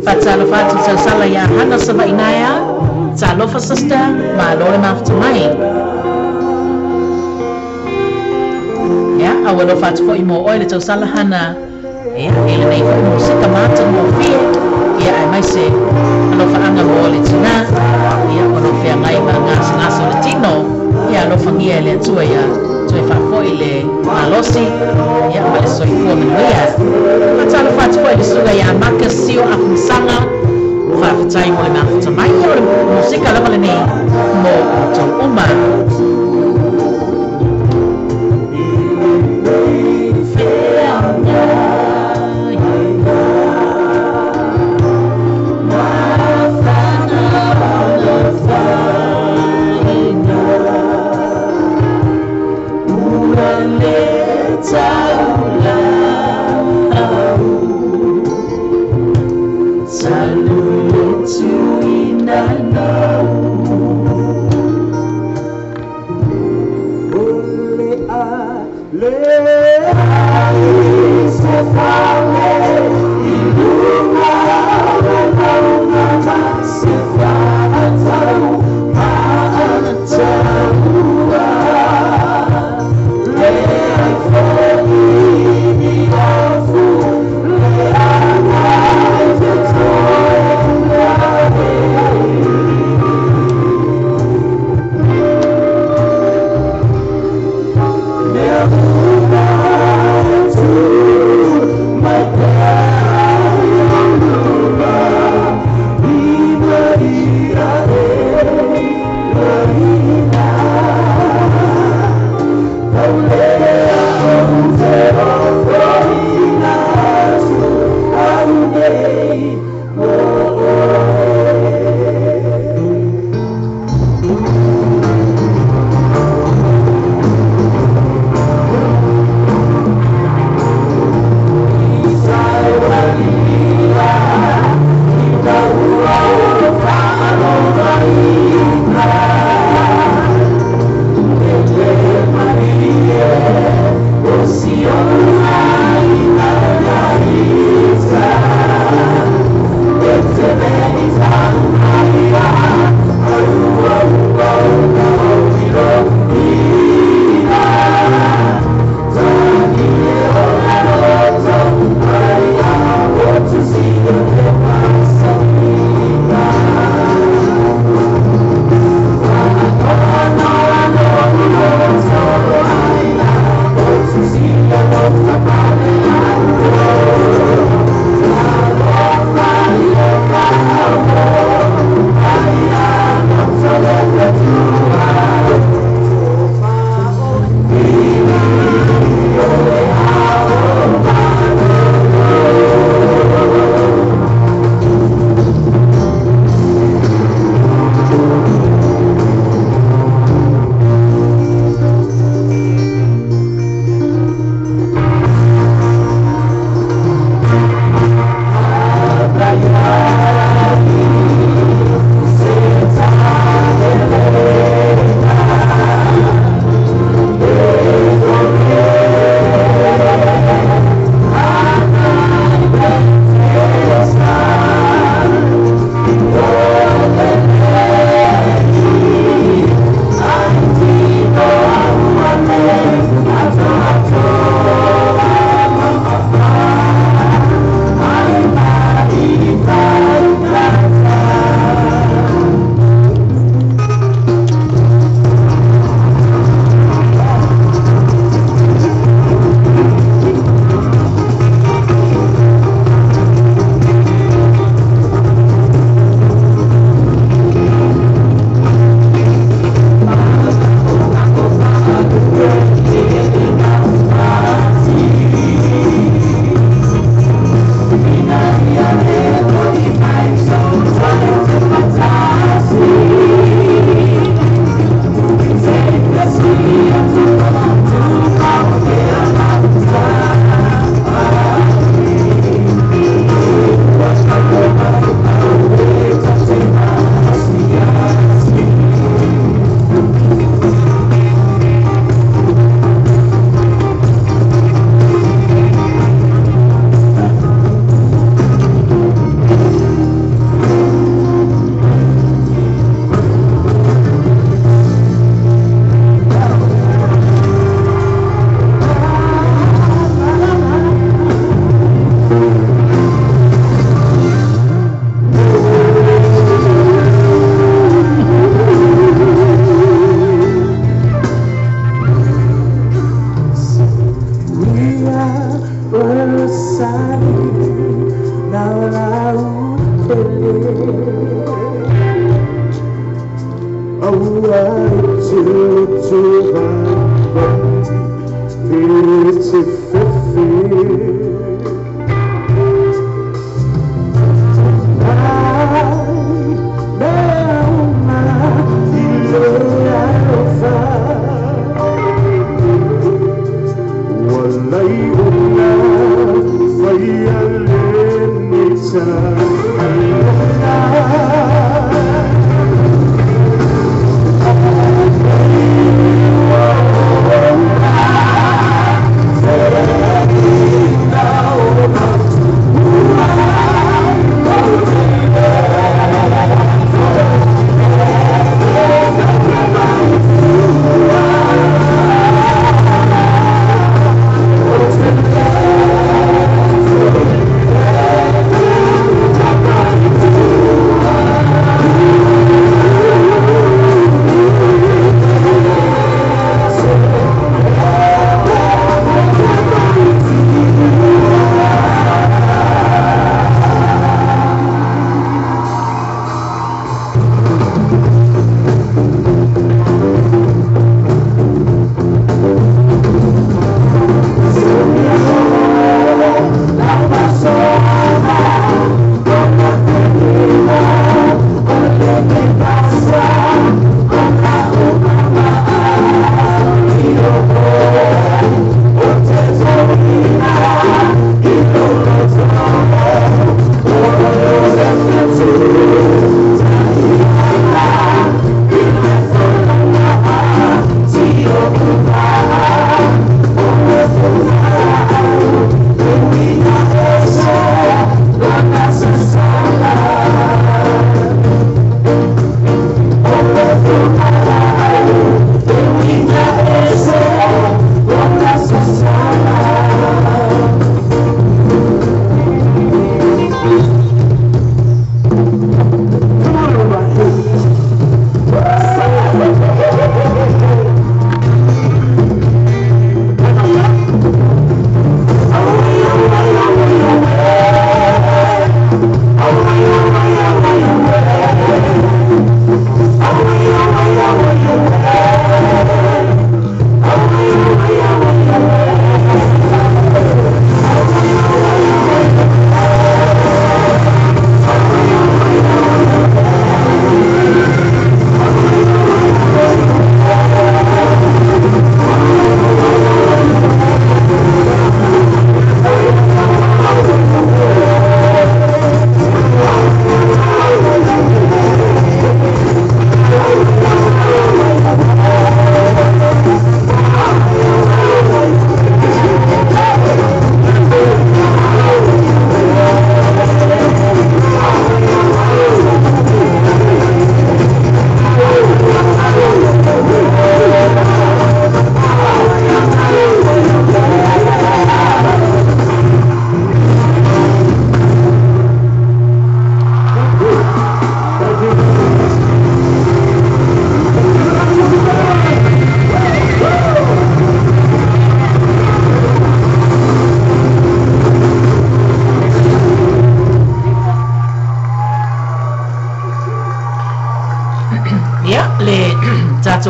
S3: Fatalofa atu tausala ia Hana Savainaia, talofa sister, malo le mafuta mai. Ia, aualofa atu foi mo oe le tausala Hana. Ia, e lenei foi musika mata mo fie. Ia, aemaise alofaaga mo le tina. Ia, o lo feagai ma gasegase o le tino. Ia, alofagia e le Atua ia toe faafoi le malosi, ia ma le soifua manuia. Fatalofa atu foi le susuga ia Marcus Sio Afumasaga, faafetai mo le mafuta mai. Ia o le musika lava lenei mo outou uma.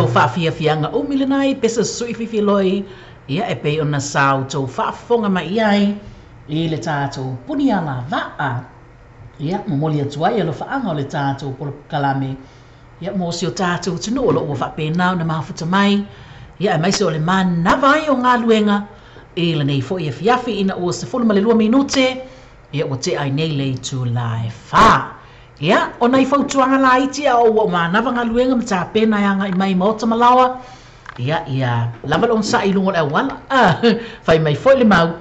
S3: tatou faafiafiaga umi lenā i pesa su'i fifiloi, ia e pei ona sa outou faafofoga mai i ai i le tatou puni alavaa. Ia, momoli atu ai alofaaga o le tatou polokalame, ia mo si o tatou atunuu o lo o ua faapena ona mafuta mai, ia aemaise o le manava ai o galuega i lenei foi afiafi ina ua 12 minute, ia ua tea ai nei le itula e 4. Ia, o nai fautuaga laiti a o ua manava galuega ma tapena e agai mai i maota ma laoa, ia, ia lava le onosai i luga o le auala, fai mai foi le mau,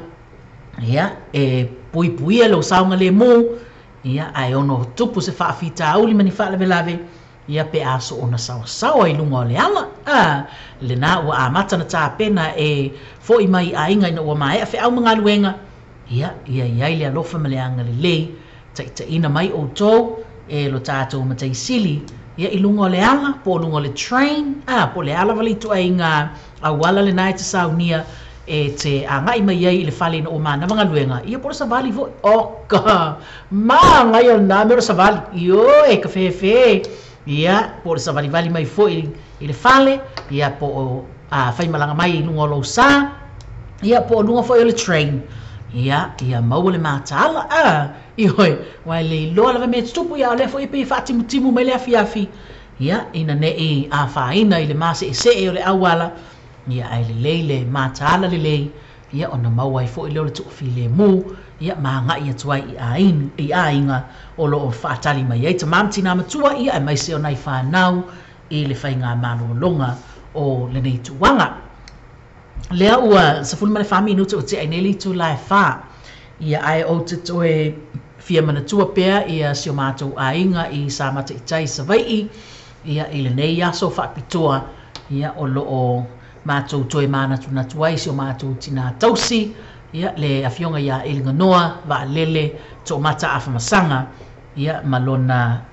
S3: ia, e puipuia lou saogalemu, ia, ae ono tupu se faafitauli ma ni faalavelave, ia pe a soona saoasaoa i luga o le ala. Lena ua amata na tapena e fo'i mai i aiga ina ua maea feau ma galuega, ia, ia i ai le alofa ma le agalelei, taitaiina mai outou e lo tatou Matai Sili, ia i luga o le ala, po o luga o le train, po o le ala wale ituaiga auala lenā e te saunia e te agai mai ai i le fale ina ua manava galuega, ia po o le savali foi. O ka magaia o lenā mea o le savali, ioe, ka fefe, ia, po o le savalivali mai foi i le fale, ia, po o faimalaga mai i luga o lou sa, ia, po o luga foi o le train, ia, ia maua le mataala, ioe, aua e le iloa lava mea e tutupu, ia, a o lea foi e pei e faatimutimu mai le afiafi, ia, ina ne'i afaina i le mase'ese'e o le auala, ia, ae lelei le mataala lelei, ia, ona maua ai foi lea o le tuufilemu, ia, ma agai atu ai i aiga o lo o faatali mai ai tamā ma tinā matua, ia, aemaise o nai fanau i le faigamalologa o lenei tūaga. Lea ua 14 minute ua tea ai nei le itula e 4, ia, ae ou te toe fia manatua pea ia si o matou aiga i Samata i tai Savai'i, ia, i lenei aso faapitoa, ia, o lo o matou toe manatunatu ai si o matou tinā tausi, ia, le afioga ia Eliganoa Vaalele Toomata Afamasaga, ia, ma lona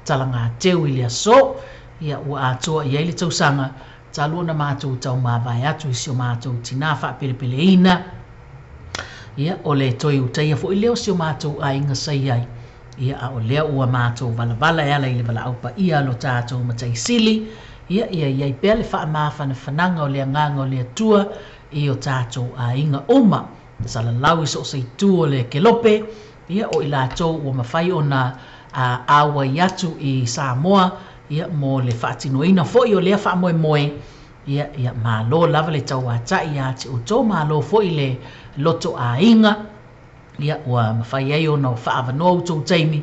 S3: talagateu i le aso, ia, ua atoa i ai le tausaga talu ona matou taumavae atu i si o matou tinā faapelepeleina, ia, o le toe utaia foi lea o si o matou aiga sa i ai, ia, a o lea ua matou valavala e ala i le valaau paia a lo tatou Matai Sili, ia, ia i ai pea le faamafanafanaga o le agaga o le Atua i o tatou aiga uma, salalau i so o se itu o le kelope, ia, o i latou ua mafai ona auai atu i Samoa, ia, mo le faatinoina foi o lea faamoemoe, ia, ia malo lava le tauata'i ia te outou, malo foi le loto aiga, ia, ua mafai ai ona faaavanoa outou taimi,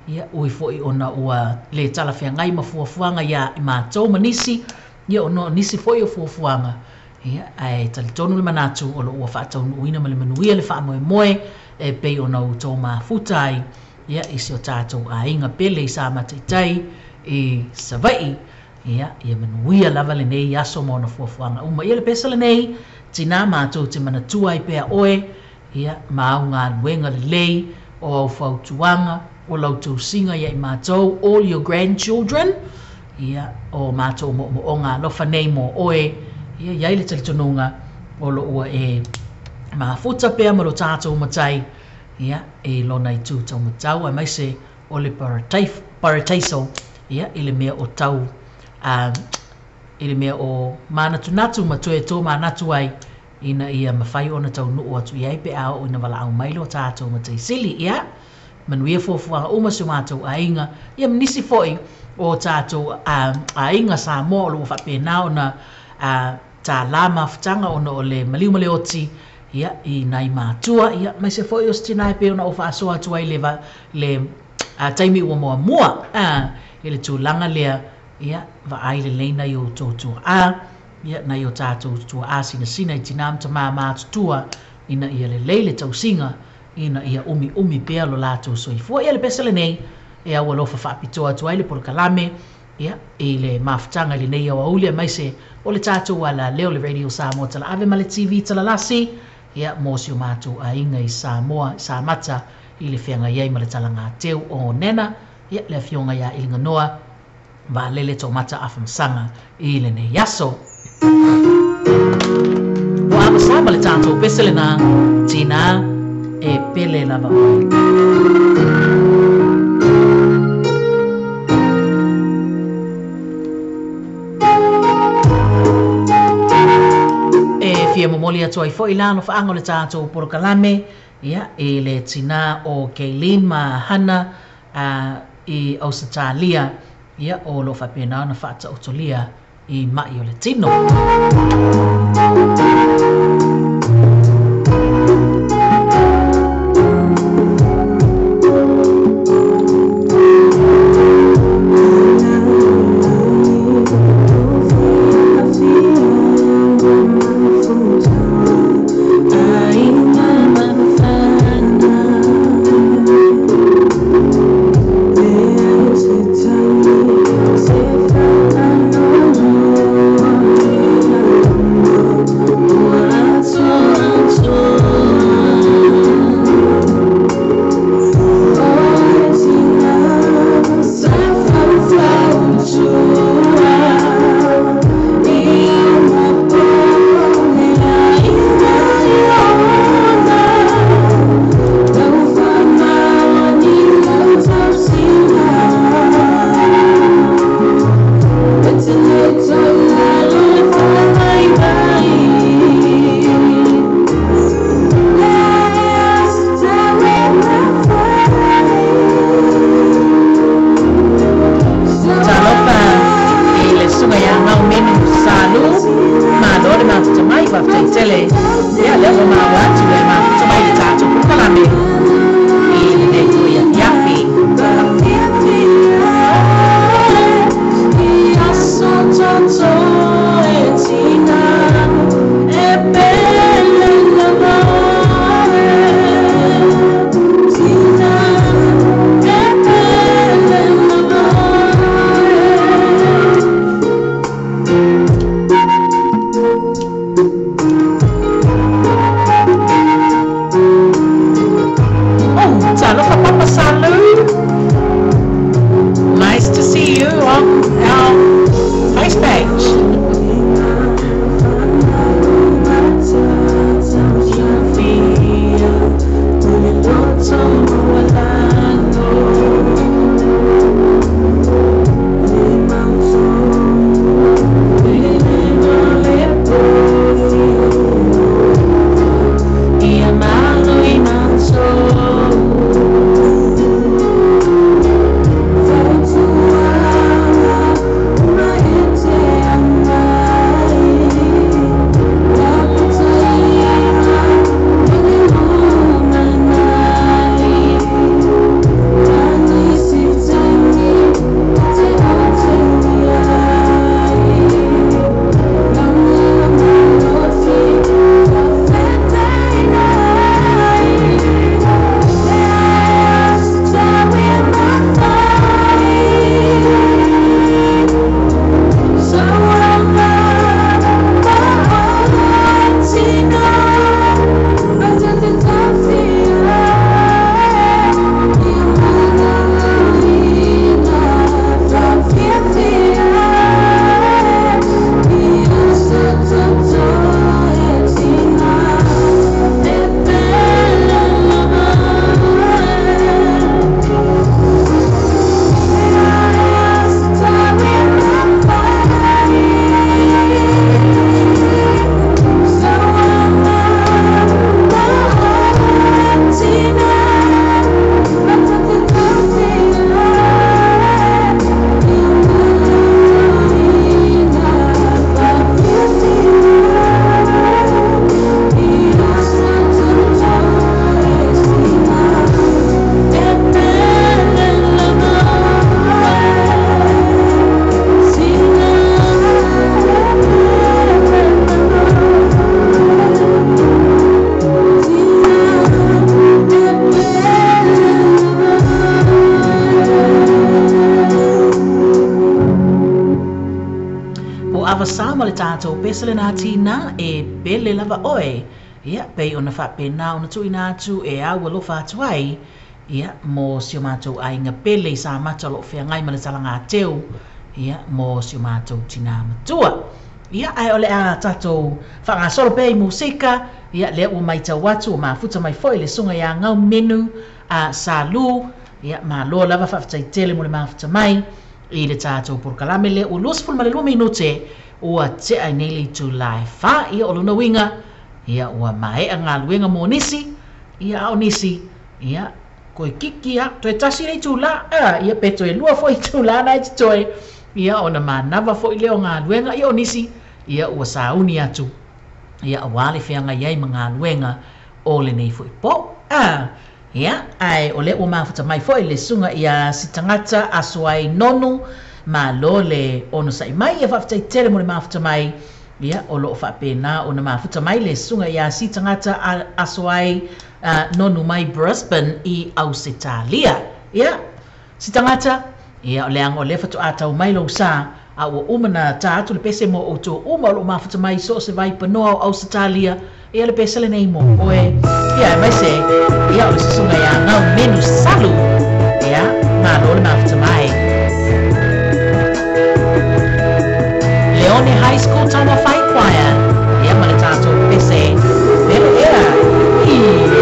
S3: ia, ui foi ona ua le talafeagai ma fuafuaga ia i matou ma nisi, ia, ona o nisi foi o fuafuaga, ia, ae talitonu le manatu o lo o ua faataunuuina ma le manuia le faamoemoe e pei ona outou mafuta ai, ia, i si o tatou aiga pele i Samata i tai i Savai'i, ia, ia manuia lava lenei aso ma ona fuafuaga uma. Ia le pesa lenei, tinā matou te manatua ai pea oe, ia, ma au galuega lelei, o au fautuaga, o lau tausiga ia i matou, all your grandchildren, ia, o matou moomooga alofa nei mo oe, ia, i ai le talitonuga o lo o ua e mafuta pea ma lo tatou matai, ia, e lona itu taumatau, aemaise o le parataiso, ia, i le mea o tau, i le mea o manatunatu ma toe tōmanatu ai, ina ia mafai ona taunuu atu i ai pe a oo ina valaau mai lo tatou Matai Sili. Ia, manuia fuafuaga uma si o matou aiga, ia, ma nisi foi o tatou aiga Samoa o lo o faapena ona tālā mafutaga ona o le maliu ma le oti, ia, i nai matua, ia, aemaise foi o se tinā e pei ona ou faasoa atu ai le le taimi ua muamua, i le tulaga lea, ia, vaai lelei nai outou tuaa, ia, nai o tatou tuaa sinasina i tinā ma tamā matutua, ina ia lelei le tausiga, ina ia umiumi pea lo latou soifua. Ia le pesa lenei e au alofa faapitoa atu ai le polokalame, ia, i le mafutaga i lenei aoauli, aemaise o le tatou alaleo le Radio Samoa Talaave ma le TV Talalasi, ia, mo si o matou aiga i Samoa, Samata i le feagai ai ma le talagateu o Nena, ia, le afioga ia Eliganoa Vaalele Toomata Afamasaga i lenei aso. Ua avasā ma le tatou pese lenā, tinā e pele lava oe. Fia momoli atu ai fo'i la alofaaga o le tatou polokalame ia i le tinā o Kaylene ma Hana i Ausetalia ia o lo o faapena ona faataotolia i ma'i o le tino. Talofa i le susuga ia Gau Menu Salu, malo le mafuta mai, faafetai tele. Ia lea ua maua atu le mafuta mai i le tatou polokalame i lenei foi afiafi. Oh, talofa Papa Salu. Nice to see you on our face page. Po avasā ma le tatou pese lenā tinā e pele lava oe, ia, pei ona faapena ona tuuina atu e au alofa atu ai, ia, mo si o matou aiga pele i Samata o lo o feagai ma le talagateu, ia, mo si o matou tinā matua. Ia, ae o le a tatou faagasolo pea i musika, ia, lea ua matau atu, ua mafuta mai foi le susuga ia Gau Menu a Salu, ia, malo lava faafetai tele mo le mafuta mai i le tatou polokalame lea ua 22 minute ua tea i nei le itula e 4, ia o lona uiga Ia ua maea galuega mo nisi, ia a o nisi, ia toeitiiti lava toe tasi le itulā, a ia pe toe lua foi itulā na e totoe, ia ona manava foi lea o galuega. Ia o nisi, ia ua sauni atu, ia auā le feagai ai ma galuega o lenei foi pō. A ia ae o lea ua mafuta mai foi le susuga ia Sitagata Aso ai Nonu, malo le onosai mai, ia faafetai tele mo le mafuta mai. Ia o loo faapena ona mafuta mai le susuga iā Sitagata Aso ai Nonu mai Brisbane i Ausetalia. Ia Sitagata, ia o leaga o lea faatoa tau mai lou sa, a ua uma na ta atu le pese mo outou uma o loo mafuta mai so o se vaipanoa o Ausetalia. Ia le pese lenei mo oe, ia aemaise ia o le susuga iā Gau Menu Salu. Ia malo le mafuta mai. Leone High School Taumafai Choir, ia ma le tatou pese pele ea.
S4: Yeah.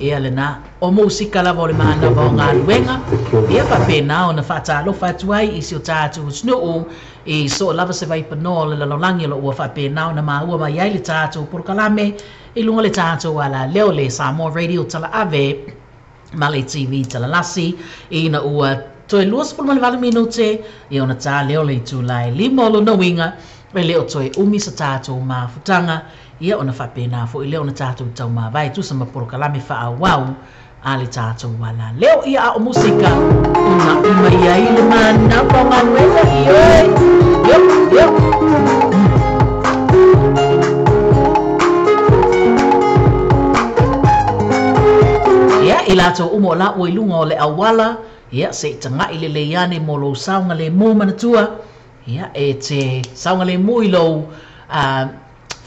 S3: Ia lena o musika lava o le manava o galuega ia faapena ona faatalofa atu ai i si o tatou atunuu i so lava se vaipanoa o le lalolagi o loo ua faapena ona maua mai ai le tatou polokalame i luga le tatou alaleo le Samoa Radio Talaave ma le TV Talalasi ina ua toe 28 minute ia ona tā leo le itula e 5 o lona uiga e le o toe umi sa tatou mafutaga ia ona faapena foʻi lea ona tatou taumavae tusa ma polokalame faaauau a le tatou alaleo ia a o musika unaʻi mai ai le manava o galuega ioe yo yo. Ia i latou uma o laua i luga o le auala ia se i tagaʻi lelei ane mo lou saogalemu manatua ia e te saogalemu i lou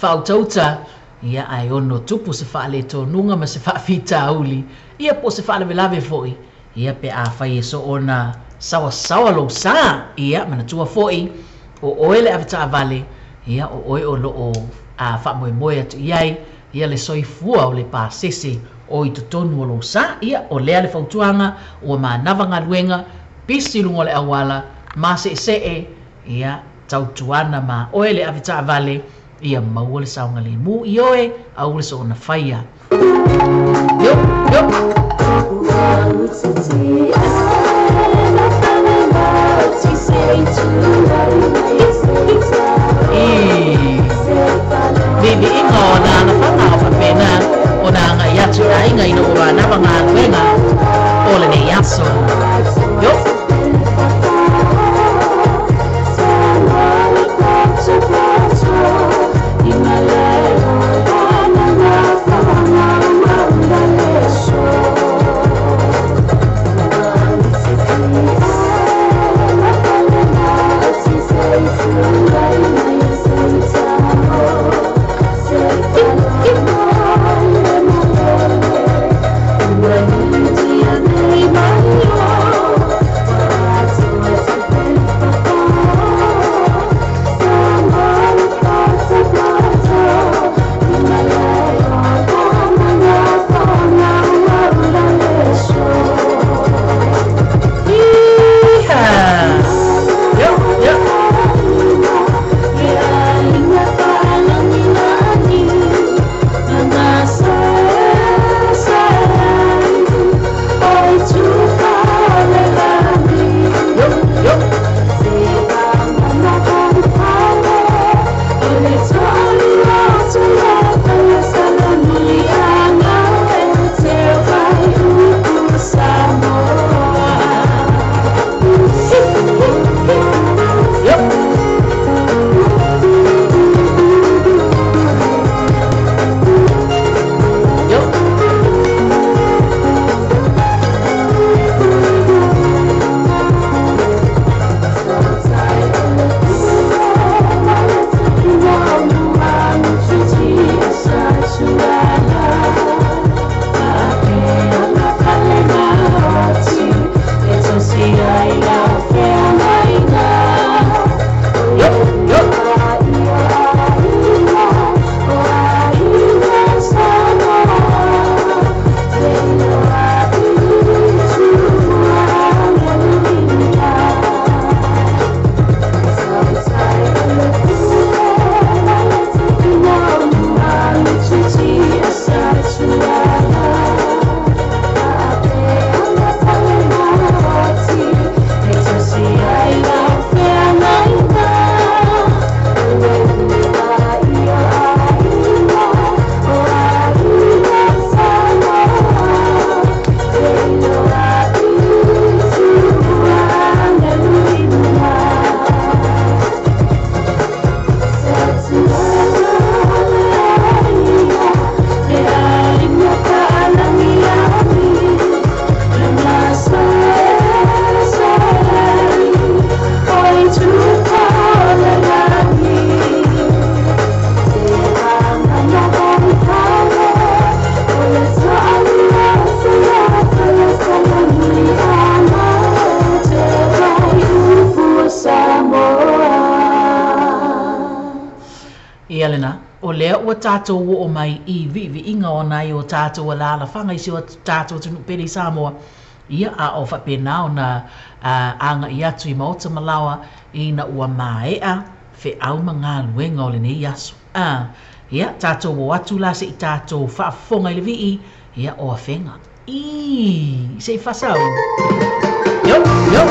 S3: faautauta ia ae ono tupu se faaletonuga ma se faafitauli ia po se faalavelave foʻi ia pe afai e so ona saoasaoa lou sā ia manatua foʻi o oe le avetaavale ia o oe o loo faamoemoe atu i ai ia le soifua o le pasese o i totonu o lou sā ia o lea le fautuaga ua manava galuega pisi luga o le auala maseesee ia tautuana ma oe le avetaavale ia maua le saogalemu i oe aua le soona faia. Yo yo. I viviiga o na agafaga o faapena ona agaʻi atu i aiga ina ua manava galuega o lenei aso. Yo. ua tātou o mai i viiviiga ona ai o tatou alalafaga i si o tatou atunuu pele i Samoa. Ia a o faapena ona aga'i atu i maota ma laoa ina ua mae'a fe'au ma galuega o lenei aso. Ia tatou o atu la se'i tatou faafofoga i le vi'i ia o afega i se'i faasau. Yo yo.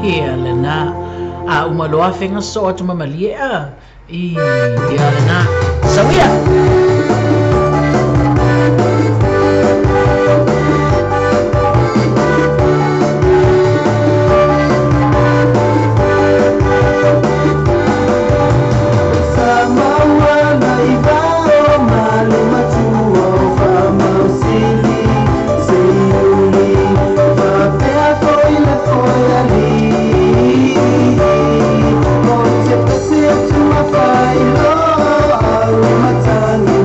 S3: Ia lena a uma loa fega soo atu mamalie a i ia lena sauia.
S6: Thank you.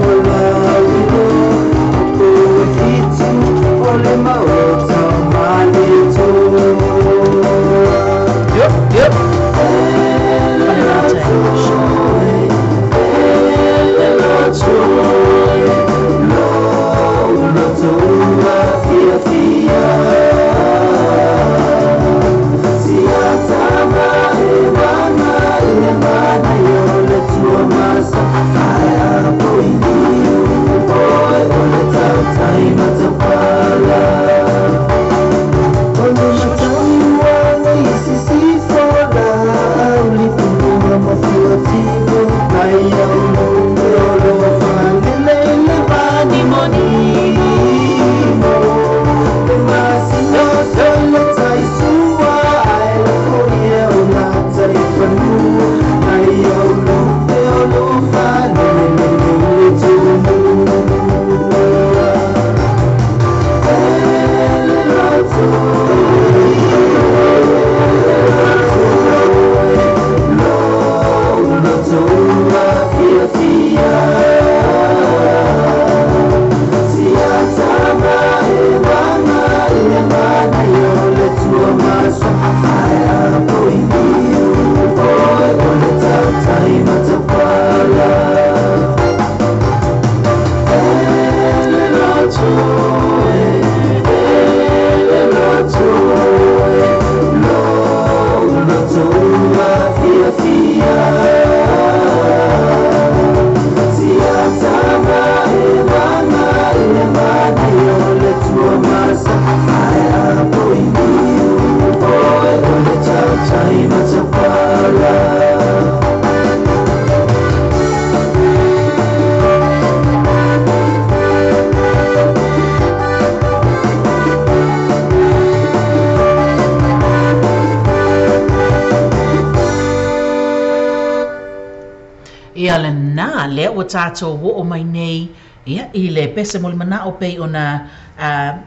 S3: Ia lenā lea ua tatou oo mai nei ia i le pese mo le manao pei ona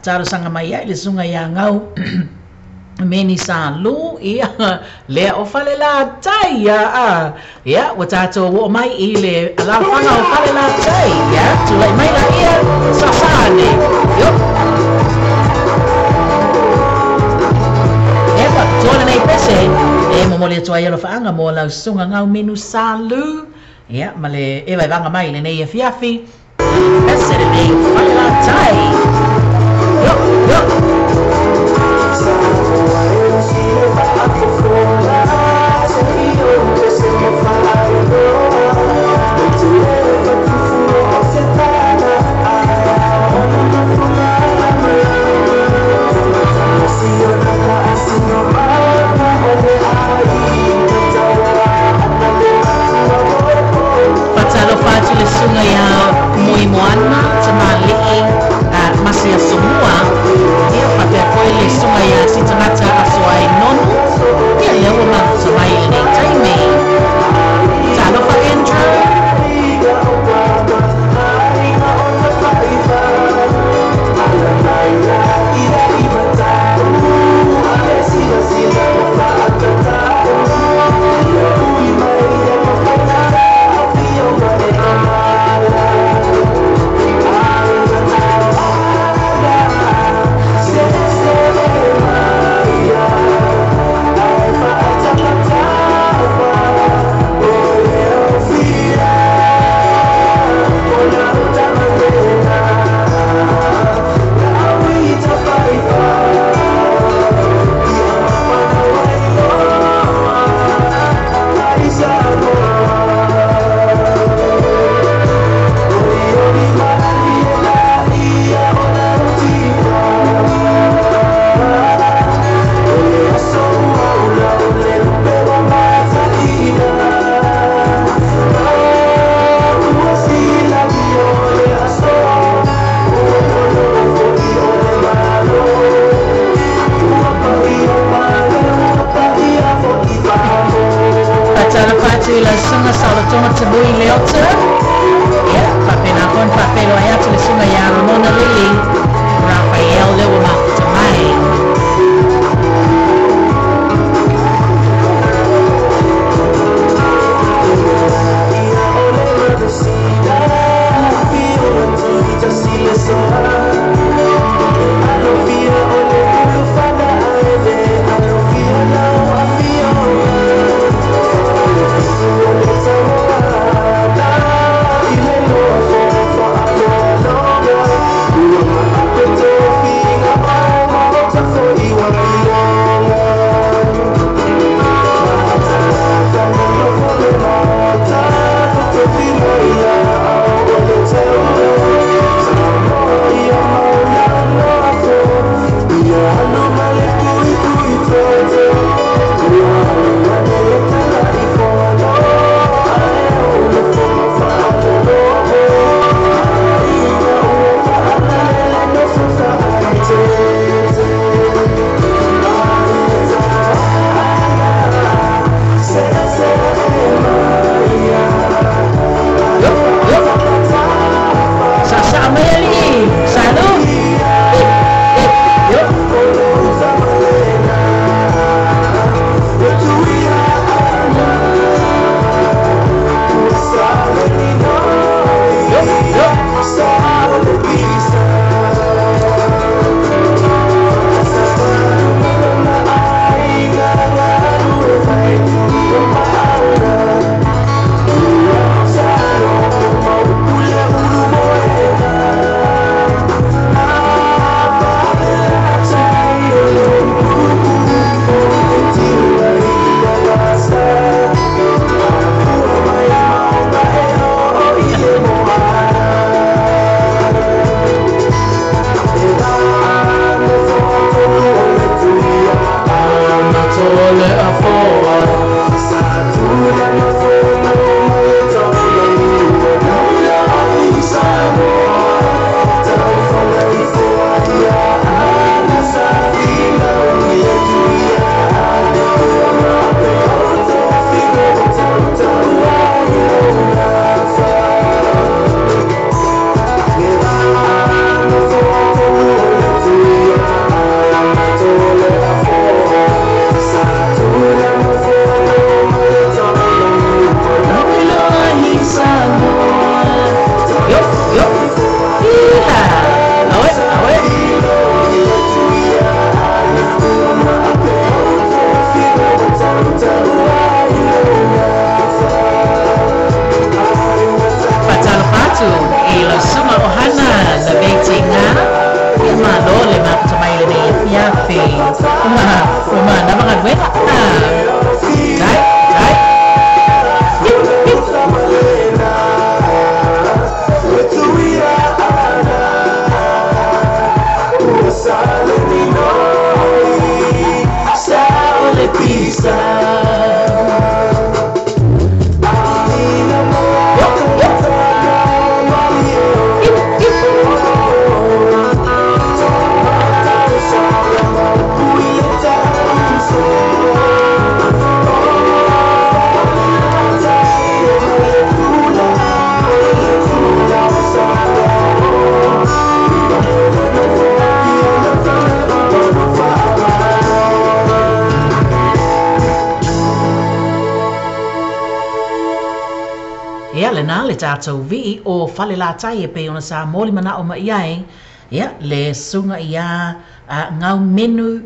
S3: talosaga mai ai le susuga iā Gau Meni Sa Lu ia lea o Falelatai ia ia ua tatou oo mai i le alaalafaga o Falelatai ia tulai mai laia sasaane yo E faapitoa lenei pese e momoli atu ai alofaaga mo lau susuga Gau Menu Sa Lu ia ma le e vaevaga mai lenei afiafi pese lenei Falelatai yo yo. Fatalofa atu le susuga iā Moimoana Tamalii Masi Asomua ia faapea foi le susuga iā Sitagata Asoai Nonu ia lea ua mafuta mai i lenei taimi. Talofa Andrew. Fatalofa atu i lau susuga Saolotoga Tamui Leota ia faapena foi ona faafeiloai atu le susuga iā Ramona Lili Rafael lea ua mafuta mai. Ua manava galuega. Tai, tai. Ia lena le tatou vii o Falelatai e pei ona sa moli manao mai ai, ia le susuga ia Gaumenu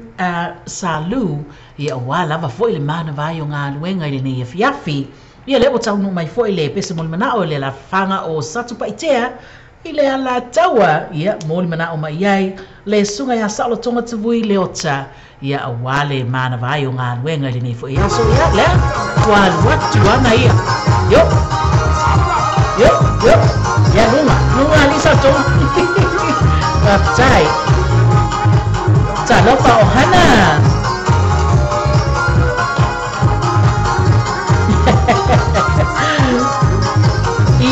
S3: Salu, ia ua lava foi le manava ai o galuega i lenei afiafi. Ia lea ua taunuu mai foi le pese moli manao i le alafaga o Satupaitea i le Alataua, ia moli manao mai ai le susuga ia Saolotoga Tavui Leota, ia aua le manava ai o galuega i lenei foi aso. Ia lea ua alu atu ana ia. Yo yo yo, ia luga luga alii Saolotoga. Faafetai. Talofa ohana. I.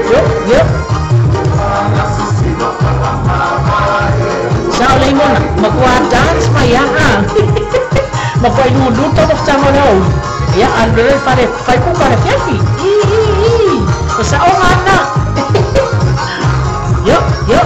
S3: Yo yo. Sao le mona, makua dance mai aha. Makua lulu to mo le au. Ia alu le fale fai kuka le fiafi. I i i. O sa o mana. Yo yo.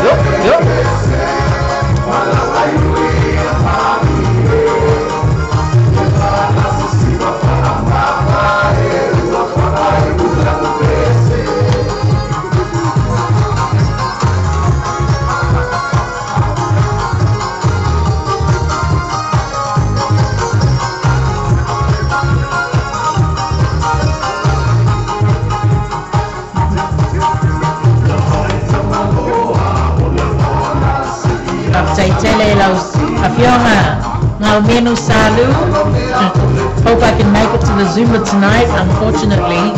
S3: Yo yo. Faafetai tele lau afioga Gaumenu Salu. Hope I can make it to the Zumba tonight, unfortunately.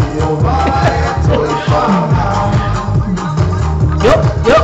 S3: Yo yo.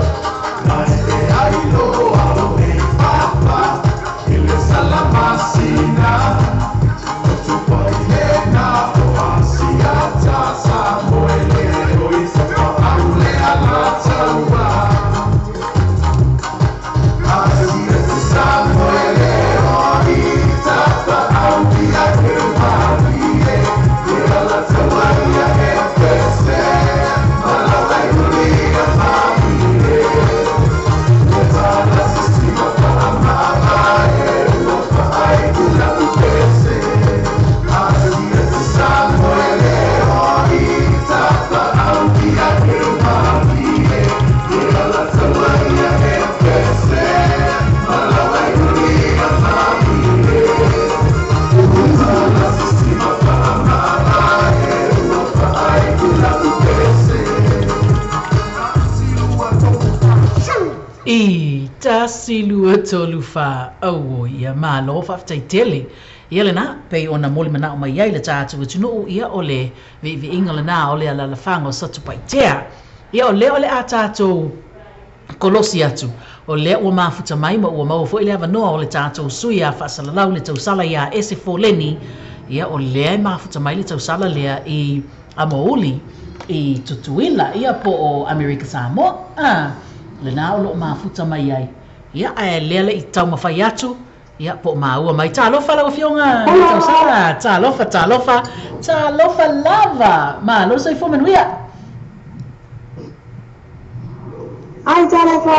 S3: I, 1, 2, 3, 4, auoi, ia malo faafetai tele. Ia lenā, pei ona molimanao mai ai le tatou atunuu, ia o le viiviiga lenā o le alalafaga o Satupaitea. Ia o lea o le a tatou kolosi atu, o lea ua mafuta mai ma ua maua foi le avanoa o le tatou sui a faasalalau le tausala iā Ese Foleni. Ia o lea e mafuta mai le tausala lea i Amouli i Tutuila, ia po o Amerika Samoa, a lenā o loo mafuta mai ai. Ia ae lea le i taumafai atu, ia po o maua mai. Talofa lau afioga le tausala, talofa, talofa, talofa lava, malo le soifua manuia.
S10: Ai, talofa.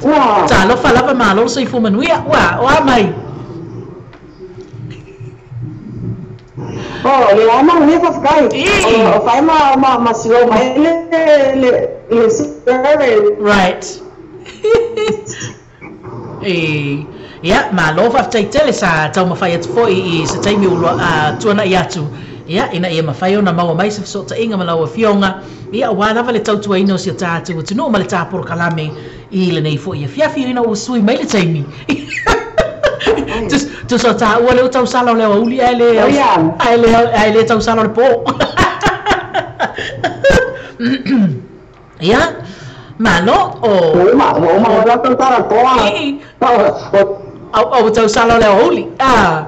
S10: Ua.
S3: Talofa lava, malo le soifua manuia. Ua, o a mai?
S10: Oh, le ama le faafetai. O fai ma slow mai le server.
S3: Right. E, ia, malo faafetai tele sa taumafai atu foi i se taimi ua tuanai atu. Ia, ina ia mafai ona maua mai se fesootaiga ma lau afioga. Ia, auā lava le tautuaina o si o tatou atunuu ma le taporokalame i lenei foi afiafi ina ua sui mai le taimi. Tusa o taua lea ua tausala o le aoauli ae le ae le ae le tausala o le po. Ia, malo o
S10: Uma, uma, ua tausala toa.
S3: Au tausala o le aoauli. Ah.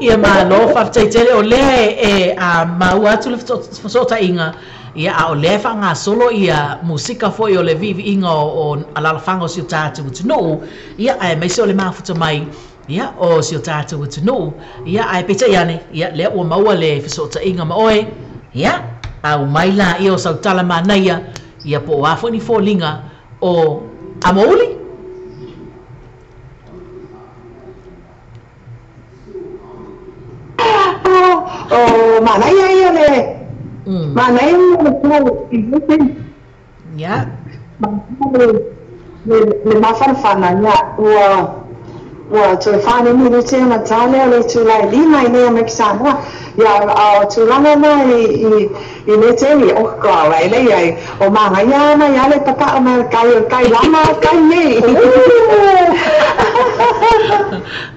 S3: Ia malo faafetai tele o lea e maua atu le fesootaiga. Ia a o lea e faagasolo ia musika foi o le viiviiga o alalafaga o si o tatou atunuu. Ia ae maise o le mafuta mai, ia o si o tatou atunuu. Ia ae peitai ane, ia lea ua maua le fesootaiga ma oe. Ia aumai laia o sautala manaia, ia po o a foi ni foliga o Amouli.
S10: O manaia ia le manaia le
S3: ia
S10: le mafanafana ia ua toe 4 minute ona tale o le itulai 5 i nei mai Samoa. Ia a o tulaga na i le tele o ka lai le ai o magaia mai ale papa o mai kai lama kai nei.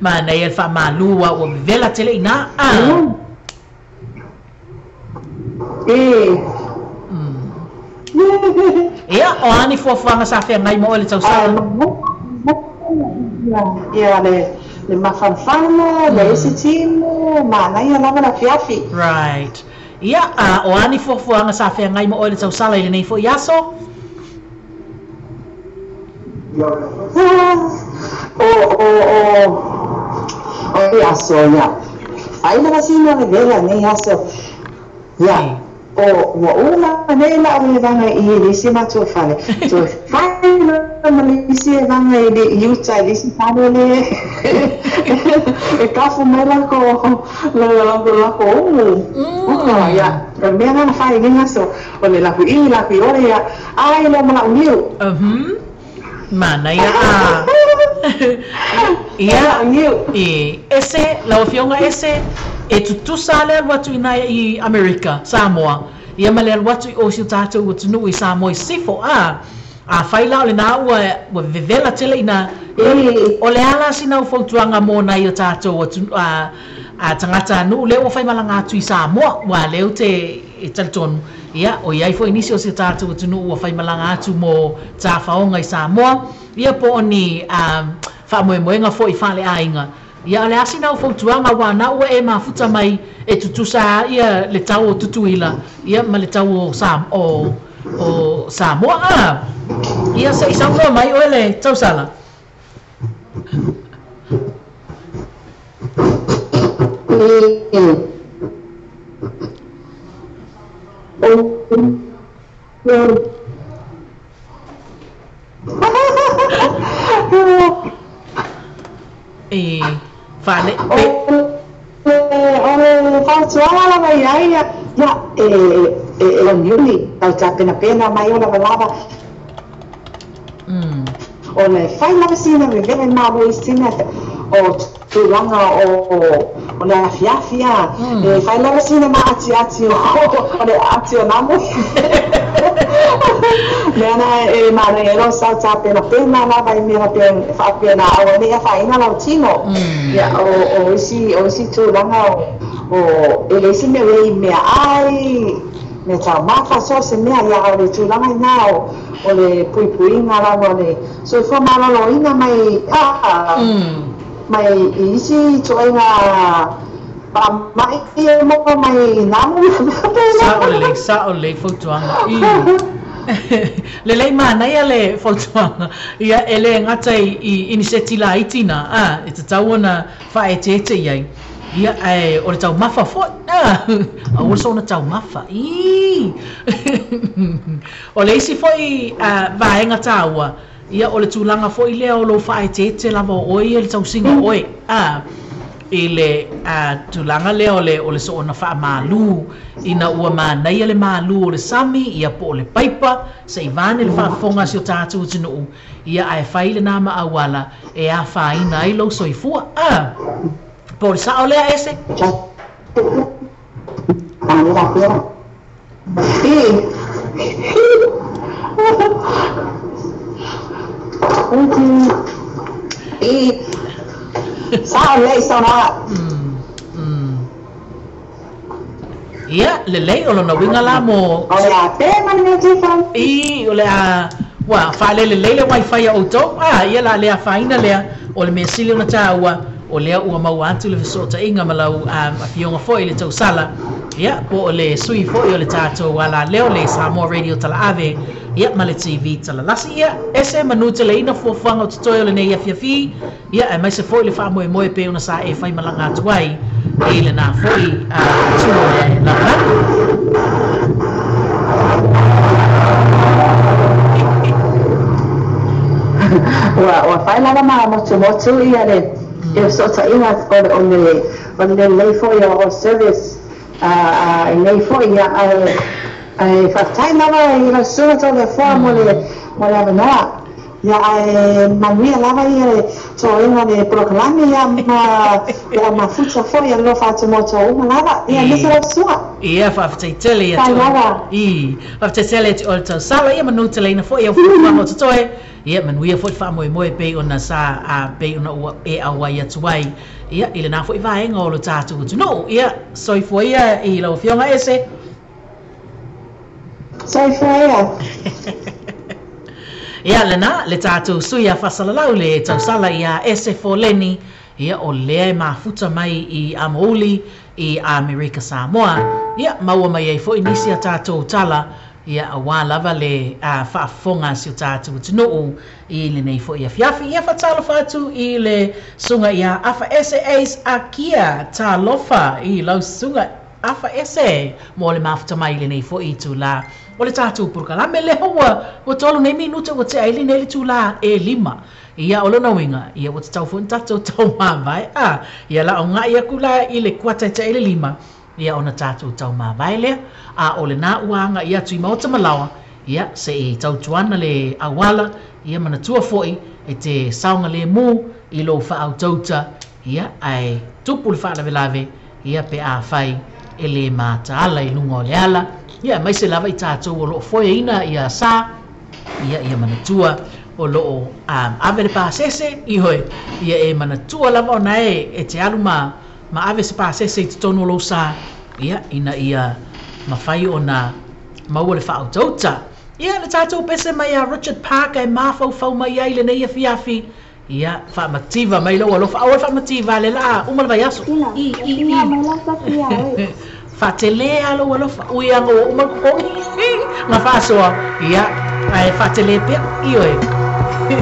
S3: Manaia le faamalu ua vevela tele ina. Ia, o ani fuafuaga sa feagai ma oe le tausala?
S10: Ia, le mafanafana, le isi timu, manaia lava la fiafi.
S3: Right. Ia, o ani fuafuaga sa feagai ma oe le tausala i lenei foi aso?
S10: O le aso, ia. Ai lava sina vevela nei aso. Ia, o ua uma nei la o le vaga i le isi matou fale. Toe fai ma le isi vaga i le i uta i le isi fale le e kafu mai lako lako umu. Ia, o mea lana fai i aso o le laku i laku i ore ia ai lo ma lau niu.
S3: Manaia a. Ia, e ese, lau afioga ese, e tutusa le alu atu ina i Amerika, Samoa. Ia ma le alu atu i o si o tatou atunuu i Samoa i sifo. A fai la o lenā ua vevela tele ina. O le ala sina u fautuaga mo nai o tatou a tagata nuu lea ua faimalaga atu i Samoa. Ua lea te e talitonu. Ia, o iai foi nisi o si o tatou atunuu ua faimalaga atu mo tafaoga i Samoa. Ia po o ni faamoemoega foi faaleaiga. Ia o le asi na o fautuaga ua na ua e mafuta mai e tutusa ia le tau o Tutuila, ia ma le tau o Samoa. Ia se i saunoa mai oe le tausala. E fale
S10: O le fautuaga lava ia ia e o niuli tau tapenapena mai o lava lava. O le fai lava sina vevele malo i sina o tulaga o le afiafi a e fai lava sina maatiati o le ati o namo lea na e manaia lo sau tapenapena lava i mea faapena aua nei afaina lau tino. Ia o isi tulaga o e le isi mea ua i mea ai me taumafa so se mea ia o le tulaga ina o le puipuiga lava o le soifua maloloina mai mai isi ituaiga faama'i e maua mai namu.
S3: Sa'o lelei fautuaga i lelei manaia le fautuaga ia e lē gata i iniseti laiti na e tatau ona faaeteete i ai ia ae o le taumafa fo'i aua le soona taumafa i o le isi fo'i vaega tāua ia o le tulaga fo'i lea o lou faaeteete lava o oe ia le tausiga o oe i le tulaga lea o le soona faamalū ina ua manaia le malū o le sami ia po o le paipa se'i vane le faafofoga a si o tatou atunuu ia ae fai lenā maauala e afaina ai lou soifua po o le sa'o lea ese.
S10: Sa'o lelei saunoaga.
S3: Ia lelei o lona uiga la mo
S10: o le a pē ma le mea tifai
S3: i o le a ua faalelelei le wifi a outou ia la le afaina lea o le mea sili ona tāua o lea ua maua atu le fesootaiga ma lau afioga fo'i le tausala ia po o le sui fo'i o le tatou alaleo le Samoa Radio Talaave ia ma le TV Talalasi ia ese manu teleina fuafuaga o totoe o lenei afiafi ia ae maise fo'i le faamoemoe pe ona sa e faimalaga atu ai i lenā fo'i tu o le lalolagi.
S10: Ua fai lava ma motumotu ia le e fesootaiga o le lelei fo'i o service i nei fo'i ia ae faafetai lava i lau susuga Toleafoa mo le avanoa ia ae manuia lava ia le toega le polokalame ia ma le aumafuta fo'i alofa atu mo outou uma lava ia aemaise lau susuga.
S3: Ia faafetaitele ia i faafetaitele atu o le tausala ia manu teleina fo'i au fuafuaga o totoe ia manuia fo'i le faamoemoe pei ona sa pei ona ua e auai atu ai ia i lenā fo'i vaega o lo tatou atunuu ia soifua ia i lau afioga ese.
S10: Soifua ia.
S3: Ia lena le tatou sui a faasalalau le tausala ia ese Foleni ia o lea e mafuta mai i Amouli i Amerika Samoa ia maua mai ai fo'i nisi a tatou tala ia auā lava le faafofoga si o tatou atunuu i lenei fo'i afiafi ia faatalofa atu i le suga ia Afa Ese Ace Akia talofa i lau suga Afa Ese mo le mafuta mai i lenei fo'i itulā o le tatou polokalame lea ua 3 nei minuta ua tea ai lenei le itulā e 5 ia o lona uiga ia ua tatau fo'i na tatou taumavae ia la oga'i aku la i le kuata e tea i le 5 ia ona tatou taumavae lea a o lenā ua aga'i atu i maota malaoa ia se'i tautuana le auala ia manatua fo'i e te saogalēmū i lou faautauta ia ae tupu le faalavelave ia pe afai e lē mataala i luga o le ala ia aemaise lava i tatou o loo foeina ia sa ia ia manatua o loo ave le pasese ioe ia e manatua lava ona e te alu ma ave se pasese i totonu o lou sa ia ina ia mafai ona maua le faautauta ia le tatou pese mai a Richard Parker e mafaufau mai ai lenei afiafi ia faamativa mai lou alofa aua le faamativa le laa uma le vaiaso i faatelē lou alofa ui aga ua uma le kokogi ma faasoa ia ae faatelē pea ioe.
S6: I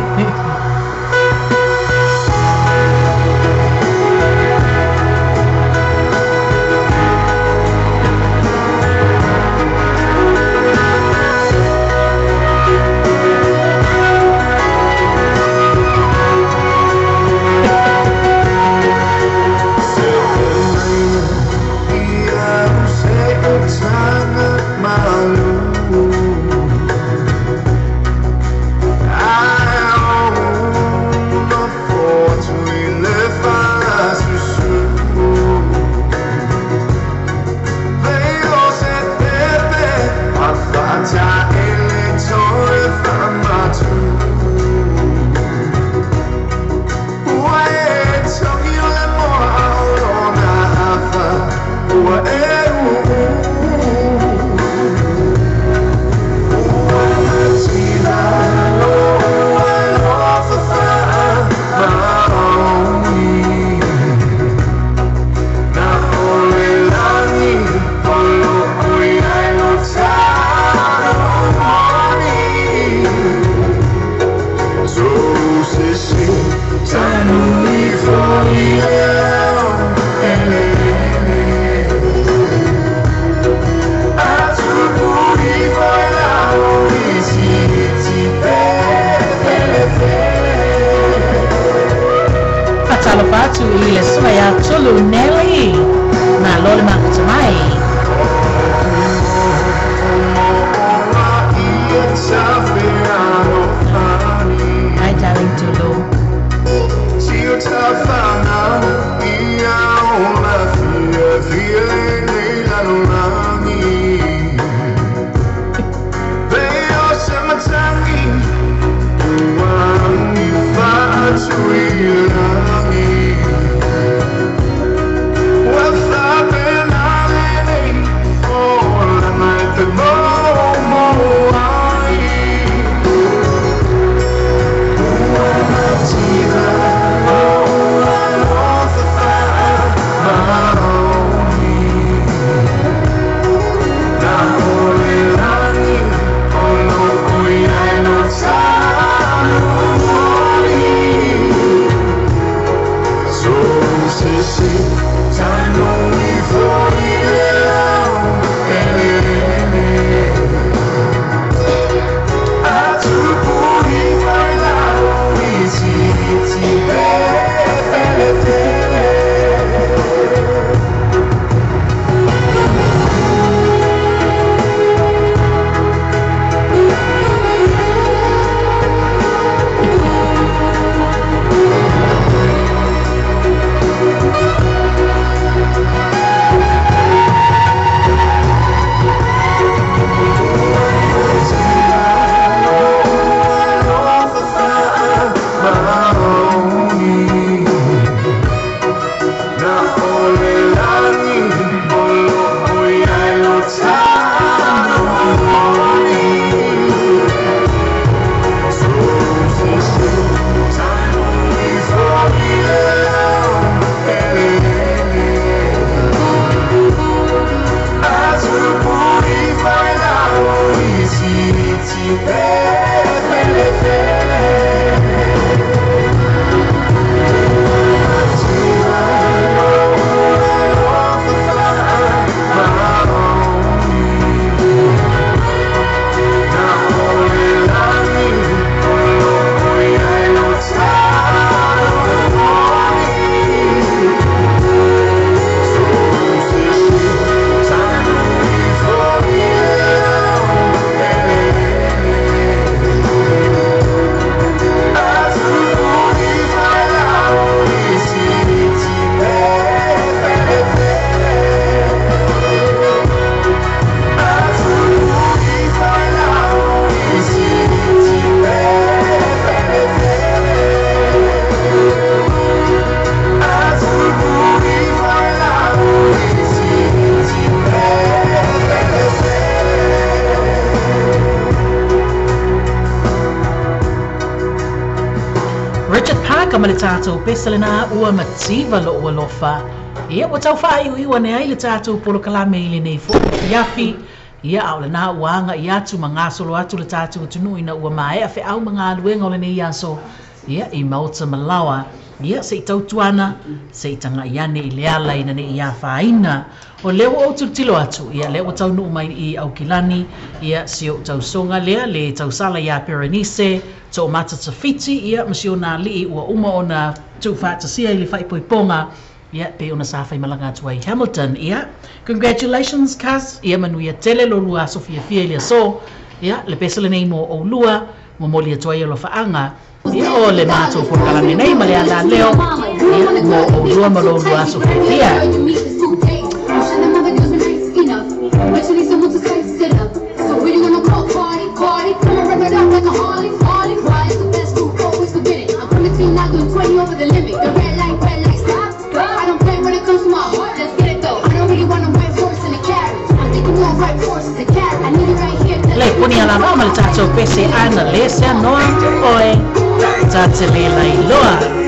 S3: ma le tatou pese lena ua mativa lo'u alofa. Ia ua taufaaiuiu ane ai le tatou polokalame i lenei fo'i afiafi. Ia a o lena ua aga'i atu ma gasolo atu le tatou atunuu ina ua mae'a fe'au ma galuega o lenei aso. Ia i maota ma laoa. Ia se'i tautuana, se'i taga'i ane i le ala ina ne'i afaina. O lea ua ou tilotilo atu, ia lea ua taunu'u mai i Aukilani, ia si o'u tausoga lea le tausala iā Perenise, to'omata tafiti, ia ma si ona ali'i ua uma ona tu'ufaatasia i le fa'aipoipoga, ia pe ona sa faimalaga atu ai Hamilton. Ia, congratulations cuz, ia manuia tele lo lua aso fiafia i le aso. Ia, le pese lenei mo oulua, momoli atu ai alofaaga. Ia o le matou polokalame nei ma le ala leo, ia mo oulua ma lo lua aso fiafia.
S4: But you need someone to spice it up. So who you gonna call? Cardi, Cardi. Come and rip it up like a Harley, Harley. Why is the best group always forgetting? I'm coming to you now doing 20 over the limit. The red light, stop. I don't play when it comes to my heart. Let's get it though. I don't really wanna white horse in a carriage. I'm thinking more white horses and carriage. I need it right here.
S3: Le puni ala vao ma le tatou pese ana le se anoa oe tate le lailoa.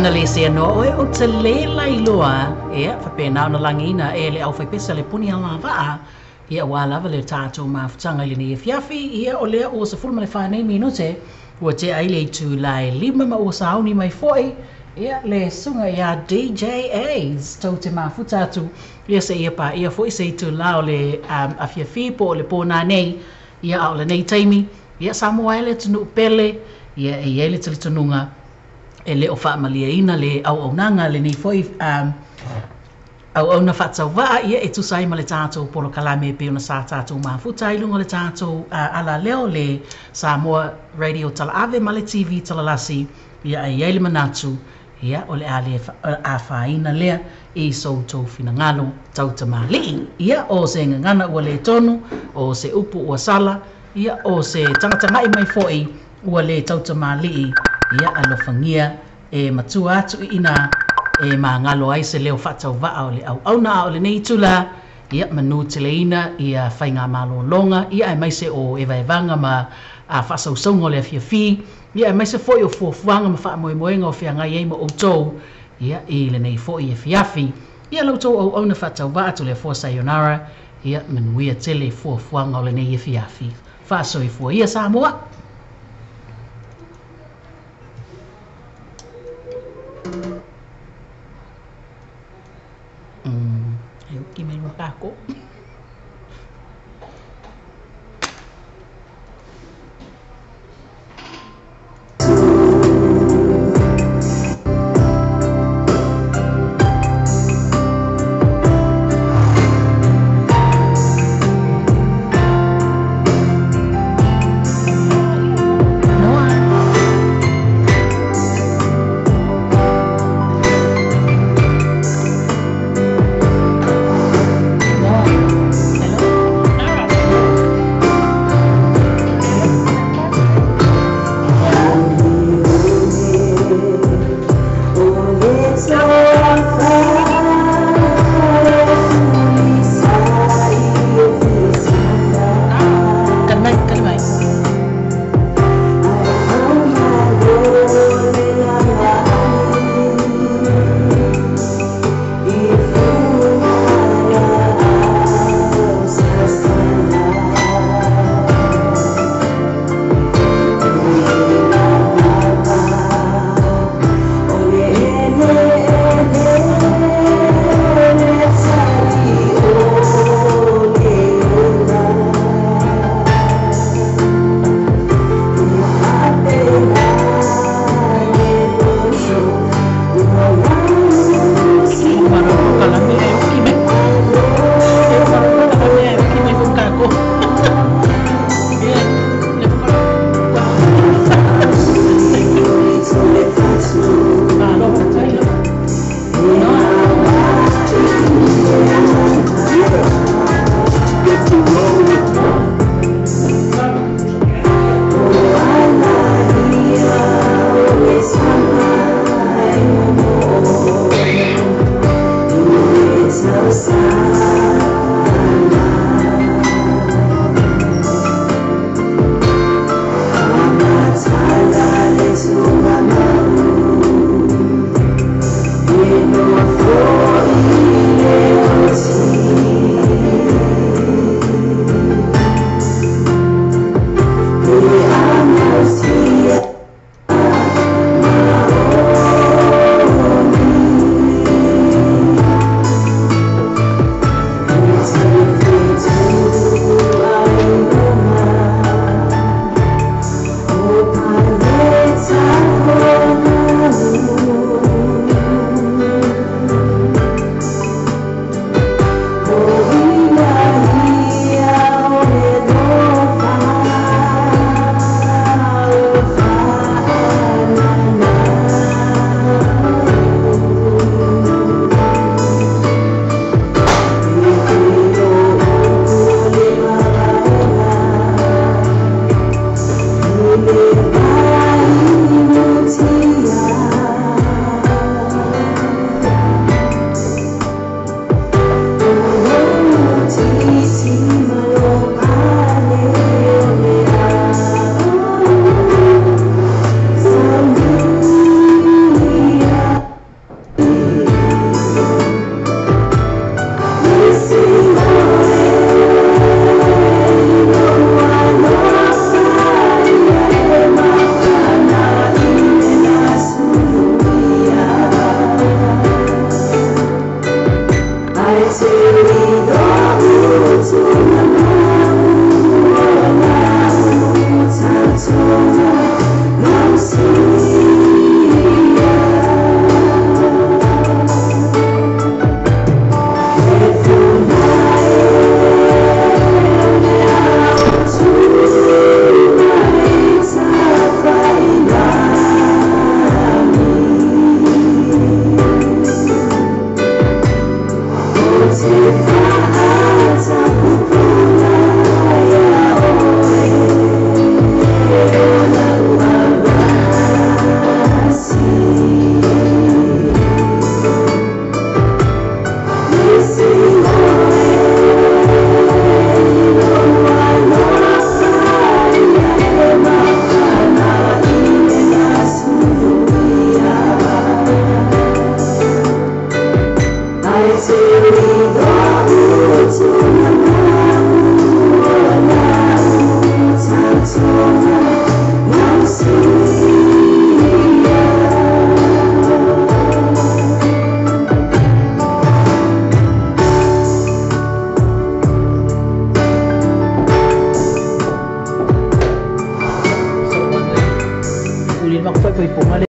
S3: Ana le se no oe o te le lailoa, ia, faapena ona lagiina e le aufaipese a le puni alavaa, ia ua lava le tatou mafutaga i lenei afiafi, ia o lea ua 14 nei minute, ua tea ai le itula e 5 ma ua sauni mai foi, ia le susuga ia DJ A's, tou te mafuta atu, ia seia paia foi se itula o le afiafi po o le po nanei, ia a o lenei taimi, ia Samoa e le atunuu pele, ia e i ai le talitonuga e le o faamaliaina le auaunaga lenei foi auauna faatauvaa, ia e tusa ai ma le tatou polokalame e pei ona sa tatou mafuta ai luga o le tatou alaleo le Samoa Radio Talaave ma le TV Talalasi, ia e i ai le manatu, ia o le a le afaina lea i so outou finagalo tautamalii, ia o se gagana ua le tonu, o se upu ua sala, ia o se tagatagai mai foi ua le tautamalii, ia alofagia e matua atu i ina e magalo ai se leo faatauvaa o le auauna a o lenei itula, ia manu teleina ia faiga malologa, ia aemaise o evaevaga ma faasausauga o le afiafi, ia aemaise foi o fuafuaga ma faamoemoega o feagai ai ma outou, ia i lenei foi afiafi, ia la outou auauna faatauvaa atu le afoa sayonara, ia manuia tele fuafuaga o lenei afiafi. Faasoifua ia Samoa. E uki mai lua kako. Faaipoipoga.